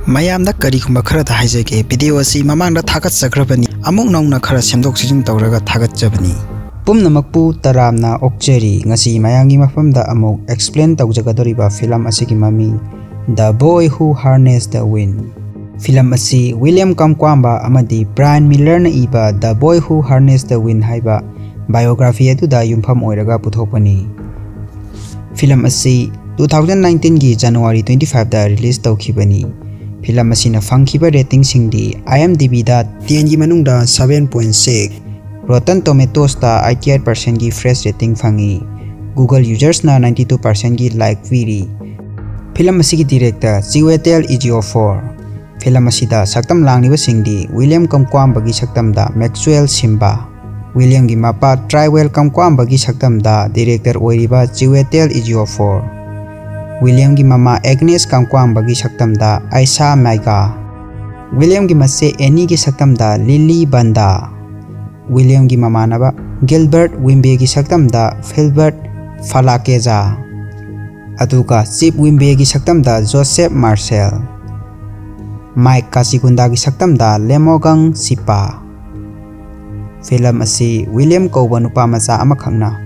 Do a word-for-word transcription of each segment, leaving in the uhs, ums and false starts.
ꯃꯌꯥꯝꯗ ꯀꯔꯤꯒꯨꯝꯕ ꯈꯔꯗ ꯍꯥꯏꯖꯒꯦ, ꯚꯤꯗꯤꯑꯣ ꯑꯁꯤ ꯃꯃꯥꯡꯗ ꯊꯥꯒꯠꯆꯈ꯭ꯔꯕꯅꯤ, ꯑꯃꯨꯛ ꯅꯧꯅ ꯈꯔ ꯁꯦꯝꯗꯣꯛ ꯁꯦꯝꯖꯤꯟ ꯇꯧꯔꯒ ꯊꯥꯒꯠꯆꯕꯅꯤ꯫ ꯄꯨꯝꯅꯃꯛꯄꯨ ꯇꯔꯥꯝꯅ ꯑꯣꯛꯆꯔꯤ꯫ ꯉꯁꯤ ꯃꯌꯥꯝꯒꯤ ꯃꯐꯝꯗ ꯑꯃꯨꯛ ꯑꯦꯛꯁꯄ꯭ꯂꯦꯟ ꯇꯧꯖꯒꯗꯧꯔꯤꯕ ꯐꯤꯂꯝ ꯑꯁꯤꯒꯤ ꯃꯃꯤꯡ The Boy Who Harnessed the Wind꯫ Film ꯑꯁꯤ ꯋꯤꯂꯤꯌꯝ ꯀꯝꯀ꯭ꯋꯥꯝꯕ ꯑꯃꯗꯤ ꯕ꯭ꯔꯥꯌꯟ ꯃꯤꯂꯔꯅ ꯏꯕ The Boy Who Harnessed the Wind ꯍꯥꯏꯕ ꯕꯥꯏꯑꯣꯒ꯭ꯔꯥꯐꯤ ꯑꯗꯨꯗ ꯌꯨꯝꯐꯝ ꯑꯣꯏꯔꯒ ꯄꯨꯊꯣꯛꯄꯅꯤ꯫ ꯐꯤꯂꯝ ꯑꯁꯤ two thousand nineteenꯒꯤ January twenty fiveꯇ ꯔꯤꯂꯤꯖ ꯇꯧꯈꯤꯕꯅꯤ꯫ ꯐꯤꯂꯝ ꯑꯁꯤꯅ ꯐꯪꯈꯤꯕ ꯔꯦꯇꯤꯡꯁꯤꯡꯗꯤ IMDbꯗ tenꯒꯤ ꯃꯅꯨꯡꯗ seven point six, Rotten Tomatoesꯇ eighty eight percentꯒꯤ fresh rating ꯐꯪꯉꯤ꯫ Google usersꯅ ninety two percentꯒꯤ like ꯄꯤꯔꯤ꯫ ꯐꯤꯂꯝ ꯑꯁꯤꯒꯤ director Chiwetel Ejiofor꯫ ꯐꯤꯂꯝ ꯑꯁꯤꯗ ꯁꯛꯇꯝ ꯂꯥꯡꯂꯤꯕꯁꯤꯡꯗꯤ ꯋꯤꯂꯤꯌꯝ ꯀꯝꯀ꯭ꯋꯥꯝꯕꯒꯤ ꯁꯛꯇꯝꯗ ꯃꯦꯛꯁꯋꯦꯜ ꯁꯤꯝꯕꯥ, ꯋꯤꯂꯤꯌꯝꯒꯤ ꯃꯄꯥ ꯇ꯭ꯔꯥꯏꯋꯦꯜ ꯀꯝꯀ꯭ꯋꯥꯝꯕꯒꯤ ꯁꯛꯇꯝꯗ director ꯑꯣꯏꯔꯤꯕ ꯆꯤꯋꯦꯇꯦꯜ ꯏꯖꯤꯑꯣꯐꯣꯔ, ꯋꯤꯂꯤꯌꯝꯒꯤ ꯃꯃꯥ ꯑꯦꯒꯅꯦꯁ ꯀꯝꯀ꯭ꯋꯥꯝꯕꯒꯤ ꯁꯛꯇꯝꯗ ꯑꯥꯏꯁꯥ ꯃꯥꯏꯒꯥ, ꯋꯤꯂꯤꯌꯝꯒꯤ ꯃꯆꯦ ꯑꯦꯅꯤꯒꯤ ꯁꯛꯇꯝꯗ ꯂꯤꯂꯤ ꯕꯟꯗꯥ, ꯋꯤꯂꯤꯌꯝꯒꯤ ꯃꯃꯥꯟꯅꯕ ꯒꯤꯜꯕꯔꯠ ꯋꯤꯝꯕꯦꯒꯤ ꯁꯛꯇꯝꯗ ꯐꯤꯜꯕꯔꯠ ꯐꯥꯂꯥꯀꯦꯖꯥ, ꯑꯗꯨꯒ ꯆꯤꯞ ꯋꯤꯝꯕꯦꯒꯤ ꯁꯛꯇꯝꯗ ꯖꯣꯁꯦꯞ ꯃꯥꯔꯁꯦꯜ, ꯃꯥꯏꯛ ꯀꯥꯆꯤꯒꯨꯟꯗꯥꯒꯤ ꯁꯛꯇꯝꯗ ꯂꯦꯃꯣꯒꯪ ꯁꯤꯄꯥ꯫ ꯐꯤꯂꯝ ꯑꯁꯤ ꯋꯤꯂꯤꯌꯝ ꯀꯧꯕ ꯅꯨꯄꯥ ꯃꯆꯥ ꯑꯃꯈꯛꯅ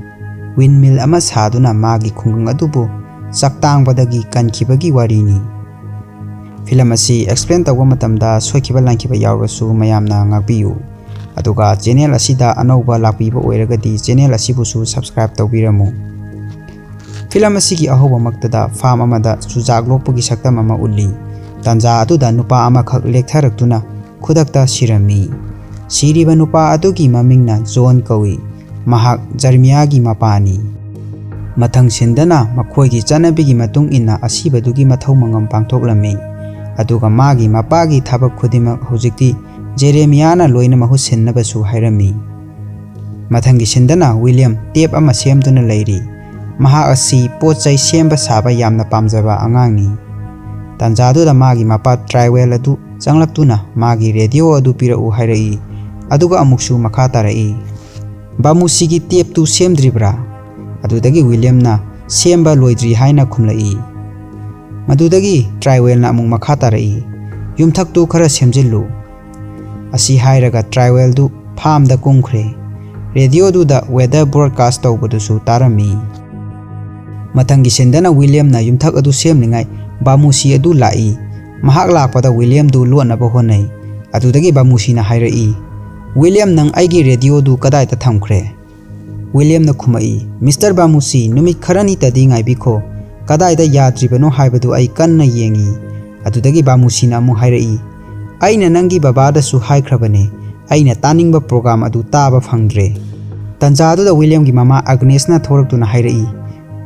ꯋꯤꯟꯃꯤꯜ ꯑꯃ ꯁꯥꯗꯨꯅ ꯃꯥꯒꯤ ꯈꯨꯡꯒꯪ ꯑꯗꯨꯕꯨ ꯆꯥꯛꯇꯥꯡꯕꯗꯒꯤ ꯀꯟꯈꯤꯕꯒꯤ ꯋꯥꯔꯤꯅꯤ꯫ ꯐꯤꯂꯝ ꯑꯁꯤ ꯑꯦꯛꯁꯄ꯭ꯂꯦꯟ ꯇꯧꯕ ꯃꯇꯝꯗ ꯁꯣꯏꯈꯤꯕ ꯂꯥꯟꯈꯤꯕ ꯌꯥꯎꯔꯕꯁꯨ ꯃꯌꯥꯝꯅ ꯉꯥꯛꯄꯤꯌꯨ꯫ ꯑꯗꯨꯒ ꯆꯦꯅꯦꯜ ꯑꯁꯤꯗ ꯑꯅꯧꯕ ꯂꯥꯛꯄꯤꯕ ꯑꯣꯏꯔꯒꯗꯤ ꯆꯦꯅꯦꯜ ꯑꯁꯤꯕꯨꯁꯨ ꯁꯕꯁꯀ꯭ꯔꯥꯏꯕ ꯇꯧꯕꯤꯔꯝꯃꯨ꯫ ꯐꯤꯂꯝ ꯑꯁꯤꯒꯤ ꯑꯍꯧꯕꯃꯛꯇꯗ ꯐꯥꯝ ꯑꯃꯗ ꯆꯨꯖꯥꯛ ꯂꯣꯛꯄꯒꯤ ꯁꯛꯇꯝ ꯑꯃ ꯎꯠꯂꯤ꯫ ꯇꯥꯟꯖꯥ ꯑꯗꯨꯗ ꯅꯨꯄꯥ ꯑꯃꯈꯛ ꯂꯦꯛꯊꯔꯛꯇꯨꯅ ꯈꯨꯗꯛꯇ ꯁꯤꯔꯝꯃꯤ꯫ ꯁꯤꯔꯤꯕ ꯅꯨꯄꯥ ꯑꯗꯨꯒꯤ ꯃꯃꯤꯡꯅ ꯖꯣꯟ ꯀꯧꯏ꯫ ꯃꯍꯥꯛ ꯖꯔꯃꯤꯌꯥꯒꯤ ꯃꯄꯥꯅꯤ꯫ ꯃꯊꯪ ꯁꯤꯟꯗꯅ ꯃꯈꯣꯏꯒꯤ ꯆꯠꯅꯕꯤꯒꯤ ꯃꯇꯨꯡ ꯏꯟꯅ ꯑꯁꯤꯕꯗꯨꯒꯤ ꯃꯊꯧ ꯃꯉꯝ ꯄꯥꯡꯊꯣꯛꯂꯝꯃꯤ꯫ ꯑꯗꯨꯒ ꯃꯥꯒꯤ ꯃꯄꯥꯒꯤ ꯊꯕꯛ ꯈꯨꯗꯤꯡꯃꯛ ꯍꯧꯖꯤꯛꯇꯤ ꯖꯦꯔꯦꯃꯤꯌꯥꯅ ꯂꯣꯏꯅ ꯃꯍꯨꯠ ꯁꯤꯟꯅꯕꯁꯨ ꯍꯥꯏꯔꯝꯃꯤ꯫ ꯃꯊꯪꯒꯤ ꯁꯤꯟꯗꯅ ꯋꯤꯂꯤꯌꯝ ꯇꯦꯞ ꯑꯃ ꯁꯦꯝꯗꯨꯅ ꯂꯩꯔꯤ꯫ ꯃꯍꯥꯛ ꯑꯁꯤ ꯄꯣꯠ ꯆꯩ ꯁꯦꯝꯕ ꯁꯥꯕ ꯌꯥꯝꯅ ꯄꯥꯝꯖꯕ ꯑꯉꯥꯡꯅꯤ꯫ ꯇꯥꯟꯖꯥꯗꯨꯗ ꯃꯥꯒꯤ ꯃꯄꯥ ꯇ꯭ꯔꯥꯏꯋꯦꯜ ꯑꯗꯨ ꯆꯪꯂꯛꯇꯨꯅ ꯃꯥꯒꯤ ꯔꯦꯗꯤꯑꯣ ꯑꯗꯨ ꯄꯤꯔꯛꯎ ꯍꯥꯏꯔꯛꯏ꯫ ꯑꯗꯨꯒ ꯑꯃꯨꯛꯁꯨ ꯃꯈꯥ ꯇꯥꯔꯛꯏ, "ꯕꯥꯃꯨꯁꯤꯒꯤ ꯇꯦꯞꯇꯨ ꯁꯦꯝꯗ꯭ꯔꯤꯕ꯭ꯔꯥ?" ꯑꯗꯨꯗꯒꯤ ꯋꯤꯂꯤꯌꯝꯅ, "ꯁꯦꯝꯕ ꯂꯣꯏꯗ꯭ꯔꯤ" ꯍꯥꯏꯅ ꯈꯨꯝꯂꯛꯏ꯫ ꯃꯗꯨꯗꯒꯤ ꯇ꯭ꯔꯥꯏꯋꯦꯜꯅ ꯑꯃꯨꯛ ꯃꯈꯥ ꯇꯥꯔꯛꯏ, ꯌꯨꯝꯊꯛꯇꯨ ꯈꯔ ꯁꯦꯝꯖꯤꯜꯂꯨ꯫ ꯑꯁꯤ ꯍꯥꯏꯔꯒ ꯇ꯭ꯔꯥꯏꯋꯦꯜꯗꯨ ꯐꯥꯝꯗ ꯀꯨꯝꯈ꯭ꯔꯦ꯫ ꯔꯦꯗꯤꯑꯣꯗꯨꯗ ꯋꯦꯗꯔ ꯕ꯭ꯔꯣꯗꯀꯥꯁ ꯇꯧꯕꯗꯨꯁꯨ ꯇꯥꯔꯝꯃꯤ꯫ ꯃꯊꯪꯒꯤ ꯁꯤꯟꯗꯅ ꯋꯤꯂꯤꯌꯝꯅ ꯌꯨꯝꯊꯛ ꯑꯗꯨ ꯁꯦꯝꯂꯤꯉꯩ ꯕꯥꯃꯨꯁꯤ ꯑꯗꯨ ꯂꯥꯛꯏ꯫ ꯃꯍꯥꯛ ꯂꯥꯛꯄꯗ ꯋꯤꯂꯤꯌꯝꯗꯨ ꯂꯣꯠꯅꯕ ꯍꯣꯠꯅꯩ꯫ ꯑꯗꯨꯗꯒꯤ ꯕꯥꯃꯨꯁꯤꯅ ꯍꯥꯏꯔꯛꯏ, "ꯋꯤꯂꯤꯌꯝ, ꯅꯪ ꯑꯩꯒꯤ ꯔꯦꯗꯤꯑꯣꯗꯨ ꯀꯗꯥꯏꯗ ꯊꯝꯈ꯭ꯔꯦ?" ꯋꯤꯂꯤꯌꯝꯅ ꯈꯨꯝꯃꯛꯏ, "ꯃꯤꯁꯇꯔ ꯕꯥꯃꯨꯁꯤ, ꯅꯨꯃꯤꯠ ꯈꯔꯅꯤꯇꯗꯤ ꯉꯥꯏꯕꯤꯈꯣ꯫ ꯀꯗꯥꯏꯗ ꯌꯥꯗ꯭ꯔꯤꯕꯅꯣ ꯍꯥꯏꯕꯗꯨ ꯑꯩ ꯀꯟꯅ ꯌꯦꯡꯉꯤ꯫" ꯑꯗꯨꯗꯒꯤ ꯕꯥꯃꯨꯁꯤꯅ ꯑꯃꯨꯛ ꯍꯥꯏꯔꯛꯏ, "ꯑꯩꯅ ꯅꯪꯒꯤ ꯕꯕꯥꯗꯁꯨ ꯍꯥꯏꯈ꯭ꯔꯕꯅꯦ, ꯑꯩꯅ ꯇꯥꯅꯤꯡꯕ ꯄ꯭ꯔꯣꯒ꯭ꯔꯥꯝ ꯑꯗꯨ ꯇꯥꯕ ꯐꯪꯗ꯭ꯔꯦ꯫" ꯇꯟꯖꯥꯗꯨꯗ ꯋꯤꯂꯤꯌꯝꯒꯤ ꯃꯃꯥ ꯑꯒꯅꯦꯁꯅ ꯊꯣꯔꯛꯇꯨꯅ ꯍꯥꯏꯔꯛꯏ,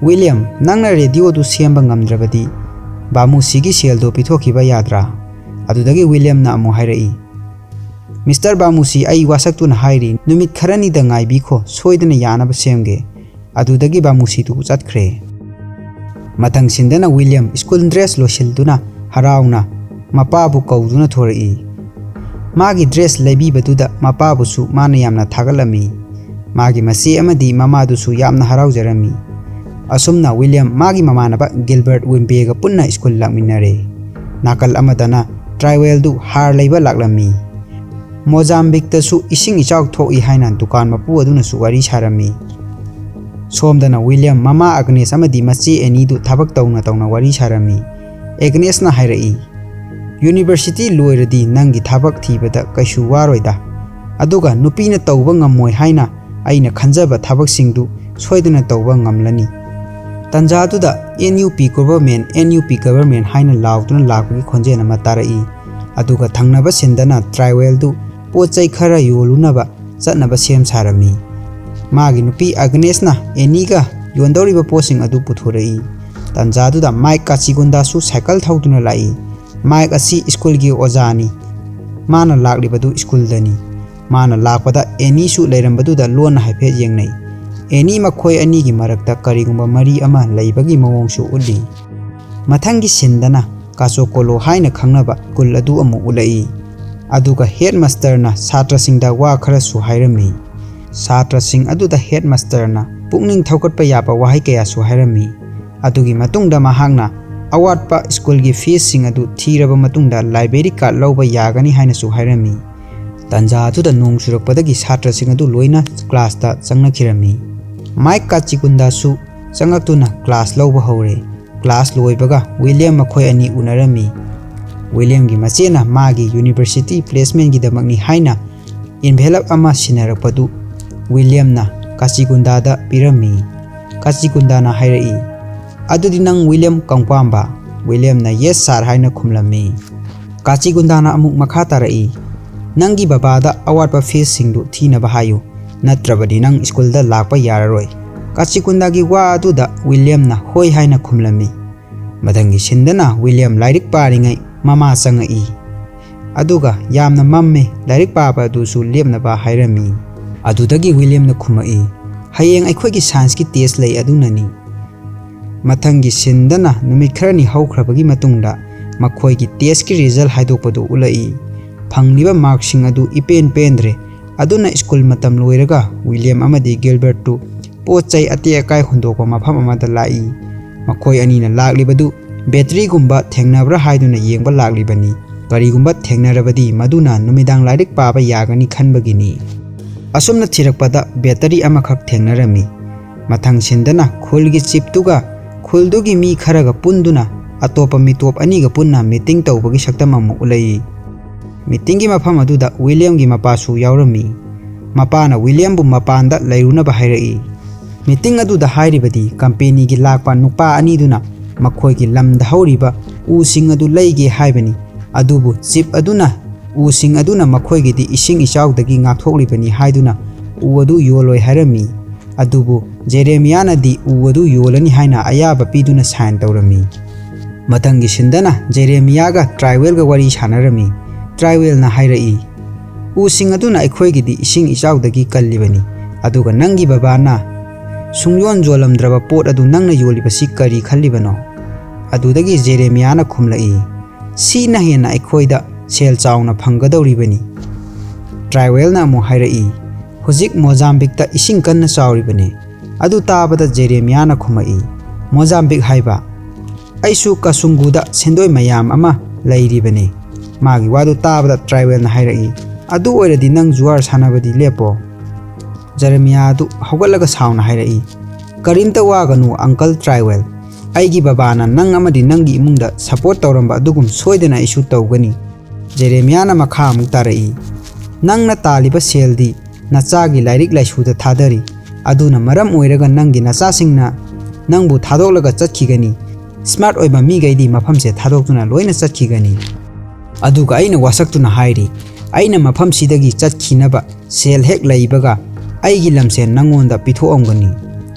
"ꯋꯤꯂꯤꯌꯝ, ꯅꯪꯅ ꯔꯦꯗꯤꯑꯣꯗꯨ ꯁꯦꯝꯕ ꯉꯝꯗ꯭ꯔꯕꯗꯤ ꯕꯥꯃꯨꯁꯤꯒꯤ ꯁꯦꯜꯗꯣ ꯄꯤꯊꯣꯛꯈꯤꯕ ꯌꯥꯗ꯭ꯔꯥ?" ꯑꯗꯨꯗꯒꯤ ꯋꯤꯂꯤꯌꯝꯅ ꯑꯃꯨꯛ ꯍꯥꯏꯔꯛꯏ, "ꯃꯤꯁꯇꯔ ꯕꯥꯃꯨꯁꯤ, ꯑꯩ ꯋꯥꯁꯛꯇꯨꯅ ꯍꯥꯏꯔꯤ, ꯅꯨꯃꯤꯠ ꯈꯔꯅꯤꯗ ꯉꯥꯏꯕꯤꯈꯣ, ꯁꯣꯏꯗꯅ ꯌꯥꯅꯕ ꯁꯦꯝꯒꯦ꯫" ꯑꯗꯨꯗꯒꯤ ꯕꯥꯃꯨꯁꯤꯗꯨ ꯆꯠꯈ꯭ꯔꯦ꯫ ꯃꯊꯪ ꯁꯤꯟꯗꯅ ꯋꯤꯂꯤꯌꯝ ꯁ꯭ꯀꯨꯜ ꯗ꯭ꯔꯦꯁ ꯂꯣꯏꯁꯤꯟꯗꯨꯅ ꯍꯔꯥꯎꯅ ꯃꯄꯥꯕꯨ ꯀꯧꯗꯨꯅ ꯊꯣꯔꯛꯏ꯫ ꯃꯥꯒꯤ ꯗ꯭ꯔꯦꯁ ꯂꯩꯕꯤꯕꯗꯨꯗ ꯃꯄꯥꯕꯨꯁꯨ ꯃꯥꯅ ꯌꯥꯝꯅ ꯊꯥꯒꯠꯂꯝꯃꯤ꯫ ꯃꯥꯒꯤ ꯃꯆꯦ ꯑꯃꯗꯤ ꯃꯃꯥꯗꯨꯁꯨ ꯌꯥꯝꯅ ꯍꯔꯥꯎꯖꯔꯝꯃꯤ꯫ ꯑꯁꯨꯝꯅ ꯋꯤꯂꯤꯌꯝ ꯃꯥꯒꯤ ꯃꯃꯥꯟꯅꯕ ꯒꯤꯜꯕꯔꯠ ꯋꯤꯝꯕꯦꯒ ꯄꯨꯟꯅ ꯁ꯭ꯀꯨꯜ ꯂꯥꯛꯃꯤꯟꯅꯔꯦ꯫ ꯅꯥꯀꯜ ꯑꯃꯗꯅ ꯇ꯭ꯔꯥꯏꯋꯦꯜꯗꯨ ꯍꯥꯔ ꯂꯩꯕ ꯂꯥꯛꯂꯝꯃꯤ꯫ ꯃꯣꯖꯥꯝꯕꯤꯛꯇꯁꯨ ꯏꯁꯤꯡ ꯏꯆꯥꯎ ꯊꯣꯛꯏ ꯍꯥꯏꯅ ꯗꯨꯀꯥꯟ ꯃꯄꯨ ꯑꯗꯨꯅꯁꯨ ꯋꯥꯔꯤ ꯁꯥꯔꯝꯃꯤ꯫ ꯁꯣꯝꯗꯅ ꯋꯤꯂꯤꯌꯝ ꯃꯃꯥ ꯑꯒꯅꯦꯁ ꯑꯃꯗꯤ ꯃꯆꯦ ꯑꯦꯅꯤꯗꯨ ꯊꯕꯛ ꯇꯧꯅ ꯇꯧꯅ ꯋꯥꯔꯤ ꯁꯥꯔꯝꯃꯤ꯫ ꯑꯦꯒꯅꯦꯁꯅ ꯍꯥꯏꯔꯛꯏ, "ꯌꯨꯅꯤꯚꯔꯁꯤꯇꯤ ꯂꯣꯏꯔꯗꯤ ꯅꯪꯒꯤ ꯊꯕꯛ ꯊꯤꯕꯗ ꯀꯩꯁꯨ ꯋꯥꯔꯣꯏꯗ꯫ ꯑꯗꯨꯒ ꯅꯨꯄꯤꯅ ꯇꯧꯕ ꯉꯝꯃꯣꯏ ꯍꯥꯏꯅ ꯑꯩꯅ ꯈꯟꯖꯕ ꯊꯕꯛꯁꯤꯡꯗꯨ ꯁꯣꯏꯗꯅ ꯇꯧꯕ ꯉꯝꯂꯅꯤ꯫" ꯇꯟꯖꯥꯗꯨꯗ "N U P government, N U P government" ꯍꯥꯏꯅ ꯂꯥꯎꯗꯨꯅ ꯂꯥꯛꯄꯒꯤ ꯈꯣꯟꯖꯦꯜ ꯑꯃ ꯇꯥꯔꯛꯏ꯫ ꯑꯗꯨꯒ ꯊꯪꯅꯕ ꯁꯤꯟꯗꯅ ꯇ꯭ꯔꯥꯏꯋꯦꯜꯗꯨ ꯄꯣꯠ ꯆꯩ ꯈꯔ ꯌꯣꯜꯂꯨꯅꯕ ꯆꯠꯅꯕ ꯁꯦꯝ ꯁꯥꯔꯝꯃꯤ꯫ ꯃꯥꯒꯤ ꯅꯨꯄꯤ ꯑꯒꯅꯦꯁꯅ ꯑꯦꯅꯤꯒ ꯌꯣꯟꯗꯧꯔꯤꯕ ꯄꯣꯠꯁꯤꯡ ꯑꯗꯨ ꯄꯨꯊꯣꯔꯛꯏ꯫ ꯇꯟꯖꯥꯗꯨꯗ ꯃꯥꯏꯛ ꯀꯥꯆꯤꯒꯨꯟꯗꯥꯁꯨ ꯁꯥꯏꯀꯜ ꯊꯧꯗꯨꯅ ꯂꯥꯛꯏ꯫ ꯃꯥꯏꯛ ꯑꯁꯤ ꯁ꯭ꯀꯨꯜꯒꯤ ꯑꯣꯖꯥꯅꯤ꯫ ꯃꯥꯅ ꯂꯥꯛꯂꯤꯕꯗꯨ ꯁ꯭ꯀꯨꯜꯗꯅꯤ꯫ ꯃꯥꯅ ꯂꯥꯛꯄꯗ ꯑꯦꯅꯤꯁꯨ ꯂꯩꯔꯝꯕꯗꯨꯗ ꯂꯣꯟꯅ ꯍꯥꯏꯐꯦꯠ ꯌꯦꯡꯅꯩ꯫ ꯑꯦꯅꯤ ꯃꯈꯣꯏ ꯑꯅꯤꯒꯤ ꯃꯔꯛꯇ ꯀꯔꯤꯒꯨꯝꯕ ꯃꯔꯤ ꯑꯃ ꯂꯩꯕꯒꯤ ꯃꯑꯣꯡꯁꯨ ꯎꯠꯂꯤ꯫ ꯃꯊꯪꯒꯤ ꯁꯤꯟꯗꯅ ꯀꯥꯆꯣꯀꯣꯂꯣ ꯍꯥꯏꯅ ꯈꯪꯅꯕ ꯁ꯭ꯀꯨꯜ ꯑꯗꯨ ꯑꯃꯨꯛ ꯎꯠꯂꯛꯏ꯫ ꯑꯗꯨꯒ ꯍꯦꯗꯃꯥꯁꯇꯔꯅ ꯁꯥꯇ꯭ꯔꯁꯤꯡꯗ ꯋꯥ ꯈꯔꯁꯨ ꯍꯥꯏꯔꯝꯃꯤ꯫ ꯁꯥꯇ꯭ꯔꯁꯤꯡ ꯑꯗꯨꯗ ꯍꯦꯗꯃꯥꯁꯇꯔꯅ ꯄꯨꯛꯅꯤꯡ ꯊꯧꯒꯠꯄ ꯌꯥꯕ ꯋꯥꯍꯩ ꯀꯌꯥꯁꯨ ꯍꯥꯏꯔꯝꯃꯤ꯫ ꯑꯗꯨꯒꯤ ꯃꯇꯨꯡꯗ ꯃꯍꯥꯛꯅ ꯑꯋꯥꯠꯄ ꯁ꯭ꯀꯨꯜꯒꯤ ꯐꯤꯁꯁꯤꯡ ꯑꯗꯨ ꯊꯤꯔꯕ ꯃꯇꯨꯡꯗ ꯂꯥꯏꯕ꯭ꯔꯦꯔꯤ ꯀꯥꯔꯗ ꯂꯧꯕ ꯌꯥꯒꯅꯤ ꯍꯥꯏꯅꯁꯨ ꯍꯥꯏꯔꯝꯃꯤ꯫ ꯇꯥꯟꯖꯥ ꯑꯗꯨꯗ ꯅꯣꯡ ꯆꯨꯔꯛꯄꯗꯒꯤ ꯁꯥꯇ꯭ꯔꯁꯤꯡ ꯑꯗꯨ ꯂꯣꯏꯅ ꯀ꯭ꯂꯥꯁꯇ ꯆꯪꯅꯈꯤꯔꯝꯃꯤ꯫ ꯃꯥꯏꯛ ꯀꯥꯆꯤꯒꯨꯟꯗꯥꯁꯨ ꯆꯪꯉꯛꯇꯨꯅ ꯀ꯭ꯂꯥꯁ ꯂꯧꯕ ꯍꯧꯔꯦ꯫ ꯀ꯭ꯂꯥꯁ ꯂꯣꯏꯕꯒ ꯋꯤꯂꯤꯌꯝ ꯃꯈꯣꯏ ꯑꯅꯤ ꯎꯅꯔꯝꯃꯤ꯫ ꯋꯤꯂꯤꯌꯝꯒꯤ ꯃꯆꯦꯅ ꯃꯥꯒꯤ ꯌꯨꯅꯤꯚꯔꯁꯤꯇꯤ ꯄ꯭ꯂꯦꯁꯃꯦꯟꯒꯤꯗꯃꯛꯅꯤ ꯍꯥꯏꯅ ꯏꯟꯚꯦꯂꯞ ꯑꯃ ꯁꯤꯟꯅꯔꯛꯄꯗꯨ ꯋꯤꯂꯤꯌꯝꯅ ꯀꯥꯆꯤꯒꯨꯟꯗꯥꯗ ꯄꯤꯔꯝꯃꯤ꯫ ꯀꯥꯆꯤꯒꯨꯟꯗꯥꯅ ꯍꯥꯏꯔꯛꯏ, "ꯑꯗꯨꯗꯤ ꯅꯪ ꯋꯤꯂꯤꯌꯝ ꯀꯪꯀ꯭ꯋꯥꯝꯕ?" ꯋꯤꯂꯤꯌꯝꯅ "ꯌꯦꯁ ꯁꯥꯔ" ꯍꯥꯏꯅ ꯈꯨꯝꯂꯝꯃꯤ꯫ ꯀꯥꯆꯤꯒꯨꯟꯗꯥꯅ ꯑꯃꯨꯛ ꯃꯈꯥ ꯇꯥꯔꯛꯏ, "ꯅꯪꯒꯤ ꯕꯕꯥꯗ ꯑꯋꯥꯠꯄ ꯐꯤꯁꯁꯤꯡꯗꯨ ꯊꯤꯅꯕ ꯍꯥꯏꯌꯨ, ꯅꯠꯇ꯭ꯔꯕꯗꯤ ꯅꯪ ꯁ꯭ꯀꯨꯜꯗ ꯂꯥꯛꯄ ꯌꯥꯔꯔꯣꯏ꯫" ꯀꯥꯆꯤꯒꯨꯟꯗꯥꯒꯤ ꯋꯥ ꯑꯗꯨꯗ ꯋꯤꯂꯤꯌꯝꯅ "ꯍꯣꯏ" ꯍꯥꯏꯅ ꯈꯨꯝꯂꯝꯃꯤ꯫ ꯃꯊꯪꯒꯤ ꯁꯤꯟꯗꯅ ꯋꯤꯂꯤꯌꯝ ꯂꯥꯏꯔꯤꯛ ꯄꯥꯔꯤꯉꯩ ꯃꯃꯥ ꯆꯪꯉꯛꯏ꯫ ꯑꯗꯨꯒ ꯌꯥꯝꯅ ꯃꯝꯃꯦ, ꯂꯥꯏꯔꯤꯛ ꯄꯥꯕ ꯑꯗꯨꯁꯨ ꯂꯦꯞꯅꯕ ꯍꯥꯏꯔꯝꯃꯤ꯫ ꯑꯗꯨꯗꯒꯤ ꯋꯤꯂꯤꯌꯝꯅ ꯈꯨꯝꯃꯛꯏ, "ꯍꯌꯦꯡ ꯑꯩꯈꯣꯏꯒꯤ ꯁꯥꯏꯟꯁꯀꯤ ꯇꯦꯁ ꯂꯩ, ꯑꯗꯨꯅꯅꯤ꯫" ꯃꯊꯪꯒꯤ ꯁꯤꯟꯗꯅ ꯅꯨꯃꯤꯠ ꯈꯔꯅꯤ ꯍꯧꯈ꯭ꯔꯕꯒꯤ ꯃꯇꯨꯡꯗ ꯃꯈꯣꯏꯒꯤ ꯇꯦꯁꯀꯤ ꯔꯤꯖꯜ ꯍꯥꯏꯗꯣꯛꯄꯗꯨ ꯎꯠꯂꯛꯏ꯫ ꯐꯪꯂꯤꯕ ꯃꯥꯔꯛꯁꯤꯡ ꯑꯗꯨ ꯏꯄꯦꯟ ꯄꯦꯟꯗ꯭ꯔꯦ꯫ ꯑꯗꯨꯅ ꯁ꯭ꯀꯨꯜ ꯃꯇꯝ ꯂꯣꯏꯔꯒ ꯋꯤꯂꯤꯌꯝ ꯑꯃꯗꯤ ꯒꯤꯜꯕꯔꯠꯇꯨ ꯄꯣꯠ ꯆꯩ ꯑꯇꯦꯛ ꯑꯀꯥꯏ ꯍꯨꯟꯗꯣꯛꯄ ꯃꯐꯝ ꯑꯃꯗ ꯂꯥꯛꯏ꯫ ꯃꯈꯣꯏ ꯑꯅꯤꯅ ꯂꯥꯛꯂꯤꯕꯗꯨ ꯕꯦꯇꯔꯤꯒꯨꯝꯕ ꯊꯦꯡꯅꯕ꯭ꯔꯥ ꯍꯥꯏꯗꯨꯅ ꯌꯦꯡꯕ ꯂꯥꯛꯂꯤꯕꯅꯤ꯫ ꯀꯔꯤꯒꯨꯝꯕ ꯊꯦꯡꯅꯔꯕꯗꯤ ꯃꯗꯨꯅ ꯅꯨꯃꯤꯗꯥꯡ ꯂꯥꯏꯔꯤꯛ ꯄꯥꯕ ꯌꯥꯒꯅꯤ ꯈꯟꯕꯒꯤꯅꯤ꯫ ꯑꯁꯨꯝꯅ ꯊꯤꯔꯛꯄꯗ ꯕꯦꯇꯔꯤ ꯑꯃꯈꯛ ꯊꯦꯡꯅꯔꯝꯃꯤ꯫ ꯃꯊꯪ ꯁꯤꯟꯗꯅ ꯈꯨꯜꯒꯤ ꯆꯤꯞꯇꯨꯒ ꯈꯨꯜꯗꯨꯒꯤ ꯃꯤ ꯈꯔꯒ ꯄꯨꯟꯗꯨꯅ ꯑꯇꯣꯞꯄ ꯃꯤꯇꯣꯞ ꯑꯅꯤꯒ ꯄꯨꯟꯅ ꯃꯤꯇꯤꯡ ꯇꯧꯕꯒꯤ ꯁꯛꯇꯝ ꯑꯃ ꯎꯠꯂꯛꯏ꯫ ꯃꯤꯇꯤꯡꯒꯤ ꯃꯐꯝ ꯑꯗꯨꯗ ꯋꯤꯂꯤꯌꯝꯒꯤ ꯃꯄꯥꯁꯨ ꯌꯥꯎꯔꯝꯃꯤ꯫ ꯃꯄꯥꯅ ꯋꯤꯂꯤꯌꯝꯕꯨ ꯃꯄꯥꯟꯗ ꯂꯩꯔꯨꯅꯕ ꯍꯥꯏꯔꯛꯏ꯫ ꯃꯤꯇꯤꯡ ꯑꯗꯨꯗ ꯍꯥꯏꯔꯤꯕꯗꯤ ꯀꯝꯄꯦꯅꯤꯒꯤ ꯂꯥꯛꯄ ꯅꯨꯄꯥ ꯑꯅꯤꯗꯨꯅ ꯃꯈꯣꯏꯒꯤ ꯂꯝꯗ ꯍꯧꯔꯤꯕ ꯎꯁꯤꯡ ꯑꯗꯨ ꯂꯩꯒꯦ ꯍꯥꯏꯕꯅꯤ꯫ ꯑꯗꯨꯕꯨ ꯆꯤꯞ ꯑꯗꯨꯅ ꯎꯁꯤꯡ ꯑꯗꯨꯅ ꯃꯈꯣꯏꯒꯤꯗꯤ ꯏꯁꯤꯡ ꯏꯆꯥꯎꯗꯒꯤ ꯉꯥꯛꯊꯣꯛꯂꯤꯕꯅꯤ ꯍꯥꯏꯗꯨꯅ ꯎ ꯑꯗꯨ ꯌꯣꯜꯂꯣꯏ ꯍꯥꯏꯔꯝꯃꯤ꯫ ꯑꯗꯨꯕꯨ ꯖꯦꯔꯦꯃꯤꯌꯥꯅꯗꯤ ꯎ ꯑꯗꯨ ꯌꯣꯜꯂꯅꯤ ꯍꯥꯏꯅ ꯑꯌꯥꯕ ꯄꯤꯗꯨꯅ ꯁꯥꯏꯟ ꯇꯧꯔꯝꯃꯤ꯫ ꯃꯊꯪꯒꯤ ꯁꯤꯟꯗꯅ ꯖꯦꯔꯦꯃꯤꯌꯥꯒ ꯇ꯭ꯔꯥꯏꯋꯦꯜꯒ ꯋꯥꯔꯤ ꯁꯥꯟꯅꯔꯝꯃꯤ꯫ ꯇ꯭ꯔꯥꯏꯋꯦꯜꯅ ꯍꯥꯏꯔꯛꯏ, "ꯎꯁꯤꯡ ꯑꯗꯨꯅ ꯑꯩꯈꯣꯏꯒꯤꯗꯤ ꯏꯁꯤꯡ ꯏꯆꯥꯎꯗꯒꯤ ꯀꯜꯂꯤꯕꯅꯤ, ꯑꯗꯨꯒ ꯅꯪꯒꯤ ꯕꯕꯥꯅ ꯁꯨꯡꯌꯣꯟ ꯌꯣꯜꯂꯝꯗ꯭ꯔꯕ ꯄꯣꯠ ꯑꯗꯨ ꯅꯪꯅ ꯌꯣꯜꯂꯤꯕꯁꯤ ꯀꯔꯤ ꯈꯜꯂꯤꯕꯅꯣ?" ꯑꯗꯨꯗꯒꯤ ꯖꯦꯔꯦꯃꯤꯌꯥꯅ ꯈꯨꯝꯂꯛꯏ, "ꯁꯤꯅ ꯍꯦꯟꯅ ꯑꯩꯈꯣꯏꯗ ꯁꯦꯜ ꯆꯥꯎꯅ ꯐꯪꯒꯗꯧꯔꯤꯕꯅꯤ꯫" ꯇ꯭ꯔꯥꯏꯋꯦꯜꯅ ꯑꯃꯨꯛ ꯍꯥꯏꯔꯛꯏ, "ꯍꯧꯖꯤꯛ ꯃꯣꯖꯥꯝꯕꯤꯛꯇ ꯏꯁꯤꯡ ꯀꯟꯅ ꯆꯥꯎꯔꯤꯕꯅꯤ꯫" ꯑꯗꯨ ꯇꯥꯕꯗ ꯖꯦꯔꯦꯃꯤꯌꯥꯅ ꯈꯨꯝꯃꯛꯏ, "ꯃꯣꯖꯥꯝꯕꯤꯛ ꯍꯥꯏꯕ?" ꯑꯩꯁꯨ ꯀꯁꯨꯡꯒꯨꯗ ꯁꯦꯟꯗꯣꯏ ꯃꯌꯥꯝ ꯑꯃ ꯂꯩꯔꯤꯕꯅꯤ꯫ ꯃꯥꯒꯤ ꯋꯥꯗꯨ ꯇꯥꯕꯗ ꯇ꯭ꯔꯥꯏꯋꯦꯜꯅ ꯍꯥꯏꯔꯛꯏ, "ꯑꯗꯨ ꯑꯣꯏꯔꯗꯤ ꯅꯪ ꯖꯨꯋꯥꯔ ꯁꯥꯟꯅꯕꯗꯤ ꯂꯦꯞꯄꯣ꯫" ꯖꯦꯔꯦꯃꯤꯌꯥꯗꯨ ꯍꯧꯒꯠꯂꯒ ꯁꯥꯎꯅ ꯍꯥꯏꯔꯛꯏ, "ꯀꯔꯤꯝꯇ ꯋꯥꯒꯅꯨ ꯑꯪꯀꯜ ꯇ꯭ꯔꯥꯏꯋꯦꯜ, ꯑꯩꯒꯤ ꯕꯕꯥꯅ ꯅꯪ ꯑꯃꯗꯤ ꯅꯪꯒꯤ ꯏꯃꯨꯡꯗ ꯁꯄꯣꯔꯠ ꯇꯧꯔꯝꯕ ꯑꯗꯨꯒꯨꯝ ꯁꯣꯏꯗꯅ ꯑꯩꯁꯨ ꯇꯧꯒꯅꯤ꯫" ꯖꯦꯔꯦꯃꯤꯌꯥꯅ ꯃꯈꯥ ꯑꯃꯨꯛ ꯇꯥꯔꯛꯏ, "ꯅꯪꯅ ꯇꯥꯜꯂꯤꯕ ꯁꯦꯜꯗꯤ ꯅꯆꯥꯒꯤ ꯂꯥꯏꯔꯤꯛ ꯂꯥꯏꯁꯨꯗ ꯊꯥꯗꯔꯤ꯫ ꯑꯗꯨꯅ ꯃꯔꯝ ꯑꯣꯏꯔꯒ ꯅꯪꯒꯤ ꯅꯆꯥꯁꯤꯡꯅ ꯅꯪꯕꯨ ꯊꯥꯗꯣꯛꯂꯒ ꯆꯠꯈꯤꯒꯅꯤ꯫ ꯁ꯭ꯃꯥꯔꯠ ꯑꯣꯏꯕ ꯃꯤꯈꯩꯗꯤ ꯃꯐꯝꯁꯦ ꯊꯥꯗꯣꯛꯇꯨꯅ ꯂꯣꯏꯅ ꯆꯠꯈꯤꯒꯅꯤ꯫" ꯑꯗꯨꯒ ꯑꯩꯅ ꯋꯥꯁꯛꯇꯨꯅ ꯍꯥꯏꯔꯤ, "ꯑꯩꯅ ꯃꯐꯝꯁꯤꯗꯒꯤ ꯆꯠꯈꯤꯅꯕ ꯁꯦꯜ ꯍꯦꯛ ꯂꯩꯕꯒ ꯑꯩꯒꯤ ꯂꯝꯁꯦ ꯅꯪꯉꯣꯟꯗ ꯄꯤꯊꯣꯛꯑꯝꯒꯅꯤ꯫"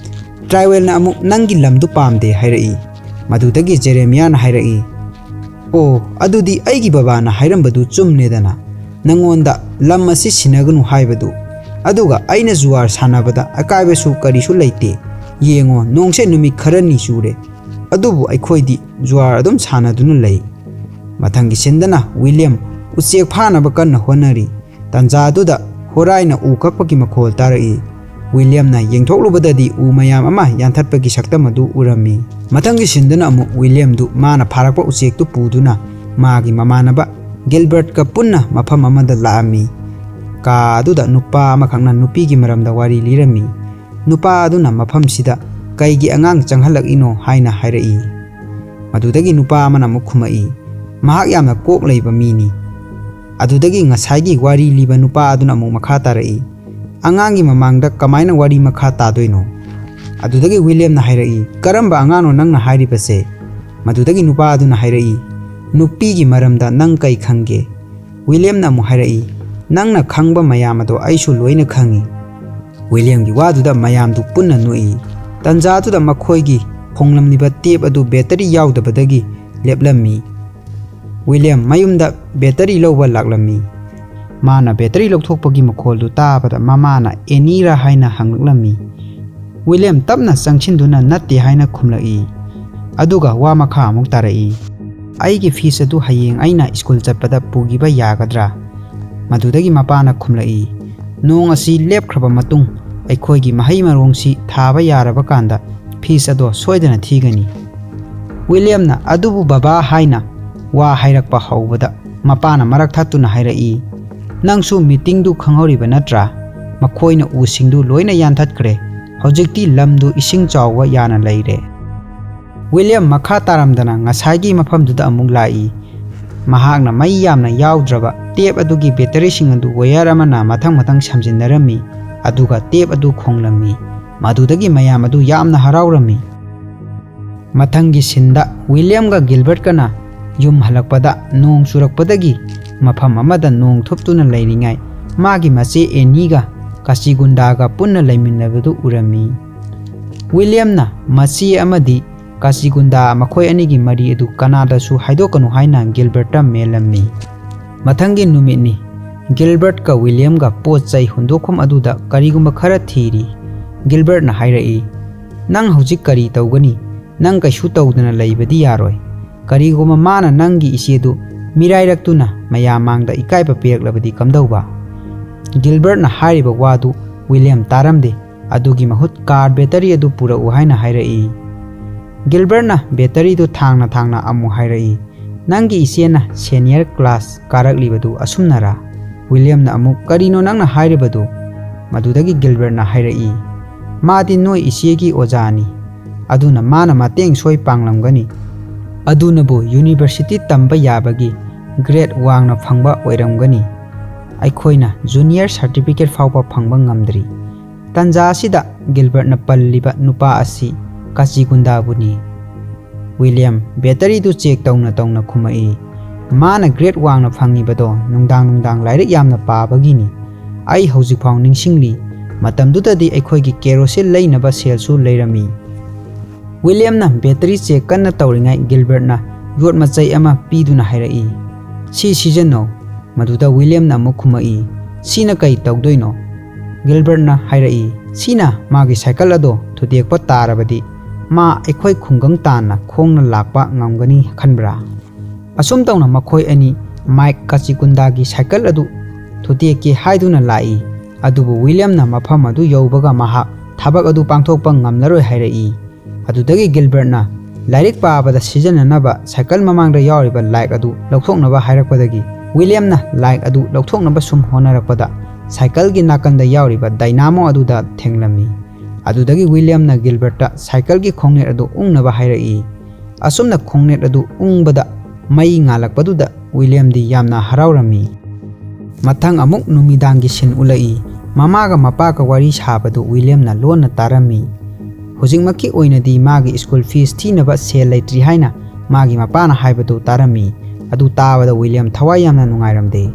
ꯇ꯭ꯔꯥꯏꯋꯦꯜꯅ ꯑꯃꯨꯛ, "ꯅꯪꯒꯤ ꯂꯝꯗꯨ ꯄꯥꯝꯗꯦ" ꯍꯥꯏꯔꯛꯏ꯫ ꯃꯗꯨꯗꯒꯤ ꯖꯦꯔꯦꯃꯤꯌꯥꯅ ꯍꯥꯏꯔꯛꯏ, "ꯑꯣ, ꯑꯗꯨꯗꯤ ꯑꯩꯒꯤ ꯕꯕꯥꯅ ꯍꯥꯏꯔꯝꯕꯗꯨ ꯆꯨꯝꯅꯦꯗꯅ, ꯅꯪꯉꯣꯟꯗ ꯂꯝ ꯑꯁꯤ ꯁꯤꯟꯅꯒꯅꯨ ꯍꯥꯏꯕꯗꯨ꯫ ꯑꯗꯨꯒ ꯑꯩꯅ ꯖꯨꯋꯥꯔ ꯁꯥꯟꯅꯕꯗ ꯑꯀꯥꯏꯕꯁꯨ ꯀꯔꯤꯁꯨ ꯂꯩꯇꯦ꯫ ꯌꯦꯡꯉꯣ, ꯅꯣꯡꯁꯦ ꯅꯨꯃꯤꯠ ꯈꯔꯅꯤ ꯆꯨꯔꯦ, ꯑꯗꯨꯕꯨ ꯑꯩꯈꯣꯏꯗꯤ ꯖꯨꯋꯥꯔ ꯑꯗꯨꯝ ꯁꯥꯟꯅꯗꯨꯅ ꯂꯩ꯫" ꯃꯊꯪꯒꯤ ꯁꯤꯟꯗꯅ ꯋꯤꯂꯤꯌꯝ ꯎꯆꯦꯛ ꯐꯥꯅꯕ ꯀꯟꯅ ꯍꯣꯠꯅꯔꯤ꯫ ꯇꯟꯖꯥꯗꯨꯗ ꯍꯣꯔꯥꯏꯅ ꯎ ꯀꯛꯄꯒꯤ ꯃꯈꯣꯜ ꯇꯥꯔꯛꯏ꯫ ꯋꯤꯂꯤꯌꯝꯅ ꯌꯦꯡꯊꯣꯛꯂꯨꯕꯗꯗꯤ ꯎ ꯃꯌꯥꯝ ꯑꯃ ꯌꯥꯟꯊꯠꯄꯒꯤ ꯁꯛꯇꯝ ꯑꯗꯨ ꯎꯔꯝꯃꯤ꯫ ꯃꯊꯪꯒꯤ ꯁꯤꯟꯗꯅ ꯑꯃꯨꯛ ꯋꯤꯂꯤꯌꯝꯗꯨ ꯃꯥꯅ ꯐꯥꯔꯛꯄ ꯎꯆꯦꯛꯇꯨ ꯄꯨꯗꯨꯅ ꯃꯥꯒꯤ ꯃꯃꯥꯟꯅꯕ ꯒꯤꯜꯕꯔꯠꯀ ꯄꯨꯟꯅ ꯃꯐꯝ ꯑꯃꯗ ꯂꯥꯛꯑꯝꯃꯤ꯫ ꯀꯥ ꯑꯗꯨꯗ ꯅꯨꯄꯥ ꯑꯃꯈꯛꯅ ꯅꯨꯄꯤꯒꯤ ꯃꯔꯝꯗ ꯋꯥꯔꯤ ꯂꯤꯔꯝꯃꯤ꯫ ꯅꯨꯄꯥ ꯑꯗꯨꯅ ꯃꯐꯝꯁꯤꯗ ꯀꯩꯒꯤ ꯑꯉꯥꯡ ꯆꯪꯍꯜꯂꯛꯏꯅꯣ ꯍꯥꯏꯅ ꯍꯥꯏꯔꯛꯏ꯫ ꯃꯗꯨꯗꯒꯤ ꯅꯨꯄꯥ ꯑꯃꯅ ꯑꯃꯨꯛ ꯈꯨꯝꯃꯛꯏ, "ꯃꯍꯥꯛ ꯌꯥꯝꯅ ꯀꯣꯛ ꯂꯩꯕ ꯃꯤꯅꯤ꯫" ꯑꯗꯨꯗꯒꯤ ꯉꯁꯥꯏꯒꯤ ꯋꯥꯔꯤ ꯂꯤꯕ ꯅꯨꯄꯥ ꯑꯗꯨꯅ ꯑꯃꯨꯛ ꯃꯈꯥ ꯇꯥꯔꯛꯏ, "ꯑꯉꯥꯡꯒꯤ ꯃꯃꯥꯡꯗ ꯀꯃꯥꯏꯅ ꯋꯥꯔꯤ ꯃꯈꯥ ꯇꯥꯗꯣꯏꯅꯣ?" ꯑꯗꯨꯗꯒꯤ ꯋꯤꯂꯤꯌꯝꯅ ꯍꯥꯏꯔꯛꯏ, "ꯀꯔꯝꯕ ꯑꯉꯥꯡꯅꯣ ꯅꯪꯅ ꯍꯥꯏꯔꯤꯕꯁꯦ?" ꯃꯗꯨꯗꯒꯤ ꯅꯨꯄꯥ ꯑꯗꯨꯅ ꯍꯥꯏꯔꯛꯏ, "ꯅꯨꯄꯤꯒꯤ ꯃꯔꯝꯗ ꯅꯪ ꯀꯩ ꯈꯪꯒꯦ?" ꯋꯤꯂꯤꯌꯝꯅ ꯑꯃꯨꯛ ꯍꯥꯏꯔꯛꯏ, "ꯅꯪꯅ ꯈꯪꯕ ꯃꯌꯥꯝ ꯑꯗꯣ ꯑꯩꯁꯨ ꯂꯣꯏꯅ ꯈꯪꯏ꯫" ꯋꯤꯂꯤꯌꯝꯒꯤ ꯋꯥꯗꯨꯗ ꯃꯌꯥꯝꯗꯨ ꯄꯨꯟꯅ ꯅꯣꯛꯏ꯫ ꯇꯟꯖꯥꯗꯨꯗ ꯃꯈꯣꯏꯒꯤ ꯈꯣꯡꯂꯝꯂꯤꯕ ꯇꯦꯞ ꯑꯗꯨ ꯕꯦꯇꯔꯤ ꯌꯥꯎꯗꯕꯗꯒꯤ ꯂꯦꯞꯂꯝꯃꯤ꯫ ꯋꯤꯂꯤꯌꯝ ꯃꯌꯨꯝꯗ ꯕꯦꯇꯔꯤ ꯂꯧꯕ ꯂꯥꯛꯂꯝꯃꯤ꯫ ꯃꯥꯅ ꯕꯦꯇꯔꯤ ꯂꯧꯊꯣꯛꯄꯒꯤ ꯃꯈꯣꯜꯗꯨ ꯇꯥꯕꯗ ꯃꯃꯥꯅ "ꯑꯦꯅꯤꯔꯥ?" ꯍꯥꯏꯅ ꯍꯪꯂꯛꯂꯝꯃꯤ꯫ ꯋꯤꯂꯤꯌꯝ ꯇꯞꯅ ꯆꯪꯁꯤꯟꯗꯨꯅ "ꯅꯠꯇꯦ" ꯍꯥꯏꯅ ꯈꯨꯝꯂꯛꯏ꯫ ꯑꯗꯨꯒ ꯋꯥ ꯃꯈꯥ ꯑꯃꯨꯛ ꯇꯥꯔꯛꯏ, "ꯑꯩꯒꯤ ꯐꯤꯁ ꯑꯗꯨ ꯍꯌꯦꯡ ꯑꯩꯅ ꯁ꯭ꯀꯨꯜ ꯆꯠꯄꯗ ꯄꯨꯈꯤꯕ ꯌꯥꯒꯗ꯭ꯔꯥ?" ꯃꯗꯨꯗꯒꯤ ꯃꯄꯥꯅ ꯈꯨꯝꯂꯛꯏ, "ꯅꯣꯡ ꯑꯁꯤ ꯂꯦꯞꯈ꯭ꯔꯕ ꯃꯇꯨꯡ ꯑꯩꯈꯣꯏꯒꯤ ꯃꯍꯩ ꯃꯔꯣꯡꯁꯤ ꯊꯥꯕ ꯌꯥꯔꯕ ꯀꯥꯟꯗ ꯐꯤꯁ ꯑꯗꯣ ꯁꯣꯏꯗꯅ ꯊꯤꯒꯅꯤ꯫" ꯋꯤꯂꯤꯌꯝꯅ "ꯑꯗꯨꯕꯨ ꯕꯕꯥ" ꯍꯥꯏꯅ ꯋꯥ ꯍꯥꯏꯔꯛꯄ ꯍꯧꯕꯗ, ꯃꯄꯥꯅ ꯃꯔꯛ ꯊꯠꯇꯨꯅ ꯍꯥꯏꯔꯛꯏ, "ꯅꯪꯁꯨ ꯃꯤꯇꯤꯡꯗꯨ ꯈꯪꯍꯧꯔꯤꯕ ꯅꯠꯇ꯭ꯔꯥ? ꯃꯈꯣꯏꯅ ꯎꯁꯤꯡꯗꯨ ꯂꯣꯏꯅ ꯌꯥꯟꯊꯠꯈ꯭ꯔꯦ꯫ ꯍꯧꯖꯤꯛꯇꯤ ꯂꯝꯗꯨ ꯏꯁꯤꯡ ꯆꯥꯎꯕ ꯌꯥꯅ ꯂꯩꯔꯦ꯫" ꯋꯤꯂꯤꯌꯝ ꯃꯈꯥ ꯇꯥꯔꯝꯗꯅ ꯉꯁꯥꯏꯒꯤ ꯃꯐꯝꯗꯨꯗ ꯑꯃꯨꯛ ꯂꯥꯛꯏ꯫ ꯃꯍꯥꯛꯅ ꯃꯩ ꯌꯥꯝꯅ ꯌꯥꯎꯗ꯭ꯔꯕ ꯇꯦꯞ ꯑꯗꯨꯒꯤ ꯕꯦꯇꯔꯤꯁꯤꯡ ꯑꯗꯨ ꯋꯥꯌꯔ ꯑꯃꯅ ꯃꯊꯪ ꯃꯊꯪ ꯁꯝꯖꯤꯟꯅꯔꯝꯃꯤ, ꯑꯗꯨꯒ ꯇꯦꯞ ꯑꯗꯨ ꯈꯣꯡꯂꯝꯃꯤ꯫ ꯃꯗꯨꯗꯒꯤ ꯃꯌꯥꯝ ꯑꯗꯨ ꯌꯥꯝꯅ ꯍꯔꯥꯎꯔꯝꯃꯤ꯫ ꯃꯊꯪꯒꯤ ꯁꯤꯟꯗ ꯋꯤꯂꯤꯌꯝꯒ ꯒꯤꯜꯕꯔꯠꯀꯅ ꯌꯨꯝ ꯍꯜꯂꯛꯄꯗ, ꯅꯣꯡ ꯆꯨꯔꯛꯄꯗꯒꯤ ꯃꯐꯝ ꯑꯃꯗ ꯅꯣꯡ ꯊꯨꯞꯇꯨꯅ ꯂꯩꯔꯤꯉꯩ, ꯃꯥꯒꯤ ꯃꯆꯦ ꯑꯦꯅꯤꯒ ꯀꯥꯆꯤꯒꯨꯟꯗꯥꯒ ꯄꯨꯟꯅ ꯂꯩꯃꯤꯟꯅꯕꯗꯨ ꯎꯔꯝꯃꯤ꯫ ꯋꯤꯂꯤꯌꯝꯅ ꯃꯆꯦ ꯑꯃꯗꯤ ꯀꯥꯆꯤꯒꯨꯟꯗꯥ ꯃꯈꯣꯏ ꯑꯅꯤꯒꯤ ꯃꯔꯤ ꯑꯗꯨ ꯀꯅꯥꯗꯁꯨ ꯍꯥꯏꯗꯣꯛꯀꯅꯨ ꯍꯥꯏꯅ ꯒꯤꯜꯕꯔꯠꯇ ꯃꯦꯜꯂꯝꯃꯤ꯫ ꯃꯊꯪꯒꯤ ꯅꯨꯃꯤꯠꯅꯤ꯫ ꯒꯤꯜꯕꯔꯠꯀ ꯋꯤꯂꯤꯌꯝꯒ ꯄꯣꯠ ꯆꯩ ꯍꯨꯟꯗꯣꯛꯐꯝ ꯑꯗꯨꯗ ꯀꯔꯤꯒꯨꯝꯕ ꯈꯔ ꯊꯤꯔꯤ꯫ ꯒꯤꯜꯕꯔꯠꯅ ꯍꯥꯏꯔꯛꯏ, "ꯅꯪ ꯍꯧꯖꯤꯛ ꯀꯔꯤ ꯇꯧꯒꯅꯤ? ꯅꯪ ꯀꯩꯁꯨ ꯇꯧꯗꯅ ꯂꯩꯕꯗꯤ ꯌꯥꯔꯣꯏ꯫ ꯀꯔꯤꯒꯨꯝꯕ ꯃꯥꯅ ꯅꯪꯒꯤ ꯏꯆꯦꯗꯨ ꯃꯤꯔꯥꯏꯔꯛꯇꯨꯅ ꯃꯌꯥꯝ ꯃꯥꯡꯗ ꯏꯀꯥꯏꯕ ꯄꯤꯔꯛꯂꯕꯗꯤ ꯀꯝꯗꯧꯕ?" ꯒꯤꯜꯕꯔꯠꯅ ꯍꯥꯏꯔꯤꯕ ꯋꯥꯗꯨ ꯋꯤꯂꯤꯌꯝ ꯇꯥꯔꯝꯗꯦ꯫ ꯑꯗꯨꯒꯤ ꯃꯍꯨꯠ ꯀꯥꯔ ꯕꯦꯇꯔꯤ ꯑꯗꯨ ꯄꯨꯔꯛꯎ ꯍꯥꯏꯅ ꯍꯥꯏꯔꯛꯏ꯫ ꯒꯤꯜꯕꯔꯠꯅ ꯕꯦꯇꯔꯤꯗꯨ ꯊꯥꯡꯅ ꯊꯥꯡꯅ ꯑꯃꯨꯛ ꯍꯥꯏꯔꯛꯏ, "ꯅꯪꯒꯤ ꯏꯆꯦꯅ ꯁꯦꯅꯤꯌꯔ ꯀ꯭ꯂꯥꯁ ꯀꯥꯔꯛꯂꯤꯕꯗꯨ ꯑꯁꯨꯝꯅꯔꯥ?" ꯋꯤꯂꯤꯌꯝꯅ ꯑꯃꯨꯛ, "ꯀꯔꯤꯅꯣ ꯅꯪꯅ ꯍꯥꯏꯔꯤꯕꯗꯨ?" ꯃꯗꯨꯗꯒꯤ ꯒꯤꯜꯕꯔꯠꯅ ꯍꯥꯏꯔꯛꯏ, "ꯃꯥꯗꯤ ꯅꯣꯏ ꯏꯆꯦꯒꯤ ꯑꯣꯖꯥꯅꯤ, ꯑꯗꯨꯅ ꯃꯥꯅ ꯃꯇꯦꯡ ꯁꯣꯏ ꯄꯥꯡꯂꯝꯒꯅꯤ꯫ ꯑꯗꯨꯅꯕꯨ ꯌꯨꯅꯤꯚꯔꯁꯤꯇꯤ ꯇꯝꯕ ꯌꯥꯕꯒꯤ ꯒ꯭ꯔꯦꯗ ꯋꯥꯡꯅ ꯐꯪꯕ ꯑꯣꯏꯔꯝꯒꯅꯤ꯫ ꯑꯩꯈꯣꯏꯅ ꯖꯨꯅꯤꯌꯔ ꯁꯥꯔꯇꯤꯐꯤꯀꯦꯠ ꯐꯥꯎꯕ ꯐꯪꯕ ꯉꯝꯗ꯭ꯔꯤ꯫ ꯇꯟꯖꯥ ꯑꯁꯤꯗ ꯒꯤꯜꯕꯔꯠꯅ ꯄꯜꯂꯤꯕ ꯅꯨꯄꯥ ꯑꯁꯤ ꯀꯥꯆꯤꯒꯨꯟꯗꯥꯕꯨꯅꯤ꯫" ꯋꯤꯂꯤꯌꯝ ꯕꯦꯇꯔꯤꯗꯨ ꯆꯦꯛ ꯇꯧꯅ ꯇꯧꯅ ꯈꯨꯝꯃꯛꯏ, "ꯃꯥꯅ ꯒ꯭ꯔꯦꯗ ꯋꯥꯡꯅ ꯐꯪꯉꯤꯕꯗꯣ ꯅꯨꯡꯗꯥꯡ ꯅꯨꯡꯗꯥꯡ ꯂꯥꯏꯔꯤꯛ ꯌꯥꯝꯅ ꯄꯥꯕꯒꯤꯅꯤ꯫ ꯑꯩ ꯍꯧꯖꯤꯛꯐꯥꯎ ꯅꯤꯡꯁꯤꯡꯂꯤ, ꯃꯇꯝꯗꯨꯗꯗꯤ ꯑꯩꯈꯣꯏꯒꯤ ꯀꯦꯔꯣꯁꯤꯟ ꯂꯩꯅꯕ ꯁꯦꯜꯁꯨ ꯂꯩꯔꯝꯃꯤ꯫" ꯋꯤꯂꯤꯌꯝꯅ ꯕꯦꯇꯔꯤ ꯆꯦꯛ ꯀꯟꯅ ꯇꯧꯔꯤꯉꯩ ꯒꯤꯜꯕꯔꯠꯅ ꯌꯣꯠ ꯃꯆꯩ ꯑꯃ ꯄꯤꯗꯨꯅ ꯍꯥꯏꯔꯛꯏ, "ꯁꯤ ꯁꯤꯖꯤꯟꯅꯧ꯫" ꯃꯗꯨꯗ ꯋꯤꯂꯤꯌꯝꯅ ꯑꯃꯨꯛ ꯈꯨꯝꯃꯛꯏ, "ꯁꯤꯅ ꯀꯩ ꯇꯧꯗꯣꯏꯅꯣ?" ꯒꯤꯜꯕꯔꯠꯅ ꯍꯥꯏꯔꯛꯏ, "ꯁꯤꯅ ꯃꯥꯒꯤ ꯁꯥꯏꯀꯜ ꯑꯗꯣ ꯊꯨꯗꯦꯛꯄ ꯇꯥꯔꯕꯗꯤ ꯃꯥ ꯑꯩꯈꯣꯏ ꯈꯨꯡꯒꯪ ꯇꯥꯟꯅ ꯈꯣꯡꯅ ꯂꯥꯛꯄ ꯉꯝꯒꯅꯤ ꯈꯟꯕ꯭ꯔꯥ?" ꯑꯁꯨꯝ ꯇꯧꯅ ꯃꯈꯣꯏ ꯑꯅꯤ ꯃꯥꯏꯛ ꯀꯥꯆꯤꯒꯨꯟꯗꯥꯒꯤ ꯁꯥꯏꯀꯜ ꯑꯗꯨ ꯊꯨꯗꯦꯛꯀꯦ ꯍꯥꯏꯗꯨꯅ ꯂꯥꯛꯏ꯫ ꯑꯗꯨꯕꯨ ꯋꯤꯂꯤꯌꯝꯅ ꯃꯐꯝ ꯑꯗꯨ ꯌꯧꯕꯒ ꯃꯍꯥꯛ ꯊꯕꯛ ꯑꯗꯨ ꯄꯥꯡꯊꯣꯛꯄ ꯉꯝꯂꯔꯣꯏ ꯍꯥꯏꯔꯛꯏ꯫ ꯑꯗꯨꯗꯒꯤ ꯒꯤꯜꯕꯔꯠꯅ ꯂꯥꯏꯔꯤꯛ ꯄꯥꯕꯗ ꯁꯤꯖꯤꯟꯅꯅꯕ ꯁꯥꯏꯀꯜ ꯃꯃꯥꯡꯗ ꯌꯥꯎꯔꯤꯕ ꯂꯥꯏꯠ ꯑꯗꯨ ꯂꯧꯊꯣꯛꯅꯕ ꯍꯥꯏꯔꯛꯄꯗꯒꯤ ꯋꯤꯂꯤꯌꯝꯅ ꯂꯥꯏꯠ ꯑꯗꯨ ꯂꯧꯊꯣꯛꯅꯕ ꯁꯨꯝ ꯍꯣꯠꯅꯔꯛꯄꯗ ꯁꯥꯏꯀꯜꯒꯤ ꯅꯥꯀꯟꯗ ꯌꯥꯎꯔꯤꯕ ꯗꯥꯏꯅꯥꯃꯣ ꯑꯗꯨꯗ ꯊꯦꯡꯂꯝꯃꯤ꯫ ꯑꯗꯨꯗꯒꯤ ꯋꯤꯂꯤꯌꯝꯅ ꯒꯤꯜꯕꯔꯠꯇ ꯁꯥꯏꯀꯜꯒꯤ ꯈꯣꯡꯅꯦꯠ ꯑꯗꯨ ꯎꯪꯅꯕ ꯍꯥꯏꯔꯛꯏ꯫ ꯑꯁꯨꯝꯅ ꯈꯣꯡꯅꯦꯠ ꯑꯗꯨ ꯎꯪꯕꯗ ꯃꯩ ꯉꯥꯜꯂꯛꯄꯗꯨꯗ ꯋꯤꯂꯤꯌꯝꯗꯤ ꯌꯥꯝꯅ ꯍꯔꯥꯎꯔꯝꯃꯤ꯫ ꯃꯊꯪ ꯑꯃꯨꯛ ꯅꯨꯃꯤꯗꯥꯡꯒꯤ ꯁꯤꯟ ꯎꯠꯂꯛꯏ꯫ ꯃꯃꯥꯒ ꯃꯄꯥꯒ ꯋꯥꯔꯤ ꯁꯥꯕꯗꯨ ꯋꯤꯂꯤꯌꯝꯅ ꯂꯣꯟꯅ ꯇꯥꯔꯝꯃꯤ꯫ ꯍꯧꯖꯤꯛꯃꯛꯀꯤ ꯑꯣꯏꯅꯗꯤ ꯃꯥꯒꯤ ꯁ꯭ꯀꯨꯜ ꯐꯤꯁ ꯊꯤꯅꯕ ꯁꯦꯜ ꯂꯩꯇ꯭ꯔꯤ ꯍꯥꯏꯅ ꯃꯥꯒꯤ ꯃꯄꯥꯅ ꯍꯥꯏꯕꯗꯨ ꯇꯥꯔꯝꯃꯤ꯫ ꯑꯗꯨ ꯇꯥꯕꯗ ꯋꯤꯂꯤꯌꯝ ꯊꯋꯥꯏ ꯌꯥꯝꯅ ꯅꯨꯡꯉꯥꯏꯔꯝꯗꯦ꯫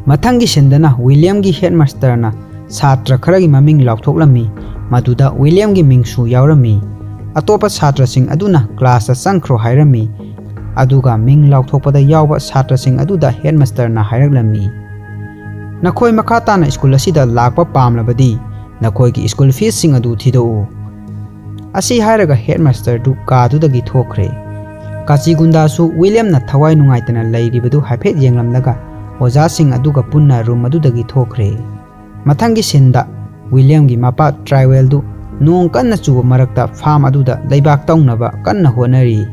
ꯃꯊꯪꯒꯤ ꯁꯤꯟꯗꯅ ꯋꯤꯂꯤꯌꯝꯒꯤ ꯍꯦꯗꯃꯥꯁꯇꯔꯅ ꯁꯥꯇ꯭ꯔ ꯈꯔꯒꯤ ꯃꯃꯤꯡ ꯂꯥꯎꯊꯣꯛꯂꯝꯃꯤ꯫ ꯃꯗꯨꯗ ꯋꯤꯂꯤꯌꯝꯒꯤ ꯃꯤꯡꯁꯨ ꯌꯥꯎꯔꯝꯃꯤ꯫ ꯑꯇꯣꯞꯄ ꯁꯥꯇ꯭ꯔꯁꯤꯡ ꯑꯗꯨꯅ ꯀ꯭ꯂꯥꯁꯇ ꯆꯪꯈ꯭ꯔꯣ ꯍꯥꯏꯔꯝꯃꯤ꯫ ꯑꯗꯨꯒ ꯃꯤꯡ ꯂꯥꯎꯊꯣꯛꯄꯗ ꯌꯥꯎꯕ ꯁꯥꯇ꯭ꯔꯁꯤꯡ ꯑꯗꯨꯗ ꯍꯦꯗꯃꯥꯁꯇꯔꯅ ꯍꯥꯏꯔꯛꯂꯝꯃꯤ, "ꯅꯈꯣꯏ ꯃꯈꯥ ꯇꯥꯅ ꯁ꯭ꯀꯨꯜ ꯑꯁꯤꯗ ꯂꯥꯛꯄ ꯄꯥꯝꯂꯕꯗꯤ ꯅꯈꯣꯏꯒꯤ ꯁ꯭ꯀꯨꯜ ꯐꯤꯁꯁꯤꯡ ꯑꯗꯨ ꯊꯤꯗꯣꯛꯎ"꯫ ꯑꯁꯤ ꯍꯥꯏꯔꯒ ꯍꯦꯗꯃꯥꯁꯇꯔꯗꯨ ꯀꯥꯗꯨꯗꯒꯤ ꯊꯣꯛꯈ꯭ꯔꯦ꯫ ꯀꯥꯆꯤꯒꯨꯟꯗꯥꯁꯨ ꯋꯤꯂꯤꯌꯝꯅ ꯊꯋꯥꯏ ꯅꯨꯡꯉꯥꯏꯇꯅ ꯂꯩꯔꯤꯕꯗꯨ ꯍꯥꯏꯐꯦꯠ ꯌꯦꯡꯂꯝꯂꯒ ꯑꯣꯖꯥꯁꯤꯡ ꯑꯗꯨꯒ ꯄꯨꯟꯅ ꯔꯨꯝ ꯑꯗꯨꯗꯒꯤ ꯊꯣꯛꯈ꯭ꯔꯦ꯫ ꯃꯊꯪꯒꯤ ꯁꯤꯟꯗ ꯋꯤꯂꯤꯌꯝꯒꯤ ꯃꯄꯥ ꯇ꯭ꯔꯥꯏꯋꯦꯜꯗꯨ ꯅꯣꯡ ꯀꯟꯅ ꯆꯨꯕ ꯃꯔꯛꯇ ꯐꯥꯝ ꯑꯗꯨꯗ ꯂꯩꯕꯥꯛ ꯇꯧꯅꯕ ꯀꯟꯅ ꯍꯣꯠꯅꯔꯤ꯫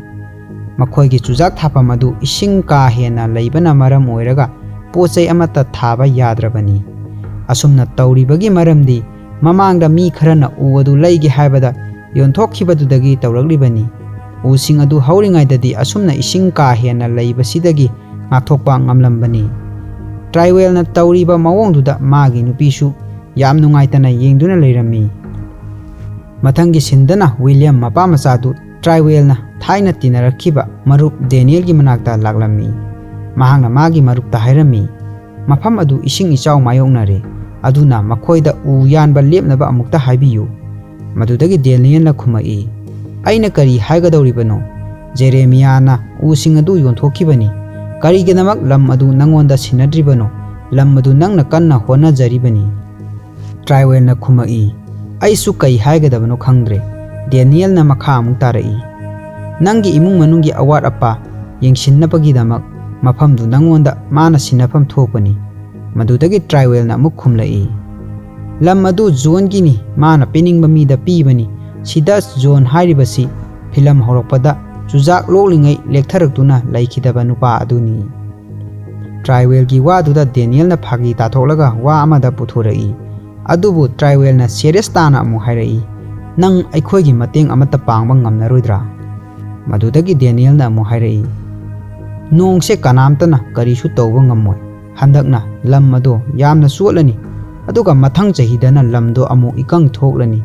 ꯃꯈꯣꯏꯒꯤ ꯆꯨꯖꯥꯛ ꯊꯥꯐꯝ ꯑꯗꯨ ꯏꯁꯤꯡ ꯀꯥ ꯍꯦꯟꯅ ꯂꯩꯕꯅ ꯃꯔꯝ ꯑꯣꯏꯔꯒ ꯄꯣꯠ ꯆꯩ ꯑꯃꯠꯇ ꯊꯥꯕ ꯌꯥꯗ꯭ꯔꯕꯅꯤ꯫ ꯑꯁꯨꯝꯅ ꯇꯧꯔꯤꯕꯒꯤ ꯃꯔꯝꯗꯤ ꯃꯃꯥꯡꯗ ꯃꯤ ꯈꯔꯅ ꯎ ꯑꯗꯨ ꯂꯩꯒꯦ ꯍꯥꯏꯕꯗ ꯌꯣꯟꯊꯣꯛꯈꯤꯕꯗꯨꯗꯒꯤ ꯇꯧꯔꯛꯂꯤꯕꯅꯤ꯫ ꯎꯁꯤꯡ ꯑꯗꯨ ꯍꯧꯔꯤꯉꯩꯗꯗꯤ ꯑꯁꯨꯝꯅ ꯏꯁꯤꯡ ꯀꯥ ꯍꯦꯟꯅ ꯂꯩꯕꯁꯤꯗꯒꯤ ꯉꯥꯛꯊꯣꯛꯄ ꯉꯝꯂꯝꯕꯅꯤ꯫ ꯇ꯭ꯔꯥꯏꯋꯦꯜꯅ ꯇꯧꯔꯤꯕ ꯃꯑꯣꯡꯗꯨꯗ ꯃꯥꯒꯤ ꯅꯨꯄꯤꯁꯨ ꯌꯥꯝ ꯅꯨꯡꯉꯥꯏꯇꯅ ꯌꯦꯡꯗꯨꯅ ꯂꯩꯔꯝꯃꯤ꯫ ꯃꯊꯪꯒꯤ ꯁꯤꯟꯗꯅ ꯋꯤꯂꯤꯌꯝ ꯃꯄꯥ ꯃꯆꯥꯗꯨ ꯇ꯭ꯔꯥꯏꯋꯦꯜꯅ ꯊꯥꯏꯅ ꯇꯤꯟꯅꯔꯛꯈꯤꯕ ꯃꯔꯨꯞ ꯗꯦꯅꯤꯌꯦꯜꯒꯤ ꯃꯅꯥꯛꯇ ꯂꯥꯛꯂꯝꯃꯤ꯫ ꯃꯍꯥꯛꯅ ꯃꯥꯒꯤ ꯃꯔꯨꯞꯇ ꯍꯥꯏꯔꯝꯃꯤ, "ꯃꯐꯝ ꯑꯗꯨ ꯏꯁꯤꯡ ꯏꯆꯥꯎ ꯃꯥꯌꯣꯛꯅꯔꯦ, ꯑꯗꯨꯅ ꯃꯈꯣꯏꯗ ꯎ ꯌꯥꯟꯕ ꯂꯦꯞꯅꯕ ꯑꯃꯨꯛꯇ ꯍꯥꯏꯕꯤꯌꯨ"꯫ ꯃꯗꯨꯗꯒꯤ ꯗꯦꯅꯤꯌꯦꯜꯅ ꯈꯨꯝꯃꯛꯏ, "ꯑꯩꯅ ꯀꯔꯤ ꯍꯥꯏꯒꯗꯧꯔꯤꯕꯅꯣ? ꯖꯦꯔꯦꯃꯤꯌꯥꯅ ꯎꯁꯤꯡ ꯑꯗꯨ ꯌꯣꯟꯊꯣꯛꯈꯤꯕꯅꯤ꯫ ꯀꯔꯤꯒꯤꯗꯃꯛ ꯂꯝ ꯑꯗꯨ ꯅꯪꯉꯣꯟꯗ ꯁꯤꯟꯅꯗ꯭ꯔꯤꯕꯅꯣ? ꯂꯝ ꯑꯗꯨ ꯅꯪꯅ ꯀꯟꯅ ꯍꯣꯠꯅꯖꯔꯤꯕꯅꯤ"꯫ ꯇ꯭ꯔꯥꯏꯋꯦꯜꯅ ꯈꯨꯝꯃꯛꯏ, "ꯑꯩꯁꯨ ꯀꯩ ꯍꯥꯏꯒꯗꯕꯅꯣ ꯈꯪꯗ꯭ꯔꯦ"꯫ ꯗꯦꯅꯤꯌꯦꯜꯅ ꯃꯈꯥ ꯑꯃꯨꯛ ꯇꯥꯔꯛꯏ, "ꯅꯪꯒꯤ ꯏꯃꯨꯡ ꯃꯅꯨꯡꯒꯤ ꯑꯋꯥꯠ ꯑꯄꯥ ꯌꯦꯡꯁꯤꯟꯅꯕꯒꯤꯗꯃꯛ ꯃꯐꯝꯗꯨ ꯅꯪꯉꯣꯟꯗ ꯃꯥꯅ ꯁꯤꯟꯅꯐꯝ ꯊꯣꯛꯄꯅꯤ"꯫ ꯃꯗꯨꯗꯒꯤ ꯇ꯭ꯔꯥꯏꯋꯦꯜꯅ ꯑꯃꯨꯛ ꯈꯨꯝꯂꯛꯏ, "ꯂꯝ ꯑꯗꯨ ꯖꯣꯟꯒꯤꯅꯤ, ꯃꯥꯅ ꯄꯤꯅꯤꯡꯕ ꯃꯤꯗ ꯄꯤꯕꯅꯤ꯫ ꯁꯤꯗꯁ ꯖꯣꯟ ꯍꯥꯏꯔꯤꯕꯁꯤ ꯐꯤꯂꯝ ꯍꯧꯔꯛꯄꯗ ꯆꯨꯖꯥꯛ ꯂꯣꯛꯂꯤꯉꯩ ꯂꯦꯛꯊꯔꯛꯇꯨꯅ ꯂꯩꯈꯤꯗꯕ ꯅꯨꯄꯥ ꯑꯗꯨꯅꯤ꯫ ꯇ꯭ꯔꯥꯏꯋꯦꯜꯒꯤ ꯋꯥꯗꯨꯗ ꯗꯦꯅꯤꯌꯦꯜꯅ ꯐꯥꯒꯤ ꯇꯥꯊꯣꯛꯂꯒ ꯋꯥ ꯑꯃꯗ ꯄꯨꯊꯣꯔꯛꯏ꯫ ꯑꯗꯨꯕꯨ ꯇ꯭ꯔꯥꯏꯋꯦꯜꯅ ꯁꯦꯔꯤꯌꯁ ꯇꯥꯅ ꯑꯃꯨꯛ ꯍꯥꯏꯔꯛꯏ, "ꯅꯪ ꯑꯩꯈꯣꯏꯒꯤ ꯃꯇꯦꯡ ꯑꯃꯠꯇ ꯄꯥꯡꯕ ꯉꯝꯅꯔꯣꯏꯗ꯭ꯔꯥ?" ꯃꯗꯨꯗꯒꯤ ꯗꯦꯅꯤꯌꯦꯜꯅ ꯑꯃꯨꯛ ꯍꯥꯏꯔꯛꯏ, "ꯅꯣꯡꯁꯦ ꯀꯅꯥꯝꯇꯅ ꯀꯔꯤꯁꯨ ꯇꯧꯕ ꯉꯝꯃꯣꯏ꯫ ꯍꯟꯗꯛꯅ ꯂꯝ ꯑꯗꯣ ꯌꯥꯝꯅ ꯆꯣꯠꯂꯅꯤ, ꯑꯗꯨꯒ ꯃꯊꯪ ꯆꯍꯤꯗꯅ ꯂꯝꯗꯣ ꯑꯃꯨꯛ ꯏꯀꯪ ꯊꯣꯛꯂꯅꯤ꯫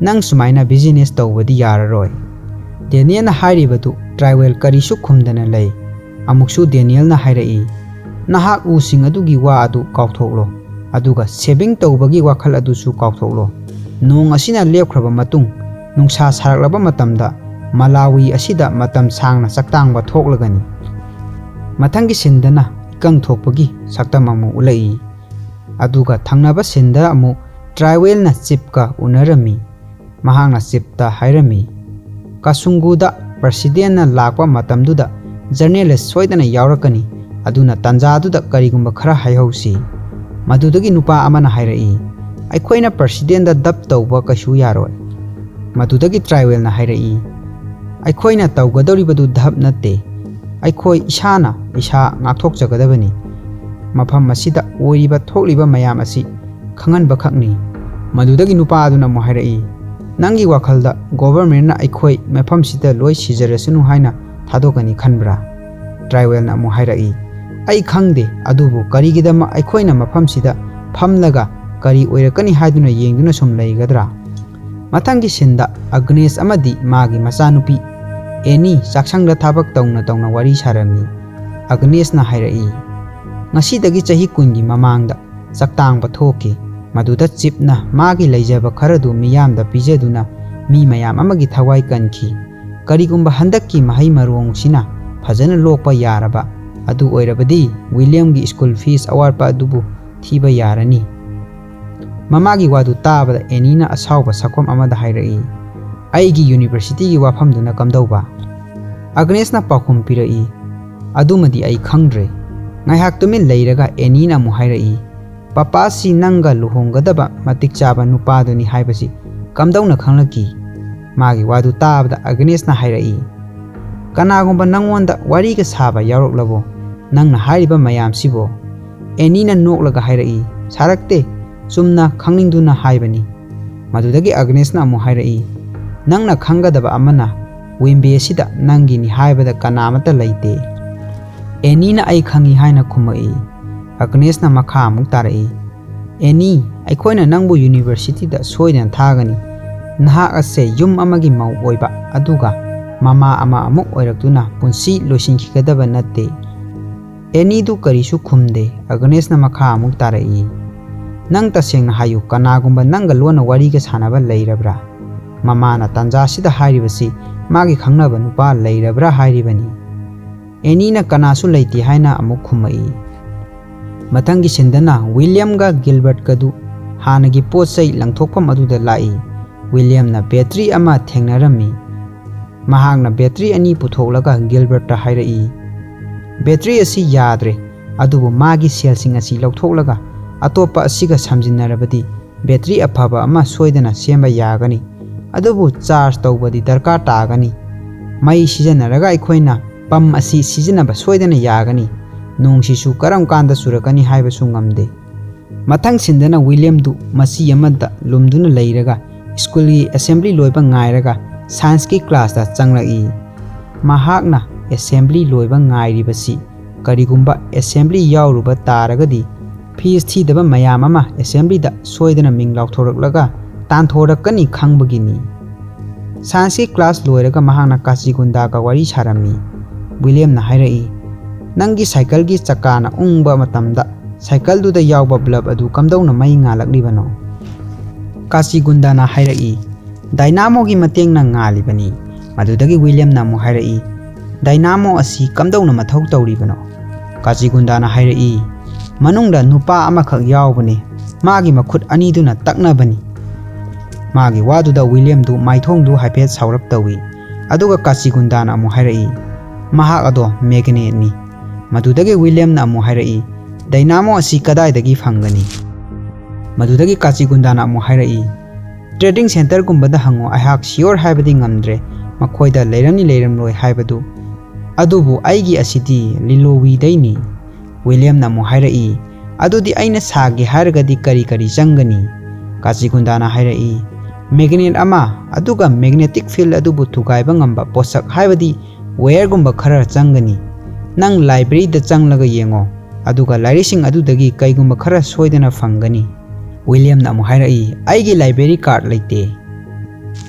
ꯅꯪ ꯁꯨꯃꯥꯏꯅ ꯕꯤꯖꯤꯅꯦꯁ ꯇꯧꯕꯗꯤ ꯌꯥꯔꯔꯣꯏ꯫" ꯗꯦꯅꯤꯌꯦꯜꯅ ꯍꯥꯏꯔꯤꯕꯗꯨ ꯇ꯭ꯔꯥꯏꯋꯦꯜ ꯀꯔꯤꯁꯨ ꯈꯨꯝꯗꯅ ꯂꯩ꯫ ꯑꯃꯨꯛꯁꯨ ꯗꯦꯅꯤꯌꯦꯜꯅ ꯍꯥꯏꯔꯛꯏ, "ꯅꯍꯥꯛ ꯎꯁꯤꯡ ꯑꯗꯨꯒꯤ ꯋꯥ ꯑꯗꯨ ꯀꯥꯎꯊꯣꯛꯂꯣ, ꯑꯗꯨꯒ ꯁꯦꯚꯤꯡ ꯇꯧꯕꯒꯤ ꯋꯥꯈꯜ ꯑꯗꯨꯁꯨ ꯀꯥꯎꯊꯣꯛꯂꯣ꯫ ꯅꯣꯡ ꯑꯁꯤꯅ ꯂꯦꯞꯈ꯭ꯔꯕ ꯃꯇꯨꯡ, ꯅꯨꯡꯁꯥ ꯁꯥꯔꯛꯂꯕ ꯃꯇꯝꯗ ꯃꯂꯥꯋꯤ ꯑꯁꯤꯗ ꯃꯇꯝ ꯁꯥꯡꯅ ꯆꯥꯛꯇꯥꯡꯕ ꯊꯣꯛꯂꯒꯅꯤ꯫" ꯃꯊꯪꯒꯤ ꯁꯤꯟꯗꯅ ꯏꯀꯪ ꯊꯣꯛꯄꯒꯤ ꯁꯛꯇꯝ ꯑꯃꯨꯛ ꯎꯠꯂꯛꯏ꯫ ꯑꯗꯨꯒ ꯊꯪꯅꯕ ꯁꯤꯟꯗ ꯑꯃꯨꯛ ꯇ꯭ꯔꯥꯏꯋꯦꯜꯅ ꯆꯤꯞꯀ ꯎꯅꯔꯝꯃꯤ꯫ ꯃꯍꯥꯛꯅ ꯆꯤꯞꯇ ꯍꯥꯏꯔꯝꯃꯤ, "ꯀꯥꯁꯨꯡꯒꯨꯗ ꯄ꯭ꯔꯁꯤꯗꯦꯟꯅ ꯂꯥꯛꯄ ꯃꯇꯝꯗꯨꯗ ꯖꯔꯅꯦꯂꯤꯁ ꯁꯣꯏꯗꯅ ꯌꯥꯎꯔꯛꯀꯅꯤ, ꯑꯗꯨꯅ ꯇꯥꯟꯖꯥꯗꯨꯗ ꯀꯔꯤꯒꯨꯝꯕ ꯈꯔ ꯍꯥꯏꯍꯧꯁꯤ꯫" ꯃꯗꯨꯗꯒꯤ ꯅꯨꯄꯥ ꯑꯃꯅ ꯍꯥꯏꯔꯛꯏ, "ꯑꯩꯈꯣꯏꯅ ꯄ꯭ꯔꯁꯤꯗꯦꯟꯗ ꯗꯞ ꯇꯧꯕ ꯀꯩꯁꯨ ꯌꯥꯔꯣꯏ꯫" ꯃꯗꯨꯗꯒꯤ ꯇ꯭ꯔꯥꯏꯋꯦꯜꯅ ꯍꯥꯏꯔꯛꯏ, "ꯑꯩꯈꯣꯏꯅ ꯇꯧꯒꯗꯧꯔꯤꯕꯗꯨ ꯗꯞ ꯅꯠꯇꯦ, ꯑꯩꯈꯣꯏ ꯏꯁꯥꯅ ꯏꯁꯥ ꯉꯥꯛꯊꯣꯛꯆꯒꯗꯕꯅꯤ꯫ ꯃꯐꯝ ꯑꯁꯤꯗ ꯑꯣꯏꯔꯤꯕ ꯊꯣꯛꯂꯤꯕ ꯃꯌꯥꯝ ꯑꯁꯤ ꯈꯪꯍꯟꯕꯈꯛꯅꯤ꯫" ꯃꯗꯨꯗꯒꯤ ꯅꯨꯄꯥ ꯑꯗꯨꯅ ꯑꯃꯨꯛ ꯍꯥꯏꯔꯛꯏ, "ꯅꯪꯒꯤ ꯋꯥꯈꯜꯗ ꯒꯣꯚꯔꯟꯃꯦꯟꯠꯅ ꯑꯩꯈꯣꯏ ꯃꯐꯝꯁꯤꯗ ꯂꯣꯏ ꯁꯤꯖꯔꯁꯅꯨ ꯍꯥꯏꯅ ꯊꯥꯗꯣꯛꯀꯅꯤ ꯈꯟꯕ꯭ꯔꯥ?" ꯇ꯭ꯔꯥꯏꯋꯦꯜꯅ ꯑꯃꯨꯛ ꯍꯥꯏꯔꯛꯏ, "ꯑꯩ ꯈꯪꯗꯦ, ꯑꯗꯨꯕꯨ ꯀꯔꯤꯒꯤꯗꯃꯛ ꯑꯩꯈꯣꯏꯅ ꯃꯐꯝꯁꯤꯗ ꯐꯝꯂꯒ ꯀꯔꯤ ꯑꯣꯏꯔꯛꯀꯅꯤ ꯍꯥꯏꯗꯨꯅ ꯌꯦꯡꯗꯨꯅ ꯁꯨꯝ ꯂꯩꯒꯗ꯭ꯔꯥ?" ꯃꯊꯪꯒꯤ ꯁꯤꯟꯗ ꯑꯒ꯭ꯅꯦꯁ ꯑꯃꯗꯤ ꯃꯥꯒꯤ ꯃꯆꯥꯅꯨꯄꯤ ꯑꯦꯅꯤ ꯆꯥꯛꯁꯪꯗ ꯊꯕꯛ ꯇꯧꯅ ꯇꯧꯅ ꯋꯥꯔꯤ ꯁꯥꯔꯝꯃꯤ꯫ ꯑꯒ꯭ꯅꯦꯁꯅ ꯍꯥꯏꯔꯛꯏ, "ꯉꯁꯤꯗꯒꯤ ꯆꯍꯤ ꯀꯨꯟꯒꯤ ꯃꯃꯥꯡꯗ ꯆꯥꯛꯇꯥꯡꯕ ꯊꯣꯛꯈꯤ꯫ ꯃꯗꯨꯗ ꯆꯤꯞꯅ ꯃꯥꯒꯤ ꯂꯩꯖꯕ ꯈꯔꯗꯨ ꯃꯤꯌꯥꯝꯗ ꯄꯤꯖꯗꯨꯅ ꯃꯤ ꯃꯌꯥꯝ ꯑꯃꯒꯤ ꯊꯋꯥꯏ ꯀꯟꯈꯤ꯫ ꯀꯔꯤꯒꯨꯝꯕ ꯍꯟꯗꯛꯀꯤ ꯃꯍꯩ ꯃꯔꯣꯡꯁꯤꯅ ꯐꯖꯅ ꯂꯣꯛꯄ ꯌꯥꯔꯕ ꯑꯗꯨ ꯑꯣꯏꯔꯕꯗꯤ ꯋꯤꯂꯤꯌꯝꯒꯤ ꯁ꯭ꯀꯨꯜ ꯐꯤꯁ ꯑꯋꯥꯠꯄ ꯑꯗꯨꯕꯨ ꯊꯤꯕ ꯌꯥꯔꯅꯤ꯫" ꯃꯃꯥꯒꯤ ꯋꯥꯗꯨ ꯇꯥꯕꯗ ꯑꯦꯅꯤꯅ ꯑꯁꯥꯎꯕ ꯁꯛꯐꯝ ꯑꯃꯗ ꯍꯥꯏꯔꯛꯏ, "ꯑꯩꯒꯤ ꯌꯨꯅꯤꯚꯔꯁꯤꯇꯤꯒꯤ ꯋꯥꯐꯝꯗꯨꯅ ꯀꯝꯗꯧꯕ?" ꯑꯒ꯭ꯅꯦꯁꯅ ꯄꯥꯎꯈꯨꯝ ꯄꯤꯔꯛꯏ, "ꯑꯗꯨꯃꯗꯤ ꯑꯩ ꯈꯪꯗ꯭ꯔꯦ꯫" ꯉꯥꯏꯍꯥꯛ ꯇꯨꯃꯤꯟ ꯂꯩꯔꯒ ꯑꯦꯅꯤꯅ ꯑꯃꯨꯛ ꯍꯥꯏꯔꯛꯏ, "ꯄꯄꯥꯁꯤ ꯅꯪꯒ ꯂꯨꯍꯣꯡꯒꯗꯕ ꯃꯇꯤꯛ ꯆꯥꯕ ꯅꯨꯄꯥꯗꯨꯅꯤ ꯍꯥꯏꯕꯁꯤ ꯀꯝꯗꯧꯅ ꯈꯪꯂꯛꯈꯤ?" ꯃꯥꯒꯤ ꯋꯥꯗꯨ ꯇꯥꯕꯗ ꯑꯒꯅꯦꯁꯅ ꯍꯥꯏꯔꯛꯏ, "ꯀꯅꯥꯒꯨꯝꯕ ꯅꯪꯉꯣꯟꯗ ꯋꯥꯔꯤꯒ ꯁꯥꯕ ꯌꯥꯎꯔꯛꯂꯕꯣ ꯅꯪꯅ ꯍꯥꯏꯔꯤꯕ ꯃꯌꯥꯝꯁꯤꯕꯣ?" ꯑꯦꯅꯤꯅ ꯅꯣꯛꯂꯒ ꯍꯥꯏꯔꯛꯏ, "ꯁꯥꯔꯛꯇꯦ, ꯆꯨꯝꯅ ꯈꯪꯅꯤꯡꯗꯨꯅ ꯍꯥꯏꯕꯅꯤ"꯫ ꯃꯗꯨꯗꯒꯤ ꯑꯒꯅꯦꯁꯅ ꯑꯃꯨꯛ ꯍꯥꯏꯔꯛꯏ, "ꯅꯪꯅ ꯈꯪꯒꯗꯕ ꯑꯃꯅ, ꯋꯤꯝꯕꯦꯁꯤꯗ ꯅꯪꯒꯤꯅꯤ ꯍꯥꯏꯕꯗ ꯀꯅꯥꯃꯠꯇ ꯂꯩꯇꯦ"꯫ ꯑꯦꯅꯤꯅ "ꯑꯩ ꯈꯪꯏ" ꯍꯥꯏꯅ ꯈꯨꯝꯃꯛꯏ꯫ ꯑꯒꯅꯦꯁꯅ ꯃꯈꯥ ꯑꯃꯨꯛ ꯇꯥꯔꯛꯏ, "ꯑꯦꯅꯤ, ꯑꯩꯈꯣꯏꯅ ꯅꯪꯕꯨ ꯌꯨꯅꯤꯚꯔꯁꯤꯇꯤꯗ ꯁꯣꯏꯗꯅ ꯊꯥꯒꯅꯤ꯫ ꯅꯍꯥꯛ ꯑꯁꯦ ꯌꯨꯝ ꯑꯃꯒꯤ ꯃꯧ ꯑꯣꯏꯕ, ꯑꯗꯨꯒ ꯃꯃꯥ ꯑꯃ ꯑꯃꯨꯛ ꯑꯣꯏꯔꯛꯇꯨꯅ ꯄꯨꯟꯁꯤ ꯂꯣꯏꯁꯤꯟꯈꯤꯒꯗꯕ ꯅꯠꯇꯦ"꯫ ꯑꯦꯅꯤꯗꯨ ꯀꯔꯤꯁꯨ ꯈꯨꯝꯗꯦ꯫ ꯑꯒꯅꯦꯁꯅ ꯃꯈꯥ ꯑꯃꯨꯛ ꯇꯥꯔꯛꯏ, "ꯅꯪ ꯇꯁꯦꯡꯅ ꯍꯥꯏꯌꯨ, ꯀꯅꯥꯒꯨꯝꯕ ꯅꯪꯒ ꯂꯣꯟꯅ ꯋꯥꯔꯤꯒ ꯁꯥꯟꯅꯕ ꯂꯩꯔꯕ꯭ꯔꯥ? ꯃꯃꯥꯅ ꯇꯥꯟꯖꯥꯁꯤꯗ ꯍꯥꯏꯔꯤꯕꯁꯤ ꯃꯥꯒꯤ ꯈꯪꯅꯕ ꯅꯨꯄꯥ ꯂꯩꯔꯕ꯭ꯔꯥ ꯍꯥꯏꯔꯤꯕꯅꯤ"꯫ ꯑꯦꯅꯤꯅ "ꯀꯅꯥꯁꯨ ꯂꯩꯇꯦ" ꯍꯥꯏꯅ ꯑꯃꯨꯛ ꯈꯨꯝꯃꯛꯏ꯫ ꯃꯊꯪꯒꯤ ꯁꯤꯟꯗꯅ ꯋꯤꯂꯤꯌꯝꯒ ꯒꯤꯜꯕꯔꯠꯀꯗꯨ ꯍꯥꯟꯅꯒꯤ ꯄꯣꯠ ꯆꯩ ꯂꯪꯊꯣꯛꯐꯝ ꯑꯗꯨꯗ ꯂꯥꯛꯏ꯫ ꯋꯤꯂꯤꯌꯝꯅ ꯕꯦꯇ꯭ꯔꯤ ꯑꯃ ꯊꯦꯡꯅꯔꯝꯃꯤ꯫ ꯃꯍꯥꯛꯅ ꯕꯦꯇ꯭ꯔꯤ ꯑꯅꯤ ꯄꯨꯊꯣꯛꯂꯒ ꯒꯤꯜꯕꯔꯠꯇ ꯍꯥꯏꯔꯛꯏ, "ꯕꯦꯇ꯭ꯔꯤ ꯑꯁꯤ ꯌꯥꯗ꯭ꯔꯦ, ꯑꯗꯨꯕꯨ ꯃꯥꯒꯤ ꯁꯦꯜꯁꯤꯡ ꯑꯁꯤ ꯂꯧꯊꯣꯛꯂꯒ ꯑꯇꯣꯞꯄ ꯑꯁꯤꯒ ꯁꯝꯖꯤꯟꯅꯔꯕꯗꯤ ꯕꯦꯇ꯭ꯔꯤ ꯑꯐꯕ ꯑꯃ ꯁꯣꯏꯗꯅ ꯁꯦꯝꯕ ꯌꯥꯒꯅꯤ꯫ ꯑꯗꯨꯕꯨ ꯆꯥꯔꯖ ꯇꯧꯕꯗꯤ ꯗꯔꯀꯥꯔ ꯇꯥꯒꯅꯤ꯫ ꯃꯩ ꯁꯤꯖꯤꯟꯅꯔꯒ ꯑꯩꯈꯣꯏꯅ ꯄꯝ ꯑꯁꯤ ꯁꯤꯖꯤꯟꯅꯕ ꯁꯣꯏꯗꯅ ꯌꯥꯒꯅꯤ꯫ ꯅꯣꯡꯁꯤꯁꯨ ꯀꯔꯝ ꯀꯥꯟꯗ ꯆꯨꯔꯛꯀꯅꯤ ꯍꯥꯏꯕꯁꯨ ꯉꯝꯗꯦ"꯫ ꯃꯊꯪ ꯁꯤꯟꯗꯅ ꯋꯤꯂꯤꯌꯝꯗꯨ ꯃꯆꯤ ꯑꯃꯗ ꯂꯨꯝꯗꯨꯅ ꯂꯩꯔꯒ ꯁ꯭ꯀꯨꯜꯒꯤ ꯑꯦꯁꯦꯝꯕ꯭ꯂꯤ ꯂꯣꯏꯕ ꯉꯥꯏꯔꯒ ꯁꯥꯏꯟꯁꯀꯤ ꯀ꯭ꯂꯥꯁꯇ ꯆꯪꯂꯛꯏ꯫ ꯃꯍꯥꯛꯅ ꯑꯦꯁꯦꯝꯕ꯭ꯂꯤ ꯂꯣꯏꯕ ꯉꯥꯏꯔꯤꯕꯁꯤ ꯀꯔꯤꯒꯨꯝꯕ ꯑꯦꯁꯦꯝꯕ꯭ꯂꯤ ꯌꯥꯎꯔꯨꯕ ꯇꯥꯔꯒꯗꯤ ꯐꯤꯁ ꯊꯤꯗꯕ ꯃꯌꯥꯝ ꯑꯃ ꯑꯦꯁꯦꯝꯕ꯭ꯂꯤꯗ ꯁꯣꯏꯗꯅ ꯃꯤꯡ ꯂꯥꯎꯊꯣꯔꯛꯂꯒ ꯇꯥꯟꯊꯣꯔꯛꯀꯅꯤ ꯈꯪꯕꯒꯤꯅꯤ꯫ ꯁꯥꯏꯟꯁꯀꯤ ꯀ꯭ꯂꯥꯁ ꯂꯣꯏꯔꯒ ꯃꯍꯥꯛꯅ ꯀꯥꯆꯤꯒꯨꯟꯗꯥꯒ ꯋꯥꯔꯤ ꯁꯥꯔꯝꯃꯤ꯫ ꯋꯤꯂꯤꯌꯝꯅ ꯍꯥꯏꯔꯛꯏ, "ꯅꯪꯒꯤ ꯁꯥꯏꯀꯜꯒꯤ ꯆꯀꯥꯅ ꯎꯪꯕ ꯃꯇꯝꯗ ꯁꯥꯏꯀꯜꯗꯨꯗ ꯌꯥꯎꯕ ꯕ꯭ꯂꯕ ꯑꯗꯨ ꯀꯝꯗꯧꯅ ꯃꯩ ꯉꯥꯜꯂꯛꯂꯤꯕꯅꯣ?" ꯀꯥꯆꯤꯒꯨꯟꯗꯥꯅ ꯍꯥꯏꯔꯛꯏ, "ꯗꯥꯏꯅꯥꯃꯣꯒꯤ ꯃꯇꯦꯡꯅ ꯉꯥꯜꯂꯤꯕꯅꯤ"꯫ ꯃꯗꯨꯗꯒꯤ ꯋꯤꯂꯤꯌꯝꯅ ꯑꯃꯨꯛ ꯍꯥꯏꯔꯛꯏ, "ꯗꯥꯏꯅꯥꯃꯣ ꯑꯁꯤ ꯀꯝꯗꯧꯅ ꯃꯊꯧ ꯇꯧꯔꯤꯕꯅꯣ?" ꯀꯥꯆꯤꯒꯨꯟꯗꯥꯅ ꯍꯥꯏꯔꯛꯏ, "ꯃꯅꯨꯡꯗ ꯅꯨꯄꯥ ꯑꯃꯈꯛ ꯌꯥꯎꯕꯅꯤ, ꯃꯥꯒꯤ ꯃꯈꯨꯠ ꯑꯅꯤꯗꯨꯅ ꯇꯛꯅꯕꯅꯤ"꯫ ꯃꯥꯒꯤ ꯋꯥꯗꯨꯗ ꯋꯤꯂꯤꯌꯝꯗꯨ ꯃꯥꯏꯊꯣꯡꯗꯨ ꯍꯥꯏꯐꯦꯠ ꯁꯥꯎꯔꯞ ꯇꯧꯏ꯫ ꯑꯗꯨꯒ ꯀꯥꯆꯤꯒꯨꯟꯗꯥꯅ ꯑꯃꯨꯛ ꯍꯥꯏꯔꯛꯏ, "ꯃꯍꯥꯛ ꯑꯗꯣ ꯃꯦꯒꯅꯦꯠꯅꯤ"꯫ ꯃꯗꯨꯗꯒꯤ ꯋꯤꯂꯤꯌꯝꯅ ꯑꯃꯨꯛ ꯍꯥꯏꯔꯛꯏ, "ꯗꯥꯏꯅꯥꯃꯣ ꯑꯁꯤ ꯀꯗꯥꯏꯗꯒꯤ ꯐꯪꯒꯅꯤ?" ꯃꯗꯨꯗꯒꯤ ꯀꯥꯆꯤꯒꯨꯟꯗꯥꯅ ꯑꯃꯨꯛ ꯍꯥꯏꯔꯛꯏ, "Trading centerꯒꯨꯝꯕꯗ ꯍꯪꯉꯣ, ꯑꯩꯍꯥꯛ sure ꯍꯥꯏꯕꯗꯤ ꯉꯝꯗ꯭ꯔꯦ, ꯃꯈꯣꯏꯗ ꯂꯩꯔꯝꯅꯤ ꯂꯩꯔꯝꯂꯣꯏ ꯍꯥꯏꯕꯗꯨ꯫ ꯑꯗꯨꯕꯨ ꯑꯩꯒꯤ ꯑꯁꯤꯗꯤ ꯂꯤꯂꯣꯋꯤꯗꯩꯅꯤ꯫" ꯋꯤꯂꯤꯌꯝꯅ ꯑꯃꯨꯛ ꯍꯥꯏꯔꯛꯏ, "ꯑꯗꯨꯗꯤ ꯑꯩꯅ ꯁꯥꯒꯦ ꯍꯥꯏꯔꯒꯗꯤ ꯀꯔꯤ ꯀꯔꯤ ꯆꯪꯒꯅꯤ?" ꯀꯥꯆꯤꯒꯨꯟꯗꯥꯅ ꯍꯥꯏꯔꯛꯏ, "ꯃꯦꯒꯅꯦꯠ ꯑꯃ, ꯑꯗꯨꯒ magnetic field ꯑꯗꯨꯕꯨ ꯊꯨꯒꯥꯏꯕ ꯉꯝꯕ ꯄꯣꯠꯁꯛ, ꯍꯥꯏꯕꯗꯤ ꯋꯦꯌꯔꯒꯨꯝꯕ ꯈꯔ ꯆꯪꯒꯅꯤ꯫ ꯅꯪ ꯂꯥꯏꯕ꯭ꯔꯦꯔꯤꯗ ꯆꯪꯂꯒ ꯌꯦꯡꯉꯣ, ꯑꯗꯨꯒ ꯂꯥꯏꯔꯤꯛꯁꯤꯡ ꯑꯗꯨꯗꯒꯤ ꯀꯩꯒꯨꯝꯕ ꯈꯔ ꯁꯣꯏꯗꯅ ꯐꯪꯒꯅꯤ꯫" ꯋꯤꯂꯤꯌꯝꯅ ꯑꯃꯨꯛ ꯍꯥꯏꯔꯛꯏ, "ꯑꯩꯒꯤ ꯂꯥꯏꯕ꯭ꯔꯦꯔꯤ ꯀꯥꯔꯗ ꯂꯩꯇꯦ꯫"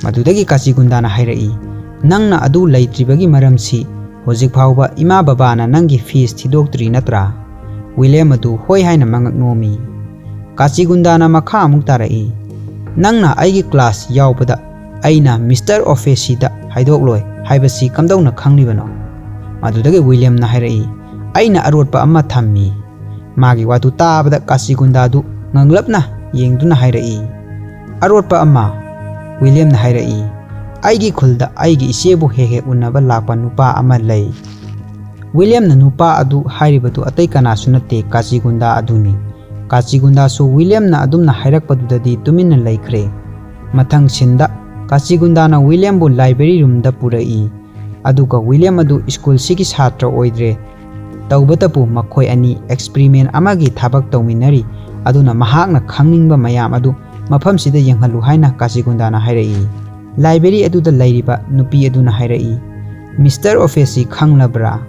ꯃꯗꯨꯗꯒꯤ ꯀꯥꯆꯤꯒꯨꯟꯗꯥꯅ ꯍꯥꯏꯔꯛꯏ, "ꯅꯪꯅ ꯑꯗꯨ ꯂꯩꯇ꯭ꯔꯤꯕꯒꯤ ꯃꯔꯝꯁꯤ ꯍꯧꯖꯤꯛ ꯐꯥꯎꯕ ꯏꯃꯥ ꯕꯕꯥꯅ ꯅꯪꯒꯤ ꯐꯤꯁ ꯊꯤꯗꯣꯛꯇ꯭ꯔꯤ ꯅꯠꯇ꯭ꯔꯥ?" ꯋꯤꯂꯤꯌꯝ ꯑꯗꯨ ꯍꯣꯏ ꯍꯥꯏꯅ ꯃꯉꯛ ꯅꯣꯝꯃꯤ꯫ ꯀꯥꯆꯤꯒꯨꯟꯗꯥꯅ ꯃꯈꯥ ꯑꯃꯨꯛ ꯇꯥꯔꯛꯏ, "ꯅꯪꯅ ꯑꯩꯒꯤ ꯀ꯭ꯂꯥꯁ ꯌꯥꯎꯕꯗ ꯑꯩꯅ ꯃꯤꯁꯇꯔ ꯑꯣꯐꯦꯁꯤꯗ ꯍꯥꯏꯗꯣꯛꯂꯣꯏ ꯍꯥꯏꯕꯁꯤ ꯀꯝꯗꯧꯅ ꯈꯪꯂꯤꯕꯅꯣ?" ꯃꯗꯨꯗꯒꯤ ꯋꯤꯂꯤꯌꯝꯅ ꯍꯥꯏꯔꯛꯏ, "ꯑꯩꯅ ꯑꯔꯣꯠꯄ ꯑꯃ ꯊꯝꯃꯤ꯫" ꯃꯥꯒꯤ ꯋꯥꯗꯨ ꯇꯥꯕꯗ ꯀꯥꯆꯤꯒꯨꯟꯗꯥꯗꯨ ꯉꯥꯡꯂꯞꯅ ꯌꯦꯡꯗꯨꯅ ꯍꯥꯏꯔꯛꯏ, "ꯑꯔꯣꯠꯄ ꯑꯃ?" ꯋꯤꯂꯤꯌꯝꯅ ꯍꯥꯏꯔꯛꯏ, "ꯑꯩꯒꯤ ꯈꯨꯜꯗ ꯑꯩꯒꯤ ꯏꯆꯦꯕꯨ ꯍꯦꯛ ꯍꯦꯛ ꯎꯅꯕ ꯂꯥꯛꯄ ꯅꯨꯄꯥ ꯑꯃ ꯂꯩ꯫" ꯋꯤꯂꯤꯌꯝꯅ ꯅꯨꯄꯥ ꯑꯗꯨ ꯍꯥꯏꯔꯤꯕꯗꯨ ꯑꯇꯩ ꯀꯅꯥꯁꯨ ꯅꯠꯇꯦ, ꯀꯥꯆꯤꯒꯨꯟꯗꯥ ꯑꯗꯨꯅꯤ꯫ ꯀꯥꯆꯤꯒꯨꯟꯗꯥꯁꯨ ꯋꯤꯂꯤꯌꯝꯅ ꯑꯗꯨꯝꯅ ꯍꯥꯏꯔꯛꯄꯗꯨꯗꯗꯤ ꯇꯨꯃꯤꯟꯅ ꯂꯩꯈ꯭ꯔꯦ꯫ ꯃꯊꯪ ꯁꯤꯟꯗ ꯀꯥꯆꯤꯒꯨꯟꯗꯥꯅ ꯋꯤꯂꯤꯌꯝꯕꯨ ꯂꯥꯏꯕ꯭ꯔꯦꯔꯤ ꯔꯨꯝꯗ ꯄꯨꯔꯛꯏ꯫ ꯑꯗꯨꯒ ꯋꯤꯂꯤꯌꯝ ꯑꯗꯨ ꯁ꯭ꯀꯨꯜꯁꯤꯒꯤ ꯁꯥꯇ꯭ꯔ ꯑꯣꯏꯗ꯭ꯔꯦ꯫ ꯇꯧꯕꯇꯕꯨ ꯃꯈꯣꯏ ꯑꯅꯤ ꯑꯦꯛꯁꯄꯔꯤꯃꯦꯟ ꯑꯃꯒꯤ ꯊꯕꯛ ꯇꯧꯃꯤꯟꯅꯔꯤ꯫ ꯑꯗꯨꯅ ꯃꯍꯥꯛꯅ ꯈꯪꯅꯤꯡꯕ ꯃꯌꯥꯝ ꯑꯗꯨ ꯃꯐꯝꯁꯤꯗ ꯌꯦꯡꯍꯜꯂꯨ ꯍꯥꯏꯅ ꯀꯥꯆꯤꯒꯨꯟꯗꯥꯅ ꯍꯥꯏꯔꯛꯏ꯫ ꯂꯥꯏꯕ꯭ꯔꯦꯔꯤ ꯑꯗꯨꯗ ꯂꯩꯔꯤꯕ ꯅꯨꯄꯤ ꯑꯗꯨꯅ ꯍꯥꯏꯔꯛꯏ, "ꯃꯤꯁꯇꯔ ꯑꯣꯐꯦꯁꯤ ꯈꯪꯂꯕ꯭ꯔꯥ?"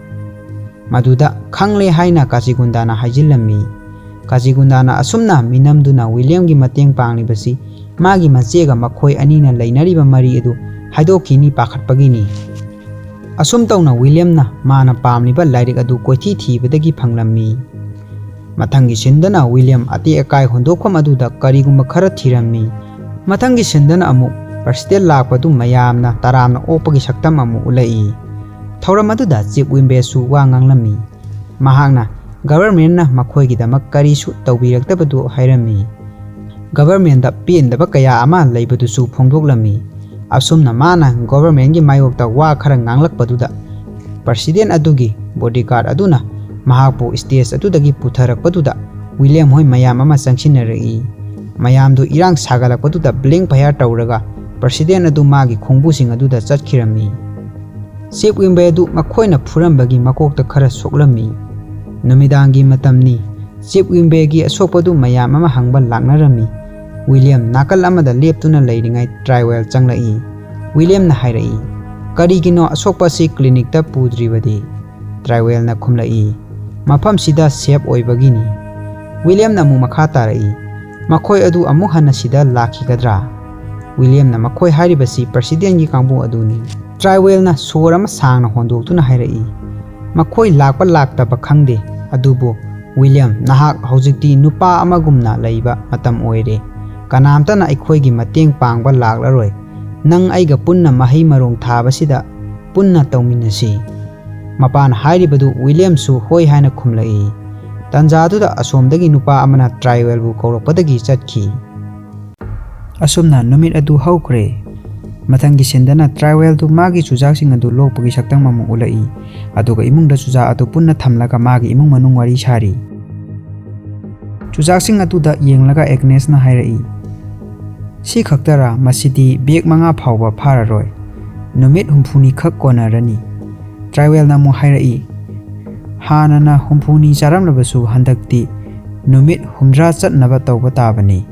ꯃꯗꯨꯗ "ꯈꯪꯂꯦ" ꯍꯥꯏꯅ ꯀꯥꯆꯤꯒꯨꯟꯗꯥꯅ ꯍꯥꯏꯖꯤꯜꯂꯝꯃꯤ꯫ ꯀꯥꯆꯤꯒꯨꯟꯗꯥꯅ ꯑꯁꯨꯝꯅ ꯃꯤꯅꯝꯗꯨꯅ ꯋꯤꯂꯤꯌꯝꯒꯤ ꯃꯇꯦꯡ ꯄꯥꯡꯂꯤꯕꯁꯤ ꯃꯥꯒꯤ ꯃꯆꯦꯒ ꯃꯈꯣꯏ ꯑꯅꯤꯅ ꯂꯩꯅꯔꯤꯕ ꯃꯔꯤ ꯑꯗꯨ ꯍꯥꯏꯗꯣꯛꯈꯤꯅꯤ ꯄꯥꯈꯠꯄꯒꯤꯅꯤ꯫ ꯑꯁꯨꯝ ꯇꯧꯅ ꯋꯤꯂꯤꯌꯝꯅ ꯃꯥꯅ ꯄꯥꯝꯂꯤꯕ ꯂꯥꯏꯔꯤꯛ ꯑꯗꯨ ꯀꯣꯏꯊꯤ ꯊꯤꯕꯗꯒꯤ ꯐꯪꯂꯝꯃꯤ꯫ ꯃꯊꯪꯒꯤ ꯁꯤꯟꯗꯅ ꯋꯤꯂꯤꯌꯝ ꯑꯇꯦꯛ ꯑꯀꯥꯏ ꯍꯨꯟꯗꯣꯛꯐꯝ ꯑꯗꯨꯗ ꯀꯔꯤꯒꯨꯝꯕ ꯈꯔ ꯊꯤꯔꯝꯃꯤ꯫ ꯃꯊꯪꯒꯤ ꯁꯤꯟꯗꯅ ꯑꯃꯨꯛ ꯄ꯭ꯔꯁꯤꯗꯦꯟ ꯂꯥꯛꯄꯗꯨ ꯃꯌꯥꯝꯅ ꯇꯔꯥꯝꯅ ꯑꯣꯛꯄꯒꯤ ꯁꯛꯇꯝ ꯑꯃꯨꯛ ꯎꯠꯂꯛꯏ꯫ ꯊꯧꯔꯝ ꯑꯗꯨꯗ ꯆꯤꯐ ꯋꯤꯝꯕꯦꯁꯨ ꯋꯥ ꯉꯥꯡꯂꯝꯃꯤ꯫ ꯃꯍꯥꯛꯅ ꯒꯚꯔꯟꯃꯦꯟꯠꯅ ꯃꯈꯣꯏꯒꯤꯗꯃꯛ ꯀꯔꯤꯁꯨ ꯇꯧꯕꯤꯔꯛꯇꯕꯗꯨ ꯍꯥꯏꯔꯝꯃꯤ꯫ ꯒꯚꯔꯟꯃꯦꯟꯠꯇ ꯄꯦꯟꯗꯕ ꯀꯌꯥ ꯑꯃ ꯂꯩꯕꯗꯨꯁꯨ ꯐꯣꯡꯗꯣꯛꯂꯝꯃꯤ꯫ ꯑꯁꯨꯝꯅ ꯃꯥꯅ ꯒꯚꯔꯟꯃꯦꯟꯠꯀꯤ ꯃꯥꯌꯣꯛꯇ ꯋꯥ ꯈꯔ ꯉꯥꯡꯂꯛꯄꯗꯨꯗ ꯄ꯭ꯔꯁꯤꯗꯦꯟꯠ ꯑꯗꯨꯒꯤ ꯕꯣꯗꯤꯒꯥꯔꯗ ꯑꯗꯨꯅ ꯃꯍꯥꯛꯄꯨ ꯁ꯭ꯇꯦꯖ ꯑꯗꯨꯗꯒꯤ ꯄꯨꯊꯔꯛꯄꯗꯨꯗ ꯋꯤꯂꯤꯌꯝ ꯍꯣꯏ ꯃꯌꯥꯝ ꯑꯃ ꯆꯪꯁꯤꯟꯅꯔꯛꯏ꯫ ꯃꯌꯥꯝꯗꯨ ꯏꯔꯥꯡ ꯁꯥꯒꯠꯂꯛꯄꯗꯨꯗ blank fire ꯇꯧꯔꯒ president ꯑꯗꯨ ꯃꯥꯒꯤ ꯈꯣꯡꯕꯨꯁꯤꯡ ꯑꯗꯨꯗ ꯆꯠꯈꯤꯔꯝꯃꯤ꯫ ꯆꯤꯞ ꯋꯤꯝꯕꯦ ꯑꯗꯨ ꯃꯈꯣꯏꯅ ꯐꯨꯔꯝꯕꯒꯤ ꯃꯀꯣꯛꯇ ꯈꯔ ꯁꯣꯛꯂꯝꯃꯤ꯫ ꯅꯨꯃꯤꯗꯥꯡꯒꯤ ꯃꯇꯝꯅꯤ꯫ ꯆꯤꯞ ꯋꯤꯝꯕꯦꯒꯤ ꯑꯁꯣꯛꯄꯗꯨ ꯃꯌꯥꯝ ꯑꯃ ꯍꯪꯕ ꯂꯥꯛꯅꯔꯝꯃꯤ꯫ ꯋꯤꯂꯤꯌꯝ ꯅꯥꯀꯜ ꯑꯃꯗ ꯂꯦꯞꯇꯨꯅ ꯂꯩꯔꯤꯉꯩ ꯇ꯭ꯔꯥꯏꯋꯦꯜ ꯆꯪꯂꯛꯏ꯫ ꯋꯤꯂꯤꯌꯝꯅ ꯍꯥꯏꯔꯛꯏ, "ꯀꯔꯤꯒꯤꯅꯣ ꯑꯁꯣꯛꯄ ꯑꯁꯤ ꯀ꯭ꯂꯤꯅꯤꯛꯇ ꯄꯨꯗ꯭ꯔꯤꯕꯗꯤ?" ꯇ꯭ꯔꯥꯏꯋꯦꯜꯅ ꯈꯨꯝꯂꯛꯏ, "ꯃꯐꯝꯁꯤꯗ ꯁꯦꯐ ꯑꯣꯏꯕꯒꯤꯅꯤ꯫" ꯋꯤꯂꯤꯌꯝꯅ ꯑꯃꯨꯛ ꯃꯈꯥ ꯇꯥꯔꯛꯏ, "ꯃꯈꯣꯏ ꯑꯗꯨ ꯑꯃꯨꯛ ꯍꯟꯅ ꯁꯤꯗ ꯂꯥꯛꯈꯤꯒꯗ꯭ꯔꯥ?" ꯋꯤꯂꯤꯌꯝꯅ ꯃꯈꯣꯏ ꯍꯥꯏꯔꯤꯕꯁꯤ presidentꯒꯤ ꯀꯥꯡꯕꯨ ꯑꯗꯨꯅꯤ꯫ ꯇ꯭ꯔꯥꯏꯋꯦꯜꯅ ꯁꯣꯔ ꯑꯃ ꯁꯥꯡꯅ ꯍꯣꯟꯗꯣꯛꯇꯨꯅ ꯍꯥꯏꯔꯛꯏ, "ꯃꯈꯣꯏ ꯂꯥꯛꯄ ꯂꯥꯛꯇꯕ ꯈꯪꯗꯦ, ꯑꯗꯨꯕꯨ ꯋꯤꯂꯤꯌꯝ, ꯅꯍꯥꯛ ꯍꯧꯖꯤꯛꯇꯤ ꯅꯨꯄꯥ ꯑꯃꯒꯨꯝꯅ ꯂꯩꯕ ꯃꯇꯝ ꯑꯣꯏꯔꯦ꯫ ꯀꯅꯥꯝꯇꯅ ꯑꯩꯈꯣꯏꯒꯤ ꯃꯇꯦꯡ ꯄꯥꯡꯕ ꯂꯥꯛꯂꯔꯣꯏ꯫ ꯅꯪ ꯑꯩꯒ ꯄꯨꯟꯅ ꯃꯍꯩ ꯃꯔꯣꯡ ꯊꯥꯕꯁꯤꯗ ꯄꯨꯟꯅ ꯇꯧꯃꯤꯟꯅꯁꯤ꯫" ꯃꯄꯥꯅ ꯍꯥꯏꯔꯤꯕꯗꯨ ꯋꯤꯂꯤꯌꯝꯁꯨ ꯍꯣꯏ ꯍꯥꯏꯅ ꯈꯨꯝꯂꯛꯏ꯫ ꯇꯥꯟꯖꯥꯗꯨꯗ ꯑꯁꯣꯝꯗꯒꯤ ꯅꯨꯄꯥ ꯑꯃꯅ ꯇ꯭ꯔꯥꯏꯋꯦꯜꯕꯨ ꯀꯧꯔꯛꯄꯗꯒꯤ ꯆꯠꯈꯤ꯫ ꯑꯁꯨꯝꯅ ꯅꯨꯃꯤꯠ ꯑꯗꯨ ꯍꯧꯈ꯭ꯔꯦ꯫ ꯃꯊꯪꯒꯤ ꯁꯤꯟꯗꯅ ꯇ꯭ꯔꯥꯏꯋꯦꯜꯗꯨ ꯃꯥꯒꯤ ꯆꯨꯖꯥꯛꯁꯤꯡ ꯑꯗꯨ ꯂꯣꯛꯄꯒꯤ ꯁꯛꯇꯝ ꯑꯃ ꯎꯠꯂꯛꯏ, ꯑꯗꯨꯒ ꯏꯃꯨꯡꯗ ꯆꯨꯖꯥꯛ ꯑꯗꯨ ꯄꯨꯟꯅ ꯊꯝꯂꯒ ꯃꯥꯒꯤ ꯏꯃꯨꯡ ꯃꯅꯨꯡ ꯋꯥꯔꯤ ꯁꯥꯔꯤ꯫ ꯆꯨꯖꯥꯛꯁꯤꯡ ꯑꯗꯨꯗ ꯌꯦꯡꯂꯒ ꯑꯦꯒꯅꯦꯁꯅ ꯍꯥꯏꯔꯛꯏ, "ꯁꯤ ꯈꯛꯇꯔꯥ? ꯃꯁꯤꯗꯤ ꯕꯦꯒ ꯃꯉꯥ ꯐꯥꯎꯕ ꯐꯥꯔꯔꯣꯏ꯫ ꯅꯨꯃꯤꯠ ꯍꯨꯝꯐꯨꯅꯤ ꯈꯛ ꯀꯣꯟꯅꯔꯅꯤ꯫" ꯇ꯭ꯔꯥꯏꯋꯦꯜꯅ ꯑꯃꯨꯛ ꯍꯥꯏꯔꯛꯏ, "ꯍꯥꯟꯅꯅ ꯍꯨꯝꯐꯨꯅꯤ ꯆꯥꯔꯝꯂꯕꯁꯨ ꯍꯟꯗꯛꯇꯤ ꯅꯨꯃꯤꯠ ꯍꯨꯝꯗ꯭ꯔꯥ ꯆꯠꯅꯕ ꯇꯧꯕ ꯇꯥꯕꯅꯤ꯫"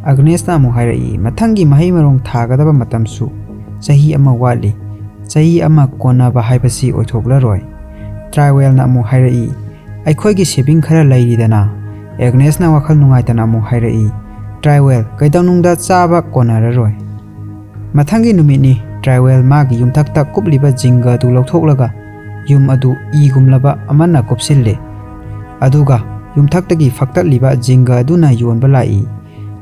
ꯑꯦꯒꯅꯦꯁꯅ ꯑꯃꯨꯛ ꯍꯥꯏꯔꯛꯏ, "ꯃꯊꯪꯒꯤ ꯃꯍꯩ ꯃꯔꯣꯡ ꯊꯥꯒꯗꯕ ꯃꯇꯝꯁꯨ ꯆꯍꯤ ꯑꯃ ꯋꯥꯠꯂꯤ꯫ ꯆꯍꯤ ꯑꯃ ꯀꯣꯟꯅꯕ ꯍꯥꯏꯕꯁꯤ ꯑꯣꯏꯊꯣꯛꯂꯔꯣꯏ꯫" ꯇ꯭ꯔꯥꯏꯋꯦꯜꯅ ꯑꯃꯨꯛ ꯍꯥꯏꯔꯛꯏ, "ꯑꯩꯈꯣꯏꯒꯤ ꯁꯦꯚꯤꯡ ꯈꯔ ꯂꯩꯔꯤꯗꯅ꯫" ꯑꯦꯒꯅꯦꯁꯅ ꯋꯥꯈꯜ ꯅꯨꯡꯉꯥꯏꯇꯅ ꯑꯃꯨꯛ ꯍꯥꯏꯔꯛꯏ, "ꯇ꯭ꯔꯥꯏꯋꯦꯜ, ꯀꯩꯗꯧꯅꯨꯡꯗ ꯆꯥꯕ ꯀꯣꯟꯅꯔꯔꯣꯏ꯫" ꯃꯊꯪꯒꯤ ꯅꯨꯃꯤꯠꯅꯤ꯫ ꯇ꯭ꯔꯥꯏꯋꯦꯜ ꯃꯥꯒꯤ ꯌꯨꯝꯊꯛꯇ ꯀꯨꯞꯂꯤꯕ ꯖꯤꯡꯒ ꯑꯗꯨ ꯂꯧꯊꯣꯛꯂꯒ ꯌꯨꯝ ꯑꯗꯨ ꯏꯒꯨꯝꯂꯕ ꯑꯃꯅ ꯀꯨꯞꯁꯤꯜꯂꯦ꯫ ꯑꯗꯨꯒ ꯌꯨꯝꯊꯛꯇꯒꯤ ꯐꯛꯇꯠꯂꯤꯕ ꯖꯤꯡꯒ ꯑꯗꯨꯅ ꯌꯣꯟꯕ ꯂꯥꯛꯏ꯫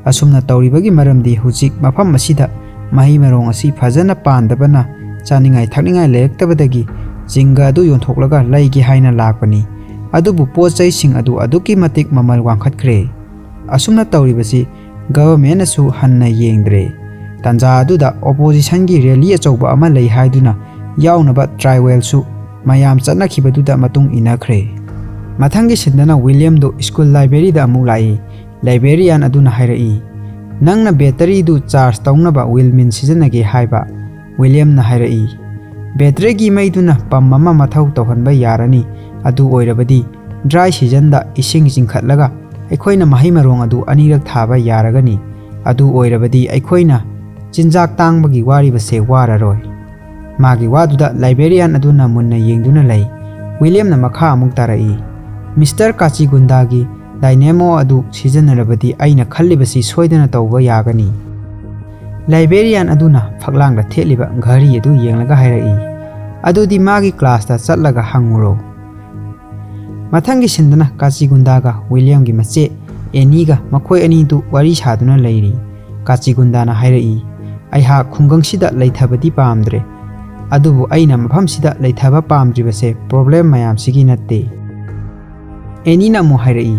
ꯑꯁꯨꯝꯅ ꯇꯧꯔꯤꯕꯒꯤ ꯃꯔꯝꯗꯤ ꯍꯧꯖꯤꯛ ꯃꯐꯝ ꯑꯁꯤꯗ ꯃꯍꯩ ꯃꯔꯣꯡ ꯑꯁꯤ ꯐꯖꯅ ꯄꯥꯟꯗꯕꯅ ꯆꯥꯅꯤꯡꯉꯥꯏ ꯊꯛꯅꯤꯡꯉꯥꯏ ꯂꯩꯔꯛꯇꯕꯗꯒꯤ ꯖꯤꯡꯒ ꯑꯗꯨ ꯌꯣꯟꯊꯣꯛꯂꯒ ꯂꯩꯒꯦ ꯍꯥꯏꯅ ꯂꯥꯛꯄꯅꯤ꯫ ꯑꯗꯨꯕꯨ ꯄꯣꯠ ꯆꯩꯁꯤꯡ ꯑꯗꯨ ꯑꯗꯨꯛꯀꯤ ꯃꯇꯤꯛ ꯃꯃꯜ ꯋꯥꯡꯈꯠꯈ꯭ꯔꯦ꯫ ꯑꯁꯨꯝꯅ ꯇꯧꯔꯤꯕꯁꯤ ꯒꯚꯔꯟꯃꯦꯟꯅꯁꯨ ꯍꯟꯅ ꯌꯦꯡꯗ꯭ꯔꯦ꯫ ꯇꯥꯟꯖꯥ ꯑꯗꯨꯗ ꯑꯣꯄꯣꯖꯤꯁꯟꯒꯤ ꯔꯦꯂꯤ ꯑꯆꯧꯕ ꯑꯃ ꯂꯩ ꯍꯥꯏꯗꯨꯅ ꯌꯥꯎꯅꯕ ꯇ꯭ꯔꯥꯏꯋꯦꯜꯁꯨ ꯃꯌꯥꯝ ꯆꯠꯅꯈꯤꯕꯗꯨꯗ ꯃꯇꯨꯡ ꯏꯟꯅꯈ꯭ꯔꯦ꯫ ꯃꯊꯪꯒꯤ ꯁꯤꯟꯗꯅ ꯋꯤꯂꯤꯌꯝꯗꯨ ꯁ꯭ꯀꯨꯜ ꯂꯥꯏꯕ꯭ꯔꯦꯔꯤꯗ ꯑꯃꯨꯛ ꯂꯥꯛꯏ꯫ ꯂꯥꯏꯕ꯭ꯔꯦꯔꯤꯌꯥꯟ ꯑꯗꯨꯅ ꯍꯥꯏꯔꯛꯏ, "ꯅꯪꯅ ꯕꯦꯇꯔꯤꯗꯨ ꯆꯥꯔꯖ ꯇꯧꯅꯕ ꯋꯤꯜ ꯃꯤꯟ ꯁꯤꯖꯤꯟꯅꯒꯦ ꯍꯥꯏꯕ?" ꯋꯤꯂꯤꯌꯝꯅ ꯍꯥꯏꯔꯛꯏ, "ꯕꯦꯇ꯭ꯔꯤꯒꯤ ꯃꯩꯗꯨꯅ ꯄꯝ ꯑꯃ ꯃꯊꯧ ꯇꯧꯍꯟꯕ ꯌꯥꯔꯅꯤ꯫ ꯑꯗꯨ ꯑꯣꯏꯔꯕꯗꯤ ꯗ꯭ꯔꯥꯏ ꯁꯤꯖꯟꯗ ꯏꯁꯤꯡ ꯆꯤꯡꯈꯠꯂꯒ ꯑꯩꯈꯣꯏꯅ ꯃꯍꯩ ꯃꯔꯣꯡ ꯑꯗꯨ ꯑꯅꯤꯔꯛ ꯊꯥꯕ ꯌꯥꯔꯒꯅꯤ꯫ ꯑꯗꯨ ꯑꯣꯏꯔꯕꯗꯤ ꯑꯩꯈꯣꯏꯅ ꯆꯤꯟꯖꯥꯛ ꯇꯥꯡꯕꯒꯤ ꯋꯥꯔꯤꯕꯁꯦ ꯋꯥꯔꯔꯣꯏ꯫" ꯃꯥꯒꯤ ꯋꯥꯗꯨꯗ ꯂꯥꯏꯕ꯭ꯔꯦꯔꯤꯌꯥꯟ ꯑꯗꯨꯅ ꯃꯨꯟꯅ ꯌꯦꯡꯗꯨꯅ ꯂꯩ꯫ ꯋꯤꯂꯤꯌꯝꯅ ꯃꯈꯥ ꯑꯃꯨꯛ ꯇꯥꯔꯛꯏ, "ꯃꯤꯁꯇꯔ ꯀꯥꯆꯤꯒꯨꯟꯗꯥꯒꯤ ꯗꯥꯏꯅꯦꯃꯣ ꯑꯗꯨ ꯁꯤꯖꯤꯟꯅꯔꯕꯗꯤ ꯑꯩꯅ ꯈꯜꯂꯤꯕꯁꯤ ꯁꯣꯏꯗꯅ ꯇꯧꯕ ꯌꯥꯒꯅꯤ꯫" ꯂꯥꯏꯕ꯭ꯔꯦꯔꯤꯌꯥꯟ ꯑꯗꯨꯅ ꯐꯛꯂꯥꯡꯗ ꯊꯦꯠꯂꯤꯕ ꯘꯔꯤ ꯑꯗꯨ ꯌꯦꯡꯂꯒ ꯍꯥꯏꯔꯛꯏ, "ꯑꯗꯨꯗꯤ ꯃꯥꯒꯤ ꯀ꯭ꯂꯥꯁꯇ ꯆꯠꯂꯒ ꯍꯪꯉꯨꯔꯣ꯫" ꯃꯊꯪꯒꯤ ꯁꯤꯟꯗꯅ ꯀꯥꯆꯤꯒꯨꯟꯗꯥꯒ ꯋꯤꯂꯤꯌꯝꯒꯤ ꯃꯆꯦ ꯑꯦꯅꯤꯒ ꯃꯈꯣꯏ ꯑꯅꯤꯗꯨ ꯋꯥꯔꯤ ꯁꯥꯗꯨꯅ ꯂꯩꯔꯤ꯫ ꯀꯥꯆꯤꯒꯨꯟꯗꯥꯅ ꯍꯥꯏꯔꯛꯏ, "ꯑꯩꯍꯥꯛ ꯈꯨꯡꯒꯪꯁꯤꯗ ꯂꯩꯊꯕꯗꯤ ꯄꯥꯝꯗ꯭ꯔꯦ, ꯑꯗꯨꯕꯨ ꯑꯩꯅ ꯃꯐꯝꯁꯤꯗ ꯂꯩꯊꯕ ꯄꯥꯝꯗ꯭ꯔꯤꯕꯁꯦ ꯄ꯭ꯔꯣꯕ꯭ꯂꯦꯝ ꯃꯌꯥꯝꯁꯤꯒꯤ ꯅꯠꯇꯦ꯫" ꯑꯦꯅꯤꯅ ꯑꯃꯨꯛ ꯍꯥꯏꯔꯛꯏ,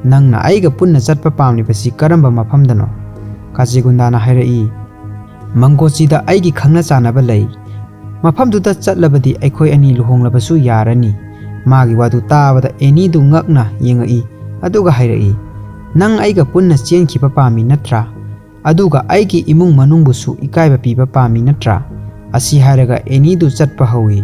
"ꯅꯪꯅ ꯑꯩꯒ ꯄꯨꯟꯅ ꯆꯠꯄ ꯄꯥꯝꯂꯤꯕꯁꯤ ꯀꯔꯝꯕ ꯃꯐꯝꯗꯅꯣ?" ꯀꯥꯆꯤꯒꯨꯟꯗꯥꯅ ꯍꯥꯏꯔꯛꯏ, "ꯃꯪꯒꯣꯆꯤꯗ ꯑꯩꯒꯤ ꯈꯪꯅ ꯆꯥꯟꯅꯕ ꯂꯩ꯫ ꯃꯐꯝꯗꯨꯗ ꯆꯠꯂꯕꯗꯤ ꯑꯩꯈꯣꯏ ꯑꯅꯤ ꯂꯨꯍꯣꯡꯂꯕꯁꯨ ꯌꯥꯔꯅꯤ꯫" ꯃꯥꯒꯤ ꯋꯥꯗꯨ ꯇꯥꯕꯗ ꯑꯦꯅꯤꯗꯨ ꯉꯛꯅ ꯌꯦꯡꯉꯛꯏ, ꯑꯗꯨꯒ ꯍꯥꯏꯔꯛꯏ, "ꯅꯪ ꯑꯩꯒ ꯄꯨꯟꯅ ꯆꯦꯟꯈꯤꯕ ꯄꯥꯝꯃꯤ ꯅꯠꯇ꯭ꯔꯥ? ꯑꯗꯨꯒ ꯑꯩꯒꯤ ꯏꯃꯨꯡ ꯃꯅꯨꯡꯕꯨꯁꯨ ꯏꯀꯥꯏꯕ ꯄꯤꯕ ꯄꯥꯝꯃꯤ ꯅꯠꯇ꯭ꯔꯥ?" ꯑꯁꯤ ꯍꯥꯏꯔꯒ ꯑꯦꯅꯤꯗꯨ ꯆꯠꯄ ꯍꯧꯏ꯫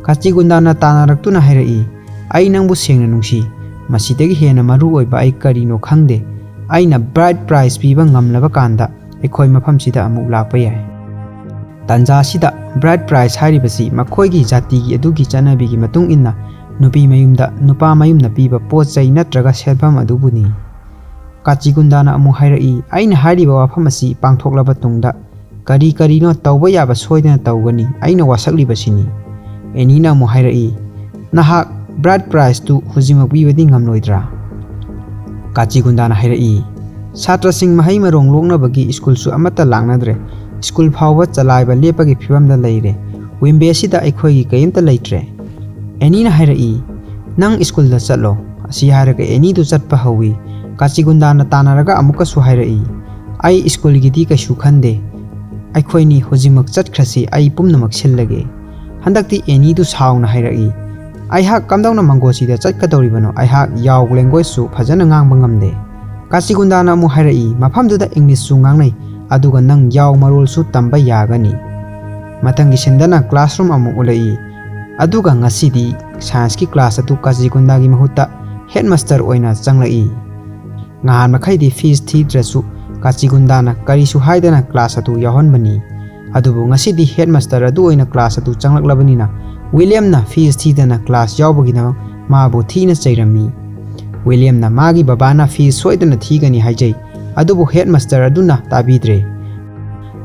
ꯀꯥꯆꯤꯒꯨꯟꯗꯥꯅ ꯇꯥꯟꯅꯔꯛꯇꯨꯅ ꯍꯥꯏꯔꯛꯏ, "ꯑꯩ ꯅꯪꯕꯨ ꯁꯦꯡꯅ ꯅꯨꯡꯁꯤ꯫ ꯃꯁꯤꯗꯒꯤ ꯍꯦꯟꯅ ꯃꯔꯨ ꯑꯣꯏꯕ ꯑꯩ ꯀꯔꯤꯅꯣ ꯈꯪꯗꯦ꯫ ꯑꯩꯅ ꯕ꯭ꯔꯥꯏꯠ ꯄ꯭ꯔꯥꯏꯖ ꯄꯤꯕ ꯉꯝꯂꯕ ꯀꯥꯟꯗ ꯑꯩꯈꯣꯏ ꯃꯐꯝꯁꯤꯗ ꯑꯃꯨꯛ ꯂꯥꯛꯄ ꯌꯥꯏ꯫" ꯇꯥꯟꯖꯥꯁꯤꯗ ꯕ꯭ꯔꯥꯏꯠ ꯄ꯭ꯔꯥꯏꯖ ꯍꯥꯏꯔꯤꯕꯁꯤ ꯃꯈꯣꯏꯒꯤ ꯖꯥꯇꯤꯒꯤ ꯑꯗꯨꯒꯤ ꯆꯠꯅꯕꯤꯒꯤ ꯃꯇꯨꯡ ꯏꯟꯅ ꯅꯨꯄꯤ ꯃꯌꯨꯝꯗ ꯅꯨꯄꯥ ꯃꯌꯨꯝꯅ ꯄꯤꯕ ꯄꯣꯠ ꯆꯩ ꯅꯠꯇ꯭ꯔꯒ ꯁꯦꯟꯐꯝ ꯑꯗꯨꯕꯨꯅꯤ꯫ ꯀꯥꯆꯤꯒꯨꯟꯗꯥꯅ ꯑꯃꯨꯛ ꯍꯥꯏꯔꯛꯏ, "ꯑꯩꯅ ꯍꯥꯏꯔꯤꯕ ꯋꯥꯐꯝ ꯑꯁꯤ ꯄꯥꯡꯊꯣꯛꯂꯕ ꯇꯨꯡꯗ ꯀꯔꯤ ꯀꯔꯤꯅꯣ ꯇꯧꯕ ꯌꯥꯕ ꯁꯣꯏꯗꯅ ꯇꯧꯒꯅꯤ꯫ ꯑꯩꯅ ꯋꯥꯁꯛꯂꯤꯕꯁꯤꯅꯤ꯫" ꯑꯦꯅꯤꯅ ꯑꯃꯨꯛ ꯍꯥꯏꯔꯛꯏ, "ꯅꯍꯥꯛ ꯕ꯭ꯔꯥꯏꯠ ꯄ꯭ꯔꯥꯏꯖꯇꯨ ꯍꯧꯖꯤꯛꯃꯛ ꯄꯤꯕꯗꯤ ꯉꯝꯂꯣꯏꯗ꯭ꯔꯥ?" ꯀꯥꯆꯤꯒꯨꯟꯗꯥꯅ ꯍꯥꯏꯔꯛꯏ, "ꯁꯥꯇ꯭ꯔꯁꯤꯡ ꯃꯍꯩ ꯃꯔꯣꯡ ꯂꯣꯛꯅꯕꯒꯤ ꯁ꯭ꯀꯨꯜꯁꯨ ꯑꯃꯠꯇ ꯂꯥꯛꯅꯗ꯭ꯔꯦ꯫ ꯁ꯭ꯀꯨꯜ ꯐꯥꯎꯕ ꯆꯂꯥꯏꯕ ꯂꯦꯞꯄꯒꯤ ꯐꯤꯕꯝꯗ ꯂꯩꯔꯦ꯫ ꯋꯤꯝꯕꯦꯁꯤꯗ ꯑꯩꯈꯣꯏꯒꯤ ꯀꯔꯤꯝꯇ ꯂꯩꯇ꯭ꯔꯦ꯫" ꯑꯦꯅꯤꯅ ꯍꯥꯏꯔꯛꯏ, "ꯅꯪ ꯁ꯭ꯀꯨꯜꯗ ꯆꯠꯂꯣ꯫" ꯑꯁꯤ ꯍꯥꯏꯔꯒ ꯑꯦꯅꯤꯗꯨ ꯆꯠꯄ ꯍꯧꯏ꯫ ꯀꯥꯆꯤꯒꯨꯟꯗꯥꯅ ꯇꯥꯟꯅꯔꯒ ꯑꯃꯨꯛꯀꯁꯨ ꯍꯥꯏꯔꯛꯏ, "ꯑꯩ ꯁ꯭ꯀꯨꯜꯒꯤꯗꯤ ꯀꯩꯁꯨ ꯈꯟꯗꯦ꯫ ꯑꯩꯈꯣꯏꯅꯤ ꯍꯧꯖꯤꯛꯃꯛ ꯆꯠꯈ꯭ꯔꯁꯤ, ꯑꯩ ꯄꯨꯝꯅꯃꯛ ꯁꯤꯜꯂꯒꯦ꯫" ꯍꯟꯗꯛꯇꯤ ꯑꯦꯅꯤꯗꯨ ꯁꯥꯎꯅ ꯍꯥꯏꯔꯛꯏ, "ꯑꯩꯍꯥꯛ ꯀꯝꯗꯧꯅ ꯃꯪꯒꯣꯁꯤꯗ ꯆꯠꯀꯗꯧꯔꯤꯕꯅꯣ? ꯑꯩꯍꯥꯛ ꯌꯥꯎ ꯂꯦꯡꯒ꯭ꯋꯦꯖꯁꯨ ꯐꯖꯅ ꯉꯥꯡꯕ ꯉꯝꯗꯦ꯫" ꯀꯥꯆꯤꯒꯨꯟꯗꯥꯅ ꯑꯃꯨꯛ ꯍꯥꯏꯔꯛꯏ, "ꯃꯐꯝꯗꯨꯗ ꯏꯪꯂꯤꯁꯁꯨ ꯉꯥꯡꯅꯩ, ꯑꯗꯨꯒ ꯅꯪ ꯌꯥꯎ ꯃꯔꯣꯜꯁꯨ ꯇꯝꯕ ꯌꯥꯒꯅꯤ"꯫ ꯃꯊꯪꯒꯤ ꯁꯤꯟꯗꯅ classroom ꯑꯃꯨꯛ ꯎꯠꯂꯛꯏ꯫ ꯑꯗꯨꯒ ꯉꯁꯤꯗꯤ scienceꯀꯤ class ꯑꯗꯨ ꯀꯥꯆꯤꯒꯨꯟꯗꯥꯒꯤ ꯃꯍꯨꯠꯇ headmaster ꯑꯣꯏꯅ ꯆꯪꯂꯛꯏ꯫ ꯉꯍꯥꯟ ꯃꯈꯩꯗꯤ fees ꯊꯤꯗ꯭ꯔꯁꯨ ꯀꯥꯆꯤꯒꯨꯟꯗꯥꯅ ꯀꯔꯤꯁꯨ ꯍꯥꯏꯗꯅ class ꯑꯗꯨ ꯌꯥꯎꯍꯟꯕꯅꯤ꯫ ꯑꯗꯨꯕꯨ ꯉꯁꯤꯗꯤ headmaster ꯑꯗꯨ ꯑꯣꯏꯅ class ꯑꯗꯨ ꯆꯪꯂꯛꯂꯕꯅꯤꯅ ꯋꯤꯂꯤꯌꯝꯅ fees ꯊꯤꯗꯅ class ꯌꯥꯎꯕꯒꯤꯗꯃꯛ ꯃꯥꯕꯨ ꯊꯤꯅ ꯆꯩꯔꯝꯃꯤ꯫ ꯋꯤꯂꯤꯌꯝꯅ ꯃꯥꯒꯤ ꯕꯕꯥꯅ fees ꯁꯣꯏꯗꯅ ꯊꯤꯒꯅꯤ ꯍꯥꯏꯖꯩ, ꯑꯗꯨꯕꯨ headmaster ꯑꯗꯨꯅ ꯇꯥꯕꯤꯗ꯭ꯔꯦ꯫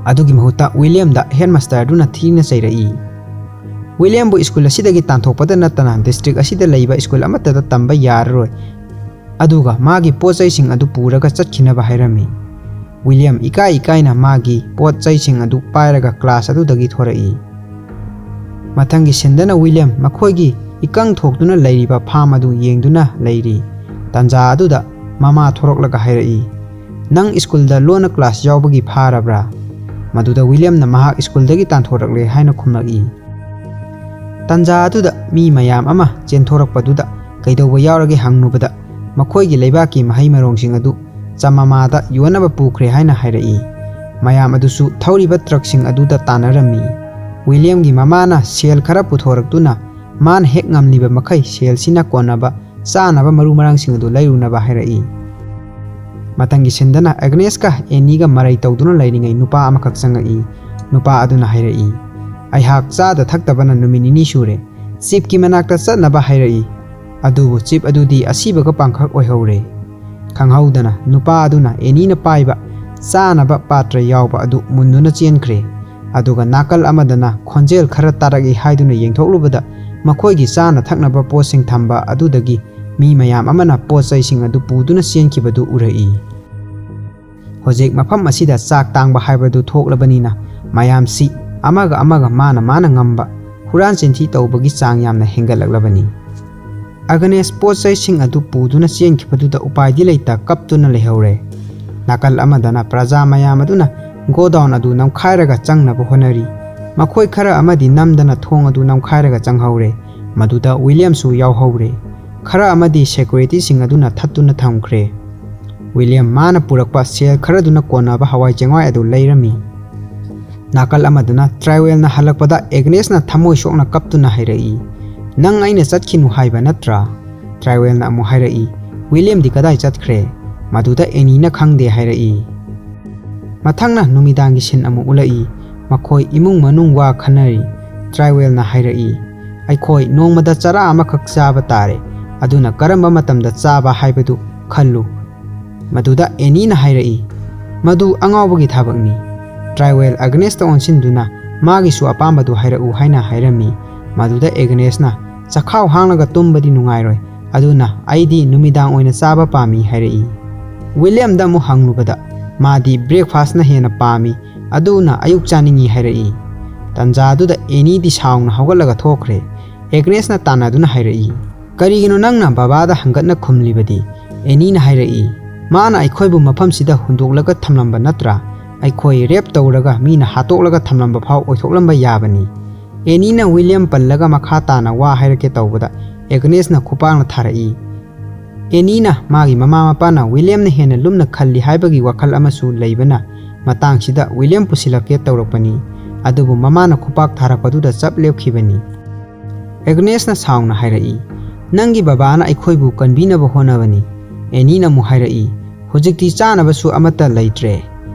ꯑꯗꯨꯒꯤ ꯃꯍꯨꯠꯇ ꯋꯤꯂꯤꯌꯝꯗ headmaster ꯑꯗꯨꯅ ꯊꯤꯅ ꯆꯩꯔꯛꯏ꯫ ꯋꯤꯂꯤꯌꯝꯕꯨ ꯁ꯭ꯀꯨꯜ ꯑꯁꯤꯗꯒꯤ ꯇꯥꯟꯊꯣꯛꯄꯗ ꯅꯠꯇꯅ district ꯑꯁꯤꯗ ꯂꯩꯕ ꯁ꯭ꯀꯨꯜ ꯑꯃꯠꯇꯗ ꯇꯝꯕ ꯌꯥꯔꯔꯣꯏ, ꯑꯗꯨꯒ ꯃꯥꯒꯤ ꯄꯣꯠ ꯆꯩꯁꯤꯡ ꯑꯗꯨ ꯄꯨꯔꯒ ꯆꯠꯈꯤꯅꯕ ꯍꯥꯏꯔꯝꯃꯤ꯫ ꯋꯤꯂꯤꯌꯝ ꯏꯀꯥꯏ ꯏꯀꯥꯏꯅ ꯃꯥꯒꯤ ꯄꯣꯠ ꯆꯩꯁꯤꯡ ꯑꯗꯨ ꯄꯥꯏꯔꯒ class ꯑꯗꯨꯗꯒꯤ ꯊꯣꯔꯛꯏ꯫ ꯃꯊꯪꯒꯤ ꯁꯤꯟꯗꯅ ꯋꯤꯂꯤꯌꯝ ꯃꯈꯣꯏꯒꯤ ꯏꯀꯪ ꯊꯣꯛꯇꯨꯅ ꯂꯩꯔꯤꯕ farm ꯑꯗꯨ ꯌꯦꯡꯗꯨꯅ ꯂꯩꯔꯤ꯫ ꯇꯥꯟꯖꯥ ꯑꯗꯨꯗ ꯃꯃꯥ ꯊꯣꯔꯛꯂꯒ ꯍꯥꯏꯔꯛꯏ, "ꯅꯪ ꯁ꯭ꯀꯨꯜꯗ ꯂꯣꯟꯅ class ꯌꯥꯎꯕꯒꯤ ꯐꯥꯔꯕ꯭ꯔꯥ?" ꯃꯗꯨꯗ ꯋꯤꯂꯤꯌꯝꯅ ꯃꯍꯥꯛ ꯁ꯭ꯀꯨꯜꯗꯒꯤ ꯇꯥꯟꯊꯣꯔꯛꯂꯦ ꯍꯥꯏꯅ ꯈꯨꯝꯂꯛꯏ꯫ ꯇꯥꯟꯖꯥ ꯑꯗꯨꯗ ꯃꯤ ꯃꯌꯥꯝ ꯑꯃ ꯆꯦꯟꯊꯣꯔꯛꯄꯗꯨꯗ ꯀꯩꯗꯧꯕ ꯌꯥꯎꯔꯒꯦ ꯍꯪꯂꯨꯕꯗ ꯃꯈꯣꯏꯒꯤ ꯂꯩꯕꯥꯛꯀꯤ ꯃꯍꯩ ꯃꯔꯣꯡꯁꯤꯡ ꯑꯗꯨ ꯆꯃꯃꯥꯗ ꯌꯣꯟꯅꯕ ꯄꯨꯈ꯭ꯔꯦ ꯍꯥꯏꯅ ꯍꯥꯏꯔꯛꯏ꯫ ꯃꯌꯥꯝ ꯑꯗꯨꯁꯨ ꯊꯧꯔꯤꯕ truckꯁꯤꯡ ꯑꯗꯨꯗ ꯇꯥꯟꯅꯔꯝꯃꯤ꯫ ꯋꯤꯂꯤꯌꯝꯒꯤ ꯃꯃꯥꯅ ꯁꯦꯜ ꯈꯔ ꯄꯨꯊꯣꯔꯛꯇꯨꯅ ꯃꯥꯅ ꯍꯦꯛ ꯉꯝꯂꯤꯕ ꯃꯈꯩ ꯁꯦꯜꯁꯤꯅ ꯀꯣꯟꯅꯕ ꯆꯥꯅꯕ ꯃꯔꯨ ꯃꯔꯥꯡꯁꯤꯡ ꯑꯗꯨ ꯂꯩꯔꯨꯅꯕ ꯍꯥꯏꯔꯛꯏ꯫ ꯃꯊꯪꯒꯤ ꯁꯤꯟꯗꯅ ꯑꯦꯒꯅꯦꯁꯀ ꯑꯦꯅꯤꯒ ꯃꯔꯩ ꯇꯧꯗꯨꯅ ꯂꯩꯔꯤꯉꯩ ꯅꯨꯄꯥ ꯑꯃꯈꯛ ꯆꯪꯉꯛꯏ꯫ ꯅꯨꯄꯥ ꯑꯗꯨꯅ ꯍꯥꯏꯔꯛꯏ, "ꯑꯩꯍꯥꯛ ꯆꯥꯗ ꯊꯛꯇꯕꯅ ꯅꯨꯃꯤꯠ ꯅꯤꯅꯤ ꯁꯨꯔꯦ꯫ ꯆꯤꯞꯀꯤ ꯃꯅꯥꯛꯇ ꯆꯠꯅꯕ ꯍꯥꯏꯔꯛꯏ꯫ ꯑꯗꯨꯕꯨ ꯆꯤꯞ ꯑꯗꯨꯗꯤ ꯑꯁꯤꯕꯒ ꯄꯥꯡꯈꯛ ꯑꯣꯏꯍꯧꯔꯦ"꯫ ꯈꯪꯍꯧꯗꯅ ꯅꯨꯄꯥ ꯑꯗꯨꯅ ꯑꯦꯅꯤꯅ ꯄꯥꯏꯕ ꯆꯥꯅꯕ ꯄꯥꯇ꯭ꯔ ꯌꯥꯎꯕ ꯑꯗꯨ ꯃꯨꯟꯗꯨꯅ ꯆꯦꯟꯈ꯭ꯔꯦ꯫ ꯑꯗꯨꯒ ꯅꯥꯀꯜ ꯑꯃꯗꯅ ꯈꯣꯟꯖꯦꯜ ꯈꯔ ꯇꯥꯔꯛꯏ ꯍꯥꯏꯗꯨꯅ ꯌꯦꯡꯊꯣꯛꯂꯨꯕꯗ ꯃꯈꯣꯏꯒꯤ ꯆꯥꯅ ꯊꯛꯅꯕ ꯄꯣꯠꯁꯤꯡ ꯊꯝꯕ ꯑꯗꯨꯗꯒꯤ ꯃꯤ ꯃꯌꯥꯝ ꯑꯃꯅ ꯄꯣꯠ ꯆꯩꯁꯤꯡ ꯑꯗꯨ ꯄꯨꯗꯨꯅ ꯆꯦꯟꯈꯤꯕꯗꯨ ꯎꯔꯛꯏ꯫ ꯍꯧꯖꯤꯛ ꯃꯐꯝ ꯑꯁꯤꯗ ꯆꯥꯛ ꯇꯥꯡꯕ ꯍꯥꯏꯕꯗꯨ ꯊꯣꯛꯂꯕꯅꯤꯅ ꯃꯌꯥꯝꯁꯤ ꯑꯃꯒ ꯑꯃꯒ ꯃꯥꯅ ꯃꯥꯅ ꯉꯝꯕ ꯍꯨꯔꯥꯟ ꯆꯤꯟꯊꯤ ꯇꯧꯕꯒꯤ ꯆꯥꯡ ꯌꯥꯝꯅ ꯍꯦꯟꯒꯠꯂꯛꯂꯕꯅꯤ꯫ ꯑꯒꯅꯦꯁ ꯄꯣꯠ ꯆꯩꯁꯤꯡ ꯑꯗꯨ ꯄꯨꯗꯨꯅ ꯆꯦꯟꯈꯤꯕꯗꯨꯗ ꯎꯄꯥꯏꯗꯤ ꯂꯩꯇ ꯀꯞꯇꯨꯅ ꯂꯩꯍꯧꯔꯦ꯫ ꯅꯥꯀꯜ ꯑꯃꯗꯅ ꯄ꯭ꯔꯖꯥ ꯃꯌꯥꯝ ꯑꯗꯨꯅ godown ꯑꯗꯨ ꯅꯝꯈꯥꯏꯔꯒ ꯆꯪꯅꯕ ꯍꯣꯠꯅꯔꯤ꯫ ꯃꯈꯣꯏ ꯈꯔ ꯑꯃꯗꯤ ꯅꯝꯗꯅ ꯊꯣꯡ ꯑꯗꯨ ꯅꯝꯈꯥꯏꯔꯒ ꯆꯪꯍꯧꯔꯦ꯫ ꯃꯗꯨꯗ ꯋꯤꯂꯤꯌꯝꯁꯨ ꯌꯥꯎꯍꯧꯔꯦ꯫ ꯈꯔ ꯑꯃꯗꯤ securityꯁꯤꯡ ꯑꯗꯨꯅ ꯊꯠꯇꯨꯅ ꯊꯝꯈ꯭ꯔꯦ꯫ ꯋꯤꯂꯤꯌꯝ ꯃꯥꯅ ꯄꯨꯔꯛꯄ ꯁꯦꯜ ꯈꯔꯗꯨꯅ ꯀꯣꯟꯅꯕ ꯍꯋꯥꯏ ꯆꯦꯡꯋꯥꯏ ꯑꯗꯨ ꯂꯩꯔꯝꯃꯤ꯫ ꯅꯥꯀꯜ ꯑꯃꯗꯅ ꯇ꯭ꯔꯥꯏꯋꯦꯜꯅ ꯍꯜꯂꯛꯄꯗ ꯑꯦꯒꯅꯦꯁꯅ ꯊꯃꯣꯏ ꯁꯣꯛꯅ ꯀꯞꯇꯨꯅ ꯍꯥꯏꯔꯛꯏ, "ꯅꯪ ꯑꯩꯅ ꯆꯠꯈꯤꯅꯨ ꯍꯥꯏꯕ ꯅꯠꯇ꯭ꯔꯥ?" ꯇ꯭ꯔꯥꯏꯋꯦꯜꯅ ꯑꯃꯨꯛ ꯍꯥꯏꯔꯛꯏ, "ꯋꯤꯂꯤꯌꯝꯗꯤ ꯀꯗꯥꯏ ꯆꯠꯈ꯭ꯔꯦ?" ꯃꯗꯨꯗ ꯑꯦꯅꯤꯅ ꯈꯪꯗꯦ ꯍꯥꯏꯔꯛꯏ꯫ ꯃꯊꯪꯅ ꯅꯨꯃꯤꯗꯥꯡꯒꯤ ꯁꯤꯟ ꯑꯃꯨꯛ ꯎꯠꯂꯛꯏ꯫ ꯃꯈꯣꯏ ꯏꯃꯨꯡ ꯃꯅꯨꯡ ꯋꯥ ꯈꯟꯅꯔꯤ꯫ ꯇ꯭ꯔꯥꯏꯋꯦꯜꯅ ꯍꯥꯏꯔꯛꯏ, "ꯑꯩꯈꯣꯏ ꯅꯣꯡꯃꯗ ꯆꯔꯥ ꯑꯃꯈꯛ ꯆꯥꯕ ꯇꯥꯔꯦ, ꯑꯗꯨꯅ ꯀꯔꯝꯕ ꯃꯇꯝꯗ ꯆꯥꯕ ꯍꯥꯏꯕꯗꯨ ꯈꯜꯂꯨ꯫" ꯃꯗꯨꯗ ꯑꯦꯅꯤꯅ ꯍꯥꯏꯔꯛꯏ, "ꯃꯗꯨ ꯑꯉꯥꯎꯕꯒꯤ ꯊꯕꯛꯅꯤ꯫" ꯇ꯭ꯔꯥꯏꯋꯦꯜ ꯑꯦꯒꯅꯦꯁꯇ ꯑꯣꯟꯁꯤꯟꯗꯨꯅ, "ꯃꯥꯒꯤꯁꯨ ꯑꯄꯥꯝꯕꯗꯨ ꯍꯥꯏꯔꯛꯎ" ꯍꯥꯏꯅ ꯍꯥꯏꯔꯝꯃꯤ꯫ ꯃꯗꯨꯗ ꯑꯦꯒꯅꯦꯁꯅ, "ꯆꯈꯥꯎ ꯍꯥꯡꯂꯒ ꯇꯨꯝꯕꯗꯤ ꯅꯨꯡꯉꯥꯏꯔꯣꯏ, ꯑꯗꯨꯅ ꯑꯩꯗꯤ ꯅꯨꯃꯤꯗꯥꯡ ꯑꯣꯏꯅ ꯆꯥꯕ ꯄꯥꯝꯃꯤ" ꯍꯥꯏꯔꯛꯏ꯫ ꯋꯤꯂꯤꯌꯝꯗ ꯑꯃꯨꯛ ꯍꯪꯂꯨꯕꯗ, ꯃꯥꯗꯤ ꯕ꯭ꯔꯦꯛꯐꯥꯁꯅ ꯍꯦꯟꯅ ꯄꯥꯝꯃꯤ, ꯑꯗꯨꯅ ꯑꯌꯨꯛ ꯆꯥꯅꯤꯡꯏ ꯍꯥꯏꯔꯛꯏ꯫ ꯇꯟꯖꯥꯗꯨꯗ ꯑꯦꯅꯤꯗꯤ ꯁꯥꯎꯅ ꯍꯧꯒꯠꯂꯒ ꯊꯣꯛꯈ꯭ꯔꯦ꯫ ꯑꯦꯒꯅꯦꯁꯅ ꯇꯥꯟꯅꯗꯨꯅ ꯍꯥꯏꯔꯛꯏ, "ꯀꯔꯤꯒꯤꯅꯣ ꯅꯪꯅ ꯕꯕꯥꯗ ꯍꯪꯒꯠꯅ ꯈꯨꯝꯂꯤꯕꯗꯤ?" ꯑꯦꯅꯤꯅ ꯍꯥꯏꯔꯛꯏ, "ꯃꯥꯅ ꯑꯩꯈꯣꯏꯕꯨ ꯃꯐꯝꯁꯤꯗ ꯍꯨꯟꯗꯣꯛꯂꯒ ꯊꯝꯂꯝꯕ ꯅꯠꯇ꯭ꯔꯥ? ꯑꯩꯈꯣꯏ ꯔꯦꯞ ꯇꯧꯔꯒ ꯃꯤꯅ ꯍꯥꯠꯇꯣꯛꯂꯒ ꯊꯝꯂꯝꯕ ꯐꯥꯎ ꯑꯣꯏꯊꯣꯛꯂꯝꯕ ꯌꯥꯕꯅꯤ꯫" ꯑꯦꯅꯤꯅ ꯋꯤꯂꯤꯌꯝ ꯄꯜꯂꯒ ꯃꯈꯥ ꯇꯥꯅ ꯋꯥ ꯍꯥꯏꯔꯛꯀꯦ ꯇꯧꯕꯗ ꯑꯦꯒꯅꯦꯁꯅ ꯈꯨꯄꯥꯛꯅ ꯊꯥꯔꯛꯏ꯫ ꯑꯦꯅꯤꯅ ꯃꯥꯒꯤ ꯃꯃꯥ ꯃꯄꯥꯅ ꯋꯤꯂꯤꯌꯝꯅ ꯍꯦꯟꯅ ꯂꯨꯝꯅ ꯈꯜꯂꯤ ꯍꯥꯏꯕꯒꯤ ꯋꯥꯈꯜ ꯑꯃꯁꯨ ꯂꯩꯕꯅ ꯃꯇꯥꯡꯁꯤꯗ ꯋꯤꯂꯤꯌꯝ ꯄꯨꯁꯤꯜꯂꯛꯀꯦ ꯇꯧꯔꯛꯄꯅꯤ꯫ ꯑꯗꯨꯕꯨ ꯃꯃꯥꯅ ꯈꯨꯄꯥꯛ ꯊꯥꯔꯛꯄꯗꯨꯗ ꯆꯞ ꯂꯦꯞꯈꯤꯕꯅꯤ꯫ ꯑꯦꯒꯅꯦꯁꯅ ꯁꯥꯎꯅ ꯍꯥꯏꯔꯛꯏ, "ꯅꯪꯒꯤ ꯕꯕꯥꯅ ꯑꯩꯈꯣꯏꯕꯨ ꯀꯟꯕꯤꯅꯕ ꯍꯣꯠꯅꯕꯅꯤ꯫" ꯑꯦꯅꯤꯅ ꯑꯃꯨꯛ ꯍꯥꯏꯔꯛꯏ, "ꯍꯧꯖꯤꯛꯇꯤ ꯆꯥꯅꯕꯁꯨ ꯑꯃꯠꯇ ꯂꯩꯇ꯭ꯔꯦ꯫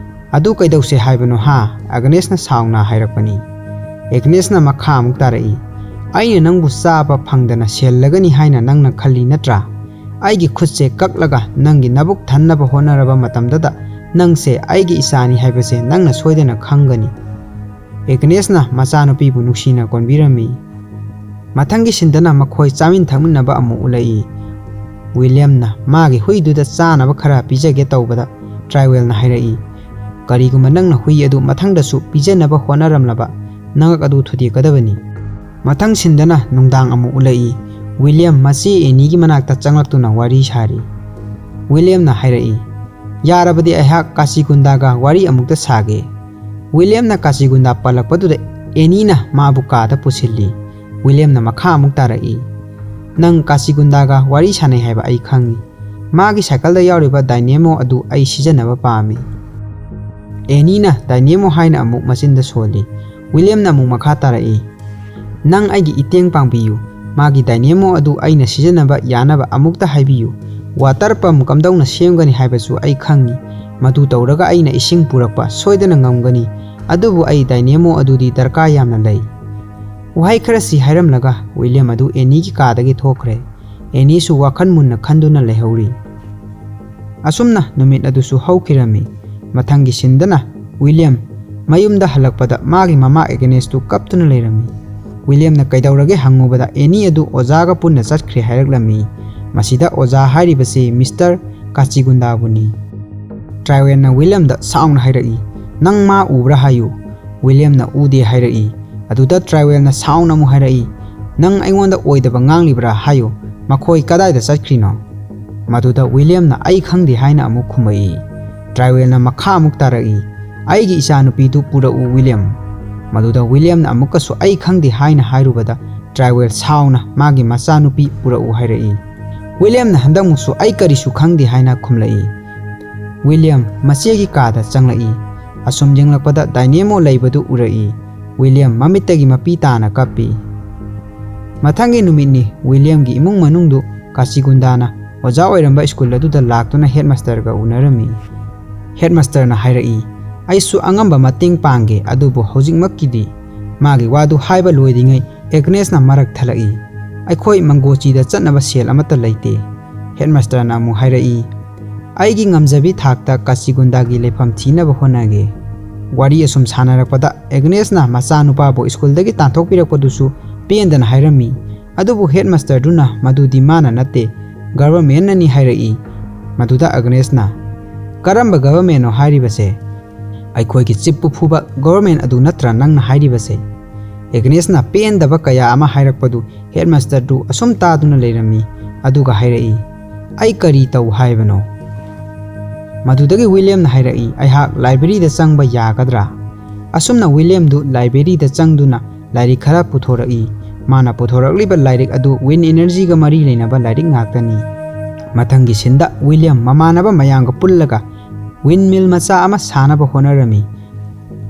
ꯑꯗꯨ ꯀꯩꯗꯧꯁꯦ ꯍꯥꯏꯕꯅꯣ ꯍꯥ?" ꯑꯦꯒꯅꯦꯁꯅ ꯁꯥꯎꯅ ꯍꯥꯏꯔꯛꯄꯅꯤ꯫ ꯑꯦꯒꯅꯦꯁꯅ ꯃꯈꯥ ꯑꯃꯨꯛ ꯇꯥꯔꯛꯏ, "ꯑꯩꯅ ꯅꯪꯕꯨ ꯆꯥꯕ ꯐꯪꯗꯅ ꯁꯤꯍꯜꯂꯒꯅꯤ ꯍꯥꯏꯅ ꯅꯪꯅ ꯈꯜꯂꯤ ꯅꯠꯇ꯭ꯔꯥ? ꯑꯩꯒꯤ ꯈꯨꯠꯁꯦ ꯀꯛꯂꯒ ꯅꯪꯒꯤ ꯅꯕꯨꯛ ꯊꯟꯅꯕ ꯍꯣꯠꯅꯔꯕ ꯃꯇꯝꯗꯗ ꯅꯪꯁꯦ ꯑꯩꯒꯤ ꯏꯆꯥꯅꯤ ꯍꯥꯏꯕꯁꯦ ꯅꯪꯅ ꯁꯣꯏꯗꯅ ꯈꯪꯒꯅꯤ꯫" ꯑꯦꯒꯅꯦꯁꯅ ꯃꯆꯥꯅꯨꯄꯤꯕꯨ ꯅꯨꯡꯁꯤꯅ ꯀꯣꯟꯕꯤꯔꯝꯃꯤ꯫ ꯃꯊꯪꯒꯤ ꯁꯤꯟꯗꯅ ꯃꯈꯣꯏ ꯆꯥꯃꯤꯟ ꯊꯛꯃꯤꯟꯅꯕ ꯑꯃꯨꯛ ꯎꯠꯂꯛꯏ꯫ ꯋꯤꯂꯤꯌꯝꯅ ꯃꯥꯒꯤ ꯍꯨꯏꯗꯨꯗ ꯆꯥꯅꯕ ꯈꯔ ꯄꯤꯖꯒꯦ ꯇꯧꯕꯗ ꯇ꯭ꯔꯥꯏꯋꯦꯜꯅ ꯍꯥꯏꯔꯛꯏ, "ꯀꯔꯤꯒꯨꯝꯕ ꯅꯪꯅ ꯍꯨꯏ ꯑꯗꯨ ꯃꯊꯪꯗꯁꯨ ꯄꯤꯖꯅꯕ ꯍꯣꯠꯅꯔꯝꯂꯕ ꯅꯉꯛ ꯑꯗꯨ ꯊꯨꯗꯦꯛꯀꯗꯕꯅꯤ꯫" ꯃꯊꯪ ꯁꯤꯟꯗꯅ ꯅꯨꯡꯗꯥꯡ ꯑꯃꯨꯛ ꯎꯠꯂꯛꯏ꯫ ꯋꯤꯂꯤꯌꯝ ꯃꯆꯦ ꯑꯦꯅꯤꯒꯤ ꯃꯅꯥꯛꯇ ꯆꯪꯂꯛꯇꯨꯅ ꯋꯥꯔꯤ ꯁꯥꯔꯤ꯫ ꯋꯤꯂꯤꯌꯝꯅ ꯍꯥꯏꯔꯛꯏ, "ꯌꯥꯔꯕꯗꯤ ꯑꯩꯍꯥꯛ ꯀꯥꯆꯤꯒꯨꯟꯗꯥꯒ ꯋꯥꯔꯤ ꯑꯃꯨꯛꯇ ꯁꯥꯒꯦ꯫" ꯋꯤꯂꯤꯌꯝꯅ ꯀꯥꯆꯤꯒꯨꯟꯗꯥ ꯄꯜꯂꯛꯄꯗꯨꯗ ꯑꯦꯅꯤꯅ ꯃꯥꯕꯨ ꯀꯥꯗ ꯄꯨꯁꯤꯜꯂꯤ꯫ ꯋꯤꯂꯤꯌꯝꯅ ꯃꯈꯥ ꯑꯃꯨꯛ ꯇꯥꯔꯛꯏ, "ꯅꯪ ꯀꯥꯆꯤꯒꯨꯟꯗꯥꯒ ꯋꯥꯔꯤ ꯁꯥꯟꯅꯩ ꯍꯥꯏꯕ ꯑꯩ ꯈꯪꯏ꯫ ꯃꯥꯒꯤ ꯁꯥꯏꯀꯜꯗ ꯌꯥꯎꯔꯤꯕ ꯗꯥꯏꯅꯦꯃꯣ ꯑꯗꯨ ꯑꯩ ꯁꯤꯖꯤꯟꯅꯕ ꯄꯥꯝꯃꯤ꯫ ꯑꯦꯅꯤꯅ ꯗꯥꯏꯅꯦꯃꯣ ꯍꯥꯏꯅ ꯑꯃꯨꯛ ꯃꯆꯤꯟꯗ ꯁꯣꯜꯂꯤ꯫ ꯋꯤꯂꯤꯌꯝꯅ ꯑꯃꯨꯛ ꯃꯈꯥ ꯇꯥꯔꯛꯏ, "ꯅꯪ ꯑꯩꯒꯤ ꯏꯇꯦꯡ ꯄꯥꯡꯕꯤꯌꯨ꯫ ꯃꯥꯒꯤ ꯗꯥꯏꯅꯦꯃꯣ ꯑꯗꯨ ꯑꯩꯅ ꯁꯤꯖꯤꯟꯅꯕ ꯌꯥꯅꯕ ꯑꯃꯨꯛꯇ ꯍꯥꯏꯕꯤꯌꯨ꯫ ꯋꯥꯇꯔ ꯄꯝ ꯀꯝꯗꯧꯅ ꯁꯦꯝꯒꯅꯤ ꯍꯥꯏꯕꯁꯨ ꯑꯩ ꯈꯪꯏ꯫ ꯃꯗꯨ ꯇꯧꯔꯒ ꯑꯩꯅ ꯏꯁꯤꯡ ꯄꯨꯔꯛꯄ ꯁꯣꯏꯗꯅ ꯉꯝꯒꯅꯤ꯫ ꯑꯗꯨꯕꯨ ꯑꯩ ꯗꯥꯏꯅꯦꯃꯣ ꯑꯗꯨꯗꯤ ꯗꯔꯀꯥꯔ ꯌꯥꯝꯅ ꯂꯩ꯫" ꯋꯥꯍꯩ ꯈꯔꯁꯤ ꯍꯥꯏꯔꯝꯂꯒ ꯋꯤꯂꯤꯌꯝ ꯑꯗꯨ ꯑꯦꯅꯤꯒꯤ ꯀꯥꯗꯒꯤ ꯊꯣꯛꯈ꯭ꯔꯦ꯫ ꯑꯦꯅꯤꯁꯨ ꯋꯥꯈꯜ ꯃꯨꯟꯅ ꯈꯟꯗꯨꯅ ꯂꯩꯍꯧꯔꯤ꯫ ꯑꯁꯨꯝꯅ ꯅꯨꯃꯤꯠ ꯑꯗꯨꯁꯨ ꯍꯧꯈꯤꯔꯝꯃꯤ꯫ ꯃꯊꯪꯒꯤ ꯁꯤꯟꯗꯅ ꯋꯤꯂꯤꯌꯝ ꯃꯌꯨꯝꯗ ꯍꯜꯂꯛꯄꯗ ꯃꯥꯒꯤ ꯃꯃꯥ ꯑꯦꯒꯅꯦꯁꯇꯨ ꯀꯞꯇꯨꯅ ꯂꯩꯔꯝꯃꯤ꯫ ꯋꯤꯂꯤꯌꯝꯅ ꯀꯩꯗꯧꯔꯒꯦ ꯍꯪꯉꯨꯕꯗ ꯑꯦꯅꯤ ꯑꯗꯨ ꯑꯣꯖꯥꯒ ꯄꯨꯟꯅ ꯆꯠꯈ꯭ꯔꯦ ꯍꯥꯏꯔꯛꯂꯝꯃꯤ꯫ ꯃꯁꯤꯗ ꯑꯣꯖꯥ ꯍꯥꯏꯔꯤꯕꯁꯤ ꯃꯤꯁꯇꯔ ꯀꯥꯆꯤꯒꯨꯟꯗꯥꯕꯨꯅꯤ꯫ ꯇ꯭ꯔꯥꯏꯋꯦꯜꯅ ꯋꯤꯂꯤꯌꯝꯗ ꯁꯥꯎꯅ ꯍꯥꯏꯔꯛꯏ, "ꯅꯪ ꯃꯥ ꯎꯕ꯭ꯔꯥ ꯍꯥꯏꯌꯨ꯫" ꯋꯤꯂꯤꯌꯝꯅ ꯎꯗꯦ ꯍꯥꯏꯔꯛꯏ꯫ ꯑꯗꯨꯗ ꯇ꯭ꯔꯥꯏꯋꯦꯜꯅ ꯁꯥꯎꯅ ꯑꯃꯨꯛ ꯍꯥꯏꯔꯛꯏ, "ꯅꯪ ꯑꯩꯉꯣꯟꯗ ꯑꯣꯏꯗꯕ ꯉꯥꯡꯂꯤꯕ꯭ꯔꯥ ꯍꯥꯏꯌꯨ꯫ ꯃꯈꯣꯏ ꯀꯗꯥꯏꯗ ꯆꯠꯈ꯭ꯔꯤꯅꯣ?" ꯃꯗꯨꯗ ꯋꯤꯂꯤꯌꯝꯅ "ꯑꯩ ꯈꯪꯗꯦ" ꯍꯥꯏꯅ ꯑꯃꯨꯛ ꯈꯨꯝꯃꯛꯏ꯫ ꯇ꯭ꯔꯥꯏꯋꯦꯜꯅ ꯃꯈꯥ ꯑꯃꯨꯛ ꯇꯥꯔꯛꯏ, "ꯑꯩꯒꯤ ꯏꯆꯥꯅꯨꯄꯤꯗꯨ ꯄꯨꯔꯛꯎ ꯋꯤꯂꯤꯌꯝ꯫" ꯃꯗꯨꯗ ꯋꯤꯂꯤꯌꯝꯅ ꯑꯃꯨꯛꯀꯁꯨ "ꯑꯩ ꯈꯪꯗꯦ" ꯍꯥꯏꯅ ꯍꯥꯏꯔꯨꯕꯗ ꯇ꯭ꯔꯥꯏꯋꯦꯜ ꯁꯥꯎꯅ ꯃꯥꯒꯤ ꯃꯆꯥꯅꯨꯄꯤ ꯄꯨꯔꯛꯎ ꯍꯥꯏꯔꯛꯏ꯫ ꯋꯤꯂꯤꯌꯝꯅ ꯍꯟꯗꯛꯃꯨꯛꯁꯨ "ꯑꯩ ꯀꯔꯤꯁꯨ ꯈꯪꯗꯦ" ꯍꯥꯏꯅ ꯈꯨꯝꯂꯛꯏ꯫ ꯋꯤꯂꯤꯌꯝ ꯃꯆꯦꯒꯤ ꯀꯥꯗ ꯆꯪꯂꯛꯏ꯫ ꯑꯁꯨꯝ ꯌꯦꯡꯂꯛꯄꯗ ꯗꯥꯏꯅꯦꯃꯣ ꯂꯩꯕꯗꯨ ꯎꯔꯛꯏ꯫ ꯋꯤꯂꯤꯌꯝ ꯃꯃꯤꯠꯇꯒꯤ ꯃꯄꯤ ꯇꯥꯅ ꯀꯞꯄꯤ꯫ ꯃꯊꯪꯒꯤ ꯅꯨꯃꯤꯠꯅꯤ꯫ ꯋꯤꯂꯤꯌꯝꯒꯤ ꯏꯃꯨꯡ ꯃꯅꯨꯡꯗꯨ ꯀꯥꯆꯤꯒꯨꯟꯗꯥꯅ ꯑꯣꯖꯥ ꯑꯣꯏꯔꯝꯕ ꯁ꯭ꯀꯨꯜ ꯑꯗꯨꯗ ꯂꯥꯛꯇꯨꯅ ꯍꯦꯗꯃꯥꯁꯇꯔꯒ ꯎꯅꯔꯝꯃꯤ꯫ ꯍꯦꯗꯃꯥꯁꯇꯔꯅ ꯍꯥꯏꯔꯛꯏ, "ꯑꯩꯁꯨ ꯑꯉꯝꯕ ꯃꯇꯦꯡ ꯄꯥꯡꯒꯦ, ꯑꯗꯨꯕꯨ ꯍꯧꯖꯤꯛꯃꯛꯀꯤꯗꯤ꯫" ꯃꯥꯒꯤ ꯋꯥꯗꯨ ꯍꯥꯏꯕ ꯂꯣꯏꯗ꯭ꯔꯤꯉꯩ ꯑꯦꯒꯅꯦꯁꯅ ꯃꯔꯛ ꯊꯠꯂꯛꯏ, "ꯑꯩꯈꯣꯏ ꯃꯪꯒꯣꯆꯤꯗ ꯆꯠꯅꯕ ꯁꯦꯜ ꯑꯃꯠꯇ ꯂꯩꯇꯦ꯫" ꯍꯦꯗꯃꯥꯁꯇꯔꯅ ꯑꯃꯨꯛ ꯍꯥꯏꯔꯛꯏ, "ꯑꯩꯒꯤ ꯉꯝꯖꯕꯤ ꯊꯥꯛꯇ ꯀꯥꯆꯤꯒꯨꯟꯗꯥꯒꯤ ꯂꯩꯐꯝ ꯊꯤꯅꯕ ꯍꯣꯠꯅꯒꯦ꯫" ꯋꯥꯔꯤ ꯑꯁꯨꯝ ꯁꯥꯟꯅꯔꯛꯄꯗ ꯑꯦꯒꯅꯦꯁꯅ ꯃꯆꯥꯅꯨꯄꯥꯕꯨ ꯁ꯭ꯀꯨꯜꯗꯒꯤ ꯇꯥꯟꯊꯣꯛꯄꯤꯔꯛꯄꯗꯨꯁꯨ ꯄꯦꯟꯗꯅ ꯍꯥꯏꯔꯝꯃꯤ꯫ ꯑꯗꯨꯕꯨ ꯍꯦꯗꯃꯥꯁꯇꯔꯗꯨꯅ ꯃꯗꯨꯗꯤ ꯃꯥꯅ ꯅꯠꯇꯦ, ꯒꯚꯔꯟꯃꯦꯟꯠꯅꯅꯤ ꯍꯥꯏꯔꯛꯏ꯫ ꯃꯗꯨꯗ ꯑꯦꯒꯅꯦꯁꯅ, "ꯀꯔꯝꯕ ꯒꯚꯔꯟꯃꯦꯟꯠꯅꯣ ꯍꯥꯏꯔꯤꯕꯁꯦ? ꯑꯩꯈꯣꯏꯒꯤ ꯆꯤꯞꯄꯨ ꯐꯨꯕ ꯒꯚꯔꯟꯃꯦꯟꯠ ꯑꯗꯨ ꯅꯠꯇ꯭ꯔꯥ ꯅꯪꯅ ꯍꯥꯏꯔꯤꯕꯁꯦ?" ꯑꯦꯒꯅꯦꯁꯅ ꯄꯦꯟꯗꯕ ꯀꯌꯥ ꯑꯃ ꯍꯥꯏꯔꯛꯄꯗꯨ ꯍꯦꯗꯃꯥꯁꯇꯔꯗꯨ ꯑꯁꯨꯝ ꯇꯥꯗꯨꯅ ꯂꯩꯔꯝꯃꯤ꯫ ꯑꯗꯨꯒ ꯍꯥꯏꯔꯛꯏ, "ꯑꯩ ꯀꯔꯤ ꯇꯧ ꯍꯥꯏꯕꯅꯣ?" ꯃꯗꯨꯗꯒꯤ ꯋꯤꯂꯤꯌꯝꯅ ꯍꯥꯏꯔꯛꯏ, "ꯑꯩꯍꯥꯛ ꯂꯥꯏꯕ꯭ꯔꯦꯔꯤꯗ ꯆꯪꯕ ꯌꯥꯒꯗ꯭ꯔꯥ?" ꯑꯁꯨꯝꯅ ꯋꯤꯂꯤꯌꯝꯗꯨ ꯂꯥꯏꯕ꯭ꯔꯦꯔꯤꯗ ꯆꯪꯗꯨꯅ ꯂꯥꯏꯔꯤꯛ ꯈꯔ ꯄꯨꯊꯣꯔꯛꯏ꯫ ꯃꯥꯅ ꯄꯨꯊꯣꯔꯛꯂꯤꯕ ꯂꯥꯏꯔꯤꯛ ꯑꯗꯨ ꯋꯤꯟ ꯑꯦꯅꯔꯖꯤꯒ ꯃꯔꯤ ꯂꯩꯅꯕ ꯂꯥꯏꯔꯤꯛ ꯉꯥꯛꯇꯅꯤ꯫ ꯃꯊꯪꯒꯤ ꯁꯤꯟꯗ ꯋꯤꯂꯤꯌꯝ ꯃꯃꯥꯟꯅꯕ ꯃꯌꯥꯝꯒ ꯄꯨꯜꯂꯒ ꯋꯤꯟꯃꯤꯜ ꯃꯆꯥ ꯑꯃ ꯁꯥꯅꯕ ꯍꯣꯠꯅꯔꯝꯃꯤ꯫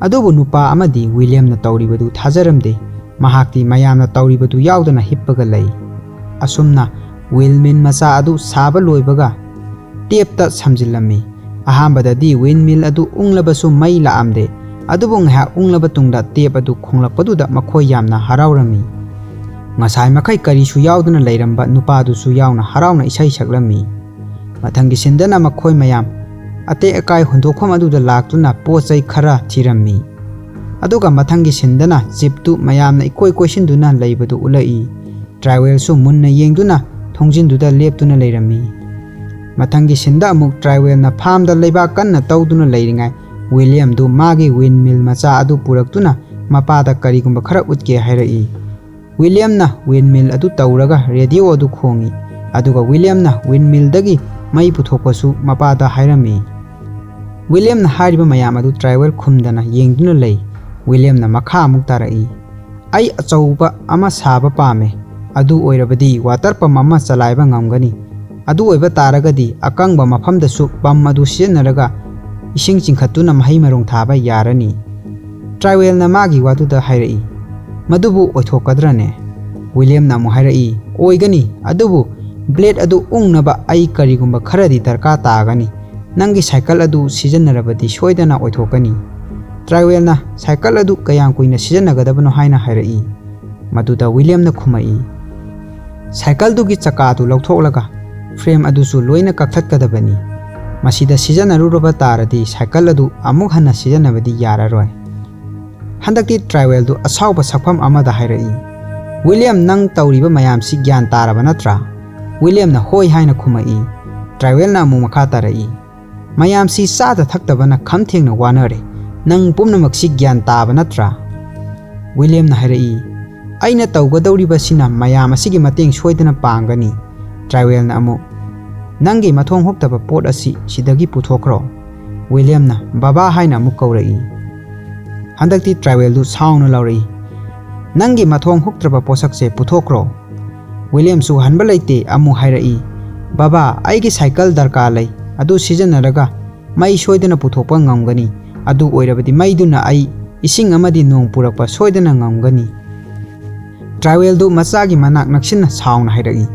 ꯑꯗꯨꯕꯨ ꯅꯨꯄꯥ ꯑꯃꯗꯤ ꯋꯤꯂꯤꯌꯝꯅ ꯇꯧꯔꯤꯕꯗꯨ ꯊꯥꯖꯔꯝꯗꯦ꯫ ꯃꯍꯥꯛꯇꯤ ꯃꯌꯥꯝꯅ ꯇꯧꯔꯤꯕꯗꯨ ꯌꯥꯎꯗꯅ ꯍꯤꯞꯄꯒ ꯂꯩ꯫ ꯑꯁꯨꯝꯅ ꯋꯤꯟꯃꯤꯜ ꯃꯆꯥ ꯑꯗꯨ ꯁꯥꯕ ꯂꯣꯏꯕꯒ ꯇꯦꯞꯇ ꯁꯝꯖꯤꯜꯂꯝꯃꯤ꯫ ꯑꯍꯥꯟꯕꯗꯗꯤ ꯋꯤꯟꯃꯤꯜ ꯑꯗꯨ ꯎꯪꯂꯕꯁꯨ ꯃꯩ ꯂꯥꯛꯑꯝꯗꯦ꯫ ꯑꯗꯨꯕꯨ ꯉꯥꯏꯍꯥꯛ ꯎꯪꯂꯕ ꯇꯨꯡꯗ ꯇꯦꯞ ꯑꯗꯨ ꯈꯣꯡꯂꯛꯄꯗꯨꯗ ꯃꯈꯣꯏ ꯌꯥꯝꯅ ꯍꯔꯥꯎꯔꯝꯃꯤ꯫ ꯉꯁꯥꯏ ꯃꯈꯩ ꯀꯔꯤꯁꯨ ꯌꯥꯎꯗꯅ ꯂꯩꯔꯝꯕ ꯅꯨꯄꯥꯗꯨꯁꯨ ꯌꯥꯎꯅ ꯍꯔꯥꯎꯅ ꯏꯁꯩ ꯁꯛꯂꯝꯃꯤ꯫ ꯃꯊꯪꯒꯤ ꯁꯤꯟꯗꯅ ꯃꯈꯣꯏ ꯃꯌꯥꯝ ꯑꯇꯦꯛ ꯑꯀꯥꯏ ꯍꯨꯟꯗꯣꯛꯐꯝ ꯑꯗꯨꯗ ꯂꯥꯛꯇꯨꯅ ꯄꯣꯠ ꯆꯩ ꯈꯔ ꯊꯤꯔꯝꯃꯤ꯫ ꯑꯗꯨꯒ ꯃꯊꯪꯒꯤ ꯁꯤꯟꯗꯅ ꯖꯤꯞꯇꯨ ꯃꯌꯥꯝꯅ ꯏꯀꯣꯏ ꯀꯣꯏꯁꯤꯟꯗꯨꯅ ꯂꯩꯕꯗꯨ ꯎꯠꯂꯛꯏ꯫ ꯇ꯭ꯔꯥꯏꯋꯦꯜꯁꯨ ꯃꯨꯟꯅ ꯌꯦꯡꯗꯨꯅ ꯊꯣꯡꯖꯤꯟꯗꯨꯗ ꯂꯦꯞꯇꯨꯅ ꯂꯩꯔꯝꯃꯤ꯫ ꯃꯊꯪꯒꯤ ꯁꯤꯟꯗ ꯑꯃꯨꯛ ꯇ꯭ꯔꯥꯏꯋꯦꯜꯅ ꯐꯥꯝꯗ ꯂꯩꯕꯥꯛ ꯀꯟꯅ ꯇꯧꯗꯨꯅ ꯂꯩꯔꯤꯉꯩ ꯋꯤꯂꯤꯌꯝꯗꯨ ꯃꯥꯒꯤ ꯋꯤꯟꯃꯤꯜ ꯃꯆꯥ ꯑꯗꯨ ꯄꯨꯔꯛꯇꯨꯅ ꯃꯄꯥꯗ ꯀꯔꯤꯒꯨꯝꯕ ꯈꯔ ꯎꯠꯀꯦ ꯍꯥꯏꯔꯛꯏ꯫ ꯋꯤꯂꯤꯌꯝꯅ ꯋꯤꯟꯃꯤꯜ ꯑꯗꯨ ꯇꯧꯔꯒ ꯔꯦꯗꯤꯑꯣ ꯑꯗꯨ ꯈꯣꯡꯏ꯫ ꯑꯗꯨꯒ ꯋꯤꯂꯤꯌꯝꯅ ꯋꯤꯟꯃꯤꯜꯗꯒꯤ ꯃꯩ ꯄꯨꯊꯣꯛꯄꯁꯨ ꯃꯄꯥꯗ ꯍꯥꯏꯔꯝꯃꯤ꯫ ꯋꯤꯂꯤꯌꯝꯅ ꯍꯥꯏꯔꯤꯕ ꯃꯌꯥꯝ ꯑꯗꯨ ꯇ꯭ꯔꯥꯏꯋꯦꯜ ꯈꯨꯝꯗꯅ ꯌꯦꯡꯗꯨꯅ ꯂꯩ꯫ ꯋꯤꯂꯤꯌꯝꯅ ꯃꯈꯥ ꯑꯃꯨꯛ ꯇꯥꯔꯛꯏ, "ꯑꯩ ꯑꯆꯧꯕ ꯑꯃ ꯁꯥꯕ ꯄꯥꯝꯃꯦ꯫ ꯑꯗꯨ ꯑꯣꯏꯔꯕꯗꯤ ꯋꯥꯇꯔ ꯄꯝ ꯑꯃ ꯆꯂꯥꯏꯕ ꯉꯝꯒꯅꯤ꯫ ꯑꯗꯨ ꯑꯣꯏꯕ ꯇꯥꯔꯒꯗꯤ ꯑꯀꯪꯕ ꯃꯐꯝꯗꯁꯨ ꯄꯝ ꯑꯗꯨ ꯁꯤꯖꯤꯟꯅꯔꯒ ꯏꯁꯤꯡ ꯆꯤꯡꯈꯠꯇꯨꯅ ꯃꯍꯩ ꯃꯔꯣꯡ ꯊꯥꯕ ꯌꯥꯔꯅꯤ꯫" ꯇ꯭ꯔꯥꯏꯋꯦꯜꯅ ꯃꯥꯒꯤ ꯋꯥꯗꯨꯗ ꯍꯥꯏꯔꯛꯏ, "ꯃꯗꯨꯕꯨ ꯑꯣꯏꯊꯣꯛꯀꯗ꯭ꯔꯅꯦ?" ꯋꯤꯂꯤꯌꯝꯅ ꯑꯃꯨꯛ ꯍꯥꯏꯔꯛꯏ, "ꯑꯣꯏꯒꯅꯤ, ꯑꯗꯨꯕꯨ ꯕ꯭ꯂꯦꯗ ꯑꯗꯨ ꯎꯪꯅꯕ ꯑꯩ ꯀꯔꯤꯒꯨꯝꯕ ꯈꯔꯗꯤ ꯗꯔꯀꯥꯔ ꯇꯥꯒꯅꯤ꯫ ꯅꯪꯒꯤ ꯁꯥꯏꯀꯜ ꯑꯗꯨ ꯁꯤꯖꯤꯟꯅꯔꯕꯗꯤ ꯁꯣꯏꯗꯅ ꯑꯣꯏꯊꯣꯛꯀꯅꯤ꯫" ꯇ꯭ꯔꯥꯏꯋꯦꯜꯅ ꯁꯥꯏꯀꯜ ꯑꯗꯨ ꯀꯌꯥꯝ ꯀꯨꯏꯅ ꯁꯤꯖꯤꯟꯅꯒꯗꯕꯅꯣ ꯍꯥꯏꯅ ꯍꯥꯏꯔꯛꯏ꯫ ꯃꯗꯨꯗ ꯋꯤꯂꯤꯌꯝꯅ ꯈꯨꯝꯃꯛꯏ, "ꯁꯥꯏꯀꯜꯗꯨꯒꯤ ꯆꯀꯥꯗꯨ ꯂꯧꯊꯣꯛꯂꯒ ꯐ꯭ꯔꯦꯝ ꯑꯗꯨꯁꯨ ꯂꯣꯏꯅ ꯀꯛꯊꯠꯀꯗꯕꯅꯤ꯫ ꯃꯁꯤꯗ ꯁꯤꯖꯤꯟꯅꯔꯨꯔꯕ ꯇꯥꯔꯗꯤ ꯁꯥꯏꯀꯜ ꯑꯗꯨ ꯑꯃꯨꯛ ꯍꯟꯅ ꯁꯤꯖꯤꯟꯅꯕꯗꯤ ꯌꯥꯔꯔꯣꯏ꯫" ꯍꯟꯗꯛꯇꯤ ꯇ꯭ꯔꯥꯏꯋꯦꯜꯗꯨ ꯑꯁꯥꯎꯕ ꯁꯛꯐꯝ ꯑꯃꯗ ꯍꯥꯏꯔꯛꯏ, "ꯋꯤꯂꯤꯌꯝ, ꯅꯪ ꯇꯧꯔꯤꯕ ꯃꯌꯥꯝꯁꯤ ꯒ꯭ꯌꯥꯟ ꯇꯥꯔꯕ ꯅꯠꯇ꯭ꯔꯥ?" ꯋꯤꯂꯤꯌꯝꯅ ꯍꯣꯏ ꯍꯥꯏꯅ ꯈꯨꯝꯃꯛꯏ꯫ ꯇ꯭ꯔꯥꯏꯋꯦꯜꯅ ꯑꯃꯨꯛ ꯃꯈꯥ ꯇꯥꯔꯛꯏ, "ꯃꯌꯥꯝꯁꯤ ꯆꯥꯗ ꯊꯛꯇꯕꯅ ꯈꯝ ꯊꯦꯡꯅ ꯋꯥꯅꯔꯦ꯫ ꯅꯪ ꯄꯨꯝꯅꯃꯛꯁꯤ ꯒ꯭ꯌꯥꯟ ꯇꯥꯕ ꯅꯠꯇ꯭ꯔꯥ?" ꯋꯤꯂꯤꯌꯝꯅ ꯍꯥꯏꯔꯛꯏ, "ꯑꯩꯅ ꯇꯧꯒꯗꯧꯔꯤꯕꯁꯤꯅ ꯃꯌꯥꯝ ꯑꯁꯤꯒꯤ ꯃꯇꯦꯡ ꯁꯣꯏꯗꯅ ꯄꯥꯡꯒꯅꯤ꯫" ꯇ꯭ꯔꯥꯏꯋꯦꯜꯅ ꯑꯃꯨꯛ, "ꯅꯪꯒꯤ ꯃꯊꯣꯡ ꯍꯨꯛꯇꯕ ꯄꯣꯠ ꯑꯁꯤ ꯁꯤꯗꯒꯤ ꯄꯨꯊꯣꯛꯈ꯭ꯔꯣ꯫" ꯋꯤꯂꯤꯌꯝꯅ "ꯕꯕꯥ" ꯍꯥꯏꯅ ꯑꯃꯨꯛ ꯀꯧꯔꯛꯏ꯫ ꯍꯟꯗꯛꯇꯤ ꯇ꯭ꯔꯥꯏꯋꯦꯜꯗꯨ ꯁꯥꯎꯅ ꯂꯥꯎꯔꯛꯏ, "ꯅꯪꯒꯤ ꯃꯊꯣꯡ ꯍꯨꯛꯇ꯭ꯔꯕ ꯄꯣꯠꯁꯛꯁꯦ ꯄꯨꯊꯣꯛꯈ꯭ꯔꯣ꯫" ꯋꯤꯂꯤꯌꯝꯁꯨ ꯍꯟꯕ ꯂꯩꯇꯦ, ꯑꯃꯨꯛ ꯍꯥꯏꯔꯛꯏ, "ꯕꯕꯥ, ꯑꯩꯒꯤ ꯁꯥꯏꯀꯜ ꯗꯔꯀꯥꯔ ꯂꯩ꯫ ꯑꯗꯨ ꯁꯤꯖꯤꯟꯅꯔꯒ ꯃꯩ ꯁꯣꯏꯗꯅ ꯄꯨꯊꯣꯛꯄ ꯉꯝꯒꯅꯤ꯫ ꯑꯗꯨ ꯑꯣꯏꯔꯕꯗꯤ ꯃꯩꯗꯨꯅ ꯑꯩ ꯏꯁꯤꯡ ꯑꯃꯗꯤ ꯅꯣꯡ ꯄꯨꯔꯛꯄ ꯁꯣꯏꯗꯅ ꯉꯝꯒꯅꯤ꯫" ꯇ꯭ꯔꯥꯏꯋꯦꯜꯗꯨ ꯃꯆꯥꯒꯤ ꯃꯅꯥꯛ ꯅꯛꯁꯤꯟꯅ ꯁꯥꯎꯅ ꯍꯥꯏꯔꯛꯏ,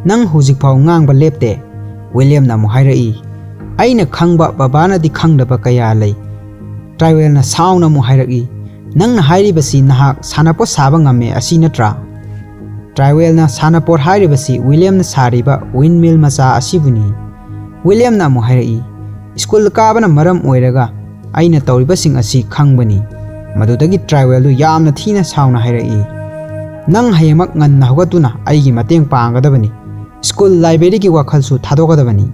"ꯅꯪ ꯍꯧꯖꯤꯛꯐꯥꯎ ꯉꯥꯡꯕ ꯂꯦꯞꯇꯦ꯫" ꯋꯤꯂꯤꯌꯝꯅ ꯑꯃꯨꯛ ꯍꯥꯏꯔꯛꯏ, "ꯑꯩꯅ ꯈꯪꯕ ꯕꯕꯥꯅꯗꯤ ꯈꯪꯗꯕ ꯀꯌꯥ ꯂꯩ꯫" ꯇ꯭ꯔꯥꯏꯋꯦꯜꯅ ꯁꯥꯎꯅ ꯑꯃꯨꯛ ꯍꯥꯏꯔꯛꯏ, "ꯅꯪꯅ ꯍꯥꯏꯔꯤꯕꯁꯤ ꯅꯍꯥꯛ ꯁꯥꯟꯅꯄꯣꯠ ꯁꯥꯕ ꯉꯝꯃꯦ ꯑꯁꯤ ꯅꯠꯇ꯭ꯔꯥ?" ꯇ꯭ꯔꯥꯏꯋꯦꯜꯅ ꯁꯥꯟꯅꯄꯣꯠ ꯍꯥꯏꯔꯤꯕꯁꯤ ꯋꯤꯂꯤꯌꯝꯅ ꯁꯥꯔꯤꯕ ꯋꯤꯟꯃꯤꯜ ꯃꯆꯥ ꯑꯁꯤꯕꯨꯅꯤ꯫ ꯋꯤꯂꯤꯌꯝꯅ ꯑꯃꯨꯛ ꯍꯥꯏꯔꯛꯏ, "ꯁ꯭ꯀꯨꯜ ꯀꯥꯕꯅ ꯃꯔꯝ ꯑꯣꯏꯔꯒ ꯑꯩꯅ ꯇꯧꯔꯤꯕꯁꯤꯡ ꯑꯁꯤ ꯈꯪꯕꯅꯤ꯫" ꯃꯗꯨꯗꯒꯤ ꯇ꯭ꯔꯥꯏꯋꯦꯜꯗꯨ ꯌꯥꯝꯅ ꯊꯤꯅ ꯁꯥꯎꯅ ꯍꯥꯏꯔꯛꯏ, "ꯅꯪ ꯍꯌꯦꯡꯃꯛ ꯉꯟꯅ ꯍꯧꯒꯠꯇꯨꯅ ꯑꯩꯒꯤ ꯃꯇꯦꯡ ꯄꯥꯡꯒꯗꯕꯅꯤ꯫ ꯁ꯭ꯀꯨꯜ ꯂꯥꯏꯕ꯭ꯔꯦꯔꯤꯒꯤ ꯋꯥꯈꯜꯁꯨ ꯊꯥꯗꯣꯛꯀꯗꯕꯅꯤ꯫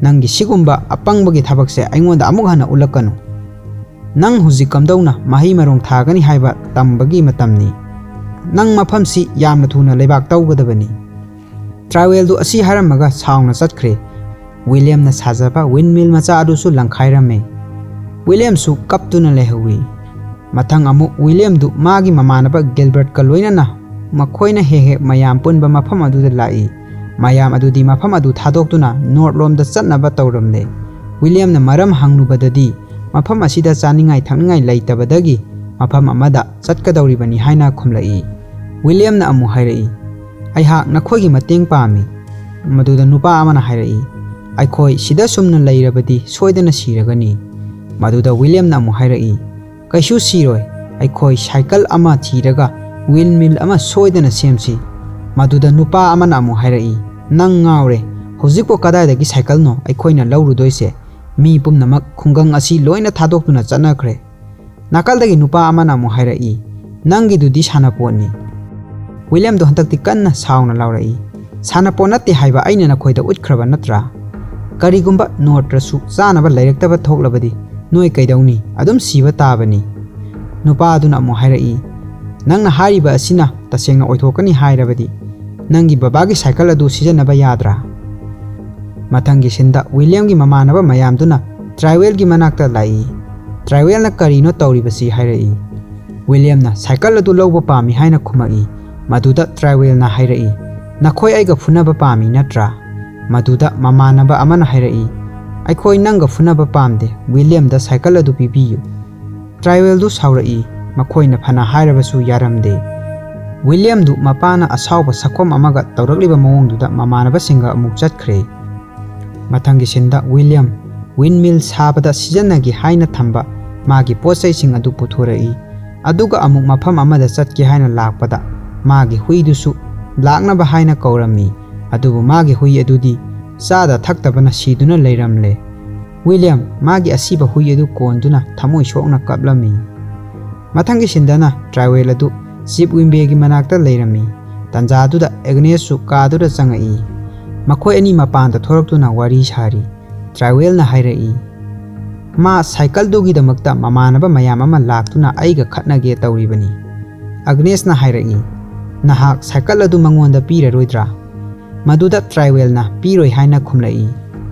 ꯅꯪꯒꯤ ꯁꯤꯒꯨꯝꯕ ꯑꯄꯪꯕꯒꯤ ꯊꯕꯛꯁꯦ ꯑꯩꯉꯣꯟꯗ ꯑꯃꯨꯛ ꯍꯟꯅ ꯎꯠꯂꯛꯀꯅꯨ꯫ ꯅꯪ ꯍꯧꯖꯤꯛ ꯀꯝꯗꯧꯅ ꯃꯍꯩ ꯃꯔꯣꯡ ꯊꯥꯒꯅꯤ ꯍꯥꯏꯕ ꯇꯝꯕꯒꯤ ꯃꯇꯝꯅꯤ꯫ ꯅꯪ ꯃꯐꯝꯁꯤ ꯌꯥꯝꯅ ꯊꯨꯅ ꯂꯩꯕꯥꯛ ꯇꯧꯒꯗꯕꯅꯤ꯫" ꯇ꯭ꯔꯥꯏꯋꯦꯜꯗꯨ ꯑꯁꯤ ꯍꯥꯏꯔꯝꯃꯒ ꯁꯥꯎꯅ ꯆꯠꯈ꯭ꯔꯦ꯫ ꯋꯤꯂꯤꯌꯝꯅ ꯁꯥꯖꯕ ꯋꯤꯟꯃꯤꯜ ꯃꯆꯥ ꯑꯗꯨꯁꯨ ꯂꯪꯈꯥꯏꯔꯝꯃꯦ꯫ ꯋꯤꯂꯤꯌꯝꯁꯨ ꯀꯞꯇꯨꯅ ꯂꯩꯍꯧꯋꯤ꯫ ꯃꯊꯪ ꯑꯃꯨꯛ ꯋꯤꯂꯤꯌꯝꯗꯨ ꯃꯥꯒꯤ ꯃꯃꯥꯟꯅꯕ ꯒꯤꯜꯕꯔꯠꯀ ꯂꯣꯏꯅꯅ ꯃꯈꯣꯏꯅ ꯍꯦꯛ ꯍꯦꯛ ꯃꯌꯥꯝ ꯄꯨꯟꯕ ꯃꯐꯝ ꯑꯗꯨꯗ ꯂꯥꯛꯏ꯫ ꯃꯌꯥꯝ ꯑꯗꯨꯗꯤ ꯃꯐꯝ ꯑꯗꯨ ꯊꯥꯗꯣꯛꯇꯨꯅ ꯅꯣꯔꯠꯂꯣꯝꯗ ꯆꯠꯅꯕ ꯇꯧꯔꯝꯂꯦ꯫ ꯋꯤꯂꯤꯌꯝꯅ ꯃꯔꯝ ꯍꯪꯂꯨꯕꯗꯗꯤ ꯃꯐꯝ ꯑꯁꯤꯗ ꯆꯥꯅꯤꯡꯉꯥꯏ ꯊꯛꯅꯤꯡꯉꯥꯏ ꯂꯩꯇꯕꯗꯒꯤ ꯃꯐꯝ ꯑꯃꯗ ꯆꯠꯀꯗꯧꯔꯤꯕꯅꯤ ꯍꯥꯏꯅ ꯈꯨꯝꯂꯛꯏ꯫ ꯋꯤꯂꯤꯌꯝꯅ ꯑꯃꯨꯛ ꯍꯥꯏꯔꯛꯏ, "ꯑꯩꯍꯥꯛ ꯅꯈꯣꯏꯒꯤ ꯃꯇꯦꯡ ꯄꯥꯝꯃꯤ꯫" ꯃꯗꯨꯗ ꯅꯨꯄꯥ ꯑꯃꯅ ꯍꯥꯏꯔꯛꯏ, "ꯑꯩꯈꯣꯏ ꯁꯤꯗ ꯁꯨꯝꯅ ꯂꯩꯔꯕꯗꯤ ꯁꯣꯏꯗꯅ ꯁꯤꯔꯒꯅꯤ꯫" ꯃꯗꯨꯗ ꯋꯤꯂꯤꯌꯝꯅ ꯑꯃꯨꯛ ꯍꯥꯏꯔꯛꯏ, "ꯀꯩꯁꯨ ꯁꯤꯔꯣꯏ, ꯑꯩꯈꯣꯏ ꯁꯥꯏꯀꯜ ꯑꯃ ꯊꯤꯔꯒ ꯋꯤꯟꯃꯤꯜ ꯑꯃ ꯁꯣꯏꯗꯅ ꯁꯦꯝꯁꯤ꯫" ꯃꯗꯨꯗ ꯅꯨꯄꯥ ꯑꯃꯅ ꯑꯃꯨꯛ ꯍꯥꯏꯔꯛꯏ, "ꯅꯪ ꯉꯥꯎꯔꯦ, ꯍꯧꯖꯤꯛꯄꯨ ꯀꯗꯥꯏꯗꯒꯤ ꯁꯥꯏꯀꯜꯅꯣ ꯑꯩꯈꯣꯏꯅ ꯂꯧꯔꯨꯗꯣꯏꯁꯦ? ꯃꯤ ꯄꯨꯝꯅꯃꯛ ꯈꯨꯡꯒꯪ ꯑꯁꯤ ꯂꯣꯏꯅ ꯊꯥꯗꯣꯛꯇꯨꯅ ꯆꯠꯅꯈ꯭ꯔꯦ꯫" ꯅꯥꯀꯜꯗꯒꯤ ꯅꯨꯄꯥ ꯑꯃꯅ ꯑꯃꯨꯛ ꯍꯥꯏꯔꯛꯏ, "ꯅꯪꯒꯤꯗꯨꯗꯤ ꯁꯥꯟꯅꯄꯣꯠꯅꯤ꯫" ꯋꯤꯂꯤꯌꯝꯗꯣ ꯍꯟꯗꯛꯇꯤ ꯀꯟꯅ ꯁꯥꯎꯅ ꯂꯥꯎꯔꯛꯏ, "ꯁꯥꯟꯅꯄꯣꯠ ꯅꯠꯇꯦ ꯍꯥꯏꯕ ꯑꯩꯅ ꯅꯈꯣꯏꯗ ꯎꯠꯈ꯭ꯔꯕ ꯅꯠꯇ꯭ꯔꯥ? ꯀꯔꯤꯒꯨꯝꯕ ꯅꯣꯔꯠꯇꯁꯨ ꯆꯥꯅꯕ ꯂꯩꯔꯛꯇꯕ ꯊꯣꯛꯂꯕꯗꯤ ꯅꯣꯏ ꯀꯩꯗꯧꯅꯤ? ꯑꯗꯨꯝ ꯁꯤꯕ ꯇꯥꯕꯅꯤ꯫" ꯅꯨꯄꯥ ꯑꯗꯨꯅ ꯑꯃꯨꯛ ꯍꯥꯏꯔꯛꯏ, "ꯅꯪꯅ ꯍꯥꯏꯔꯤꯕ ꯑꯁꯤꯅ ꯇꯁꯦꯡꯅ ꯑꯣꯏꯊꯣꯛꯀꯅꯤ ꯍꯥꯏꯔꯕꯗꯤ ꯅꯪꯒꯤ ꯕꯕꯥꯒꯤ ꯁꯥꯏꯀꯜ ꯑꯗꯨ ꯁꯤꯖꯤꯟꯅꯕ ꯌꯥꯗ꯭ꯔꯥ?" ꯃꯊꯪꯒꯤ ꯁꯤꯟꯗ ꯋꯤꯂꯤꯌꯝꯒꯤ ꯃꯃꯥꯟꯅꯕ ꯃꯌꯥꯝꯗꯨꯅ ꯇ꯭ꯔꯥꯏꯋꯦꯜꯒꯤ ꯃꯅꯥꯛꯇ ꯂꯥꯛꯏ꯫ ꯇ꯭ꯔꯥꯏꯋꯦꯜꯅ ꯀꯔꯤꯅꯣ ꯇꯧꯔꯤꯕꯁꯤ ꯍꯥꯏꯔꯛꯏ꯫ ꯋꯤꯂꯤꯌꯝꯅ ꯁꯥꯏꯀꯜ ꯑꯗꯨ ꯂꯧꯕ ꯄꯥꯝꯃꯤ ꯍꯥꯏꯅ ꯈꯨꯝꯃꯛꯏ꯫ ꯃꯗꯨꯗ ꯇ꯭ꯔꯥꯏꯋꯦꯜꯅ ꯍꯥꯏꯔꯛꯏ, "ꯅꯈꯣꯏ ꯑꯩꯒ ꯐꯨꯅꯕ ꯄꯥꯝꯃꯤ ꯅꯠꯇ꯭ꯔꯥ?" ꯃꯗꯨꯗ ꯃꯃꯥꯟꯅꯕ ꯑꯃꯅ ꯍꯥꯏꯔꯛꯏ, "ꯑꯩꯈꯣꯏ ꯅꯪꯒ ꯐꯨꯅꯕ ꯄꯥꯝꯗꯦ, ꯋꯤꯂꯤꯌꯝꯗ ꯁꯥꯏꯀꯜ ꯑꯗꯨ ꯄꯤꯕꯤꯌꯨ"꯫ ꯇ꯭ꯔꯥꯏꯋꯦꯜꯗꯨ ꯁꯥꯎꯔꯛꯏ, ꯃꯈꯣꯏꯅ ꯐꯅ ꯍꯥꯏꯔꯕꯁꯨ ꯌꯥꯔꯝꯗꯦ꯫ ꯋꯤꯂꯤꯌꯝꯗꯨ ꯃꯄꯥꯅ ꯑꯁꯥꯎꯕ ꯁꯛꯐꯝ ꯑꯃꯒ ꯇꯧꯔꯛꯂꯤꯕ ꯃꯑꯣꯡꯗꯨꯗ ꯃꯃꯥꯟꯅꯕꯁꯤꯡꯒ ꯑꯃꯨꯛ ꯆꯠꯈ꯭ꯔꯦ꯫ ꯃꯊꯪꯒꯤ ꯁꯤꯟꯗ ꯋꯤꯂꯤꯌꯝ ꯋꯤꯟꯃꯤꯜ ꯁꯥꯕꯗ ꯁꯤꯖꯤꯟꯅꯒꯦ ꯍꯥꯏꯅ ꯊꯝꯕ ꯃꯥꯒꯤ ꯄꯣꯠ ꯆꯩꯁꯤꯡ ꯑꯗꯨ ꯄꯨꯊꯣꯔꯛꯏ꯫ ꯑꯗꯨꯒ ꯑꯃꯨꯛ ꯃꯐꯝ ꯑꯃꯗ ꯆꯠꯀꯦ ꯍꯥꯏꯅ ꯂꯥꯛꯄꯗ ꯃꯥꯒꯤ ꯍꯨꯏꯗꯨꯁꯨ ꯂꯥꯛꯅꯕ ꯍꯥꯏꯅ ꯀꯧꯔꯝꯃꯤ꯫ ꯑꯗꯨꯕꯨ ꯃꯥꯒꯤ ꯍꯨꯏ ꯑꯗꯨꯗꯤ ꯆꯥꯗ ꯊꯛꯇꯕꯅ ꯁꯤꯗꯨꯅ ꯂꯩꯔꯝꯂꯦ꯫ ꯋꯤꯂꯤꯌꯝ ꯃꯥꯒꯤ ꯑꯁꯤꯕ ꯍꯨꯏ ꯑꯗꯨ ꯀꯣꯟꯗꯨꯅ ꯊꯃꯣꯏ ꯁꯣꯛꯅ ꯀꯞꯂꯝꯃꯤ꯫ ꯃꯊꯪꯒꯤ ꯁꯤꯟꯗꯅ ꯇ꯭ꯔꯥꯏꯋꯦꯜ ꯑꯗꯨ ꯆꯤꯞ ꯋꯤꯝꯕꯦꯒꯤ ꯃꯅꯥꯛꯇ ꯂꯩꯔꯝꯃꯤ꯫ ꯇꯥꯟꯖꯥꯗꯨꯗ ꯑꯦꯒꯅꯦꯁꯁꯨ ꯀꯥꯗꯨꯗ ꯆꯪꯉꯛꯏ꯫ ꯃꯈꯣꯏ ꯑꯅꯤ ꯃꯄꯥꯟꯗ ꯊꯣꯔꯛꯇꯨꯅ ꯋꯥꯔꯤ ꯁꯥꯔꯤ꯫ ꯇ꯭ꯔꯥꯏꯋꯦꯜꯅ ꯍꯥꯏꯔꯛꯏ, "ꯃꯥ ꯁꯥꯏꯀꯜꯗꯨꯒꯤꯗꯃꯛꯇ ꯃꯃꯥꯟꯅꯕ ꯃꯌꯥꯝ ꯑꯃ ꯂꯥꯛꯇꯨꯅ ꯑꯩꯒ ꯈꯠꯅꯒꯦ ꯇꯧꯔꯤꯕꯅꯤ"꯫ ꯑꯒꯅꯦꯁꯅ ꯍꯥꯏꯔꯛꯏ, "ꯅꯍꯥꯛ ꯁꯥꯏꯀꯜ ꯑꯗꯨ ꯃꯉꯣꯟꯗ ꯄꯤꯔꯔꯣꯏꯗ꯭ꯔꯥ?" ꯃꯗꯨꯗ ꯇ꯭ꯔꯥꯏꯋꯦꯜꯅ ꯄꯤꯔꯣꯏ ꯍꯥꯏꯅ ꯈꯨꯝꯂꯛꯏ꯫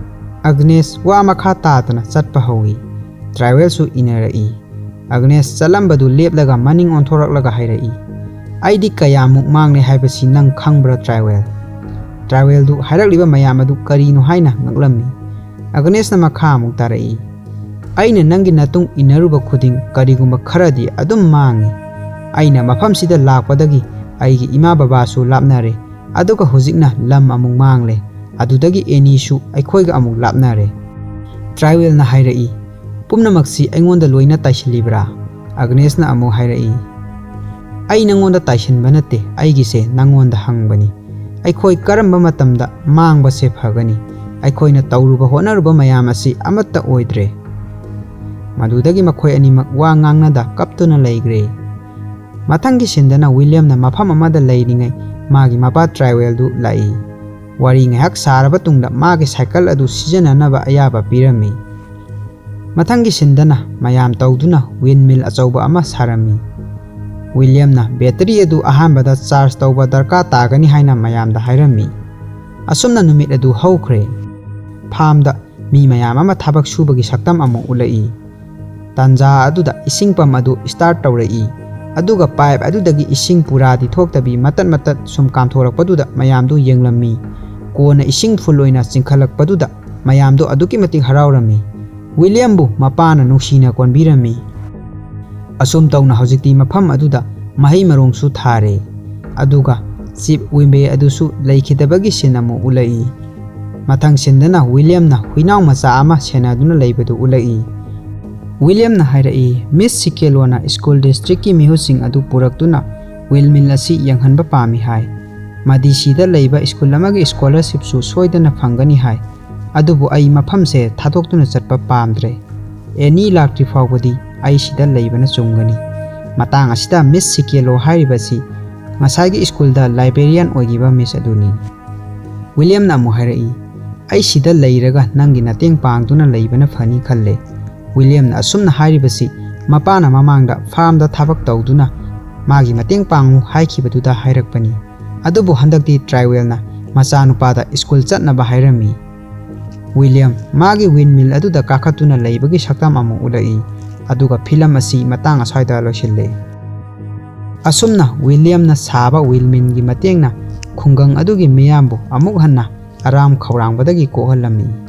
ꯑꯒꯅꯦꯁ ꯋꯥ ꯃꯈꯥ ꯇꯥꯗꯅ ꯆꯠꯄ ꯍꯧꯏ꯫ ꯇ꯭ꯔꯥꯏꯋꯦꯜꯁꯨ ꯏꯟꯅꯔꯛꯏ꯫ ꯑꯒꯅꯦꯁ ꯆꯠꯂꯝꯕꯗꯨ ꯂꯦꯞꯂꯒ ꯃꯅꯤꯡ ꯑꯣꯟꯊꯣꯔꯛꯂꯒ ꯍꯥꯏꯔꯛꯏ, "ꯑꯩꯗꯤ ꯀꯌꯥꯃꯨꯛ ꯃꯥꯡꯂꯦ ꯍꯥꯏꯕꯁꯤ ꯅꯪ ꯈꯪꯕ꯭ꯔꯥ, ꯇ꯭ꯔꯥꯏꯋꯦꯜ?" ꯇ꯭ꯔꯥꯏꯋꯦꯜꯗꯨ ꯍꯥꯏꯔꯛꯂꯤꯕ ꯃꯌꯥꯝ ꯑꯗꯨ ꯀꯔꯤꯅꯣ ꯍꯥꯏꯅ ꯉꯛꯂꯝꯃꯤ꯫ ꯑꯒꯅꯦꯁꯅ ꯃꯈꯥ ꯑꯃꯨꯛ ꯇꯥꯔꯛꯏ, "ꯑꯩꯅ ꯅꯪꯒꯤ ꯅꯇꯨꯡ ꯏꯟꯅꯔꯨꯕ ꯈꯨꯗꯤꯡ ꯀꯔꯤꯒꯨꯝꯕ ꯈꯔꯗꯤ ꯑꯗꯨꯝ ꯃꯥꯡꯏ꯫ ꯑꯩꯅ ꯃꯐꯝꯁꯤꯗ ꯂꯥꯛꯄꯗꯒꯤ ꯑꯩꯒꯤ ꯏꯃꯥ ꯕꯕꯥꯁꯨ ꯂꯥꯞꯅꯔꯦ, ꯑꯗꯨꯒ ꯍꯧꯖꯤꯛꯅ ꯂꯝ ꯑꯃꯨꯛ ꯃꯥꯡꯂꯦ, ꯑꯗꯨꯗꯒꯤ ꯑꯦꯅꯤꯁꯨ ꯑꯩꯈꯣꯏꯒ ꯑꯃꯨꯛ ꯂꯥꯞꯅꯔꯦ"꯫ ꯇ꯭ꯔꯥꯏꯋꯦꯜꯅ ꯍꯥꯏꯔꯛꯏ, "ꯄꯨꯝꯅꯃꯛꯁꯤ ꯑꯩꯉꯣꯟꯗ ꯂꯣꯏꯅ ꯇꯥꯏꯁꯤꯜꯂꯤꯕ꯭ꯔꯥ?" ꯑꯒꯅꯦꯁꯅ ꯑꯃꯨꯛ ꯍꯥꯏꯔꯛꯏ, "ꯑꯩ ꯅꯪꯉꯣꯟꯗ ꯇꯥꯏꯁꯤꯟꯕ ꯅꯠꯇꯦ, ꯑꯩꯒꯤꯁꯦ ꯅꯪꯉꯣꯟꯗ ꯍꯪꯕꯅꯤ꯫ ꯑꯩꯈꯣꯏ ꯀꯔꯝꯕ ꯃꯇꯝꯗ ꯃꯥꯡꯕꯁꯦ ꯐꯒꯅꯤ? ꯑꯩꯈꯣꯏꯅ ꯇꯧꯔꯨꯕ ꯍꯣꯠꯅꯔꯨꯕ ꯃꯌꯥꯝ ꯑꯁꯤ ꯑꯃꯠꯇ ꯑꯣꯏꯗ꯭ꯔꯦ"꯫ ꯃꯗꯨꯗꯒꯤ ꯃꯈꯣꯏ ꯑꯅꯤꯃꯛ ꯋꯥ ꯉꯥꯡꯅꯗ ꯀꯞꯇꯨꯅ ꯂꯩꯈ꯭ꯔꯦ꯫ ꯃꯊꯪꯒꯤ ꯁꯤꯟꯗꯅ ꯋꯤꯂꯤꯌꯝꯅ ꯃꯐꯝ ꯑꯃꯗ ꯂꯩꯔꯤꯉꯩ ꯃꯥꯒꯤ ꯃꯄꯥ ꯇ꯭ꯔꯥꯏꯋꯦꯜꯗꯨ ꯂꯥꯛꯏ꯫ ꯋꯥꯔꯤ ꯉꯥꯏꯍꯥꯛ ꯁꯥꯔꯕ ꯇꯨꯡꯗ ꯃꯥꯒꯤ ꯁꯥꯏꯀꯜ ꯑꯗꯨ ꯁꯤꯖꯤꯟꯅꯅꯕ ꯑꯌꯥꯕ ꯄꯤꯔꯝꯃꯤ꯫ ꯃꯊꯪꯒꯤ ꯁꯤꯟꯗꯅ ꯃꯌꯥꯝ ꯇꯧꯗꯨꯅ ꯋꯤꯟꯃꯤꯜ ꯑꯆꯧꯕ ꯑꯃ ꯁꯥꯔꯝꯃꯤ꯫ ꯋꯤꯂꯤꯌꯝꯅ ꯕꯦꯇꯔꯤ ꯑꯗꯨ ꯑꯍꯥꯟꯕꯗ ꯆꯥꯔꯖ ꯇꯧꯕ ꯗꯔꯀꯥꯔ ꯇꯥꯒꯅꯤ ꯍꯥꯏꯅ ꯃꯌꯥꯝꯗ ꯍꯥꯏꯔꯝꯃꯤ꯫ ꯑꯁꯨꯝꯅ ꯅꯨꯃꯤꯠ ꯑꯗꯨ ꯍꯧꯈ꯭ꯔꯦ꯫ ꯐꯥꯔꯝꯗ ꯃꯤ ꯃꯌꯥꯝ ꯑꯃ ꯊꯕꯛ ꯁꯨꯕꯒꯤ ꯁꯛꯇꯝ ꯑꯃꯨꯛ ꯎꯠꯂꯛꯏ꯫ ꯇꯥꯟꯖꯥ ꯑꯗꯨꯗ ꯏꯁꯤꯡ ꯄꯝ ꯑꯗꯨ ꯁ꯭ꯇꯥꯔꯠ ꯇꯧꯔꯛꯏ, ꯑꯗꯨꯒ ꯄꯥꯏꯞ ꯑꯗꯨꯗꯒꯤ ꯏꯁꯤꯡ ꯄꯨꯔꯥꯗꯤ ꯊꯣꯛꯇꯕꯤ ꯃꯇꯠ ꯃꯇꯠ ꯁꯨꯝ ꯀꯥꯝꯊꯣꯔꯛꯄꯗꯨꯗ ꯃꯌꯥꯝꯗꯨ ꯌꯦꯡꯂꯝꯃꯤ꯫ ꯀꯣꯟꯅ ꯏꯁꯤꯡ ꯐꯨꯜ ꯑꯣꯏꯅ ꯆꯤꯡꯈꯠꯂꯛꯄꯗꯨꯗ ꯃꯌꯥꯝꯗꯣ ꯑꯗꯨꯛꯀꯤ ꯃꯇꯤꯛ ꯍꯔꯥꯎꯔꯝꯃꯤ꯫ ꯋꯤꯂꯤꯌꯝꯕꯨ ꯃꯄꯥꯅ ꯅꯨꯡꯁꯤꯅ ꯀꯣꯟꯕꯤꯔꯝꯃꯤ꯫ ꯑꯁꯨꯝ ꯇꯧꯅ ꯍꯧꯖꯤꯛꯇꯤ ꯃꯐꯝ ꯑꯗꯨꯗ ꯃꯍꯩ ꯃꯔꯣꯡꯁꯨ ꯊꯥꯔꯦ꯫ ꯑꯗꯨꯒ ꯆꯤꯞ ꯋꯤꯝꯕꯦ ꯑꯗꯨꯁꯨ ꯂꯩꯈꯤꯗꯕꯒꯤ ꯁꯤꯟ ꯑꯃꯨꯛ ꯎꯠꯂꯛꯏ꯫ ꯃꯊꯪ ꯁꯤꯟꯗꯅ ꯋꯤꯂꯤꯌꯝꯅ ꯍꯨꯏꯅꯥꯎ ꯃꯆꯥ ꯑꯃ ꯁꯦꯟꯅꯗꯨꯅ ꯂꯩꯕꯗꯨ ꯎꯠꯂꯛꯏ꯫ ꯋꯤꯂꯤꯌꯝꯅ ꯍꯥꯏꯔꯛꯏ, "ꯃꯤꯁ ꯁꯤꯀꯦꯂꯣꯅ ꯁ꯭ꯀꯨꯜ ꯗꯤꯁꯇ꯭ꯔꯤꯛꯀꯤ ꯃꯤꯍꯨꯠꯁꯤꯡ ꯑꯗꯨ ꯄꯨꯔꯛꯇꯨꯅ ꯋꯤꯜꯃꯤꯜ ꯑꯁꯤ ꯌꯦꯡꯍꯟꯕ ꯄꯥꯝꯃꯤ ꯍꯥꯏ꯫ ꯃꯥꯗꯤ ꯁꯤꯗ ꯂꯩꯕ ꯁ꯭ꯀꯨꯜ ꯑꯃꯒꯤ ꯁ꯭ꯀꯣꯂꯔꯁꯤꯞꯁꯨ ꯁꯣꯏꯗꯅ ꯐꯪꯒꯅꯤ ꯍꯥꯏ꯫ ꯑꯗꯨꯕꯨ ꯑꯩ ꯃꯐꯝꯁꯦ ꯊꯥꯗꯣꯛꯇꯨꯅ ꯆꯠꯄ ꯄꯥꯝꯗ꯭ꯔꯦ꯫ ꯑꯦꯅꯤ ꯂꯥꯛꯇ꯭ꯔꯤ ꯐꯥꯎꯕꯗꯤ ꯑꯩ ꯁꯤꯗ ꯂꯩꯕꯅ ꯆꯨꯝꯒꯅꯤ꯫" ꯃꯇꯥꯡ ꯑꯁꯤꯗ ꯃꯤꯁ ꯁꯤꯀꯦꯂꯣ ꯍꯥꯏꯔꯤꯕꯁꯤ ꯉꯁꯥꯏꯒꯤ ꯁ꯭ꯀꯨꯜꯗ ꯂꯥꯏꯕ꯭ꯔꯦꯔꯤꯌꯥꯟ ꯑꯣꯏꯈꯤꯕ ꯃꯤꯁ ꯑꯗꯨꯅꯤ꯫ ꯋꯤꯂꯤꯌꯝꯅ ꯑꯃꯨꯛ ꯍꯥꯏꯔꯛꯏ, "ꯑꯩ ꯁꯤꯗ ꯂꯩꯔꯒ ꯅꯪꯒꯤ ꯃꯇꯦꯡ ꯄꯥꯡꯗꯨꯅ ꯂꯩꯕꯅ ꯐꯅꯤ ꯈꯜꯂꯦ꯫" ꯋꯤꯂꯤꯌꯝꯅ ꯑꯁꯨꯝꯅ ꯍꯥꯏꯔꯤꯕꯁꯤ ꯃꯄꯥꯅ ꯃꯃꯥꯡꯗ ꯐꯥꯔꯝꯗ ꯊꯕꯛ ꯇꯧꯗꯨꯅ ꯃꯥꯒꯤ ꯃꯇꯦꯡ ꯄꯥꯡꯉꯨ ꯍꯥꯏꯈꯤꯕꯗꯨꯗ ꯍꯥꯏꯔꯛꯄꯅꯤ꯫ ꯑꯗꯨꯕꯨ ꯍꯟꯗꯛꯇꯤ ꯇ꯭ꯔꯥꯏꯋꯦꯜꯅ ꯃꯆꯥꯅꯨꯄꯥꯗ ꯁ꯭ꯀꯨꯜ ꯆꯠꯅꯕ ꯍꯥꯏꯔꯝꯃꯤ꯫ ꯋꯤꯂꯤꯌꯝ ꯃꯥꯒꯤ ꯋꯤꯟꯃꯤꯜ ꯑꯗꯨꯗ ꯀꯥꯈꯠꯇꯨꯅ ꯂꯩꯕꯒꯤ ꯁꯛꯇꯝ ꯑꯃꯨꯛ ꯎꯠꯂꯛꯏ꯫ ꯑꯗꯨꯒ ꯐꯤꯂꯝ ꯑꯁꯤ ꯃꯇꯥꯡ ꯑꯁ꯭ꯋꯥꯏꯗ ꯂꯣꯏꯁꯤꯜꯂꯦ꯫ ꯑꯁꯨꯝꯅ ꯋꯤꯂꯤꯌꯝꯅ ꯁꯥꯕ ꯋꯤꯜꯃꯤꯜꯒꯤ ꯃꯇꯦꯡꯅ ꯈꯨꯡꯒꯪ ꯑꯗꯨꯒꯤ ꯃꯤꯌꯥꯝꯕꯨ ꯑꯃꯨꯛ ꯍꯟꯅ ꯑꯔꯥꯝ ꯈꯧꯔꯥꯡꯕꯗꯒꯤ ꯀꯣꯛꯍꯜꯂꯝꯃꯤ꯫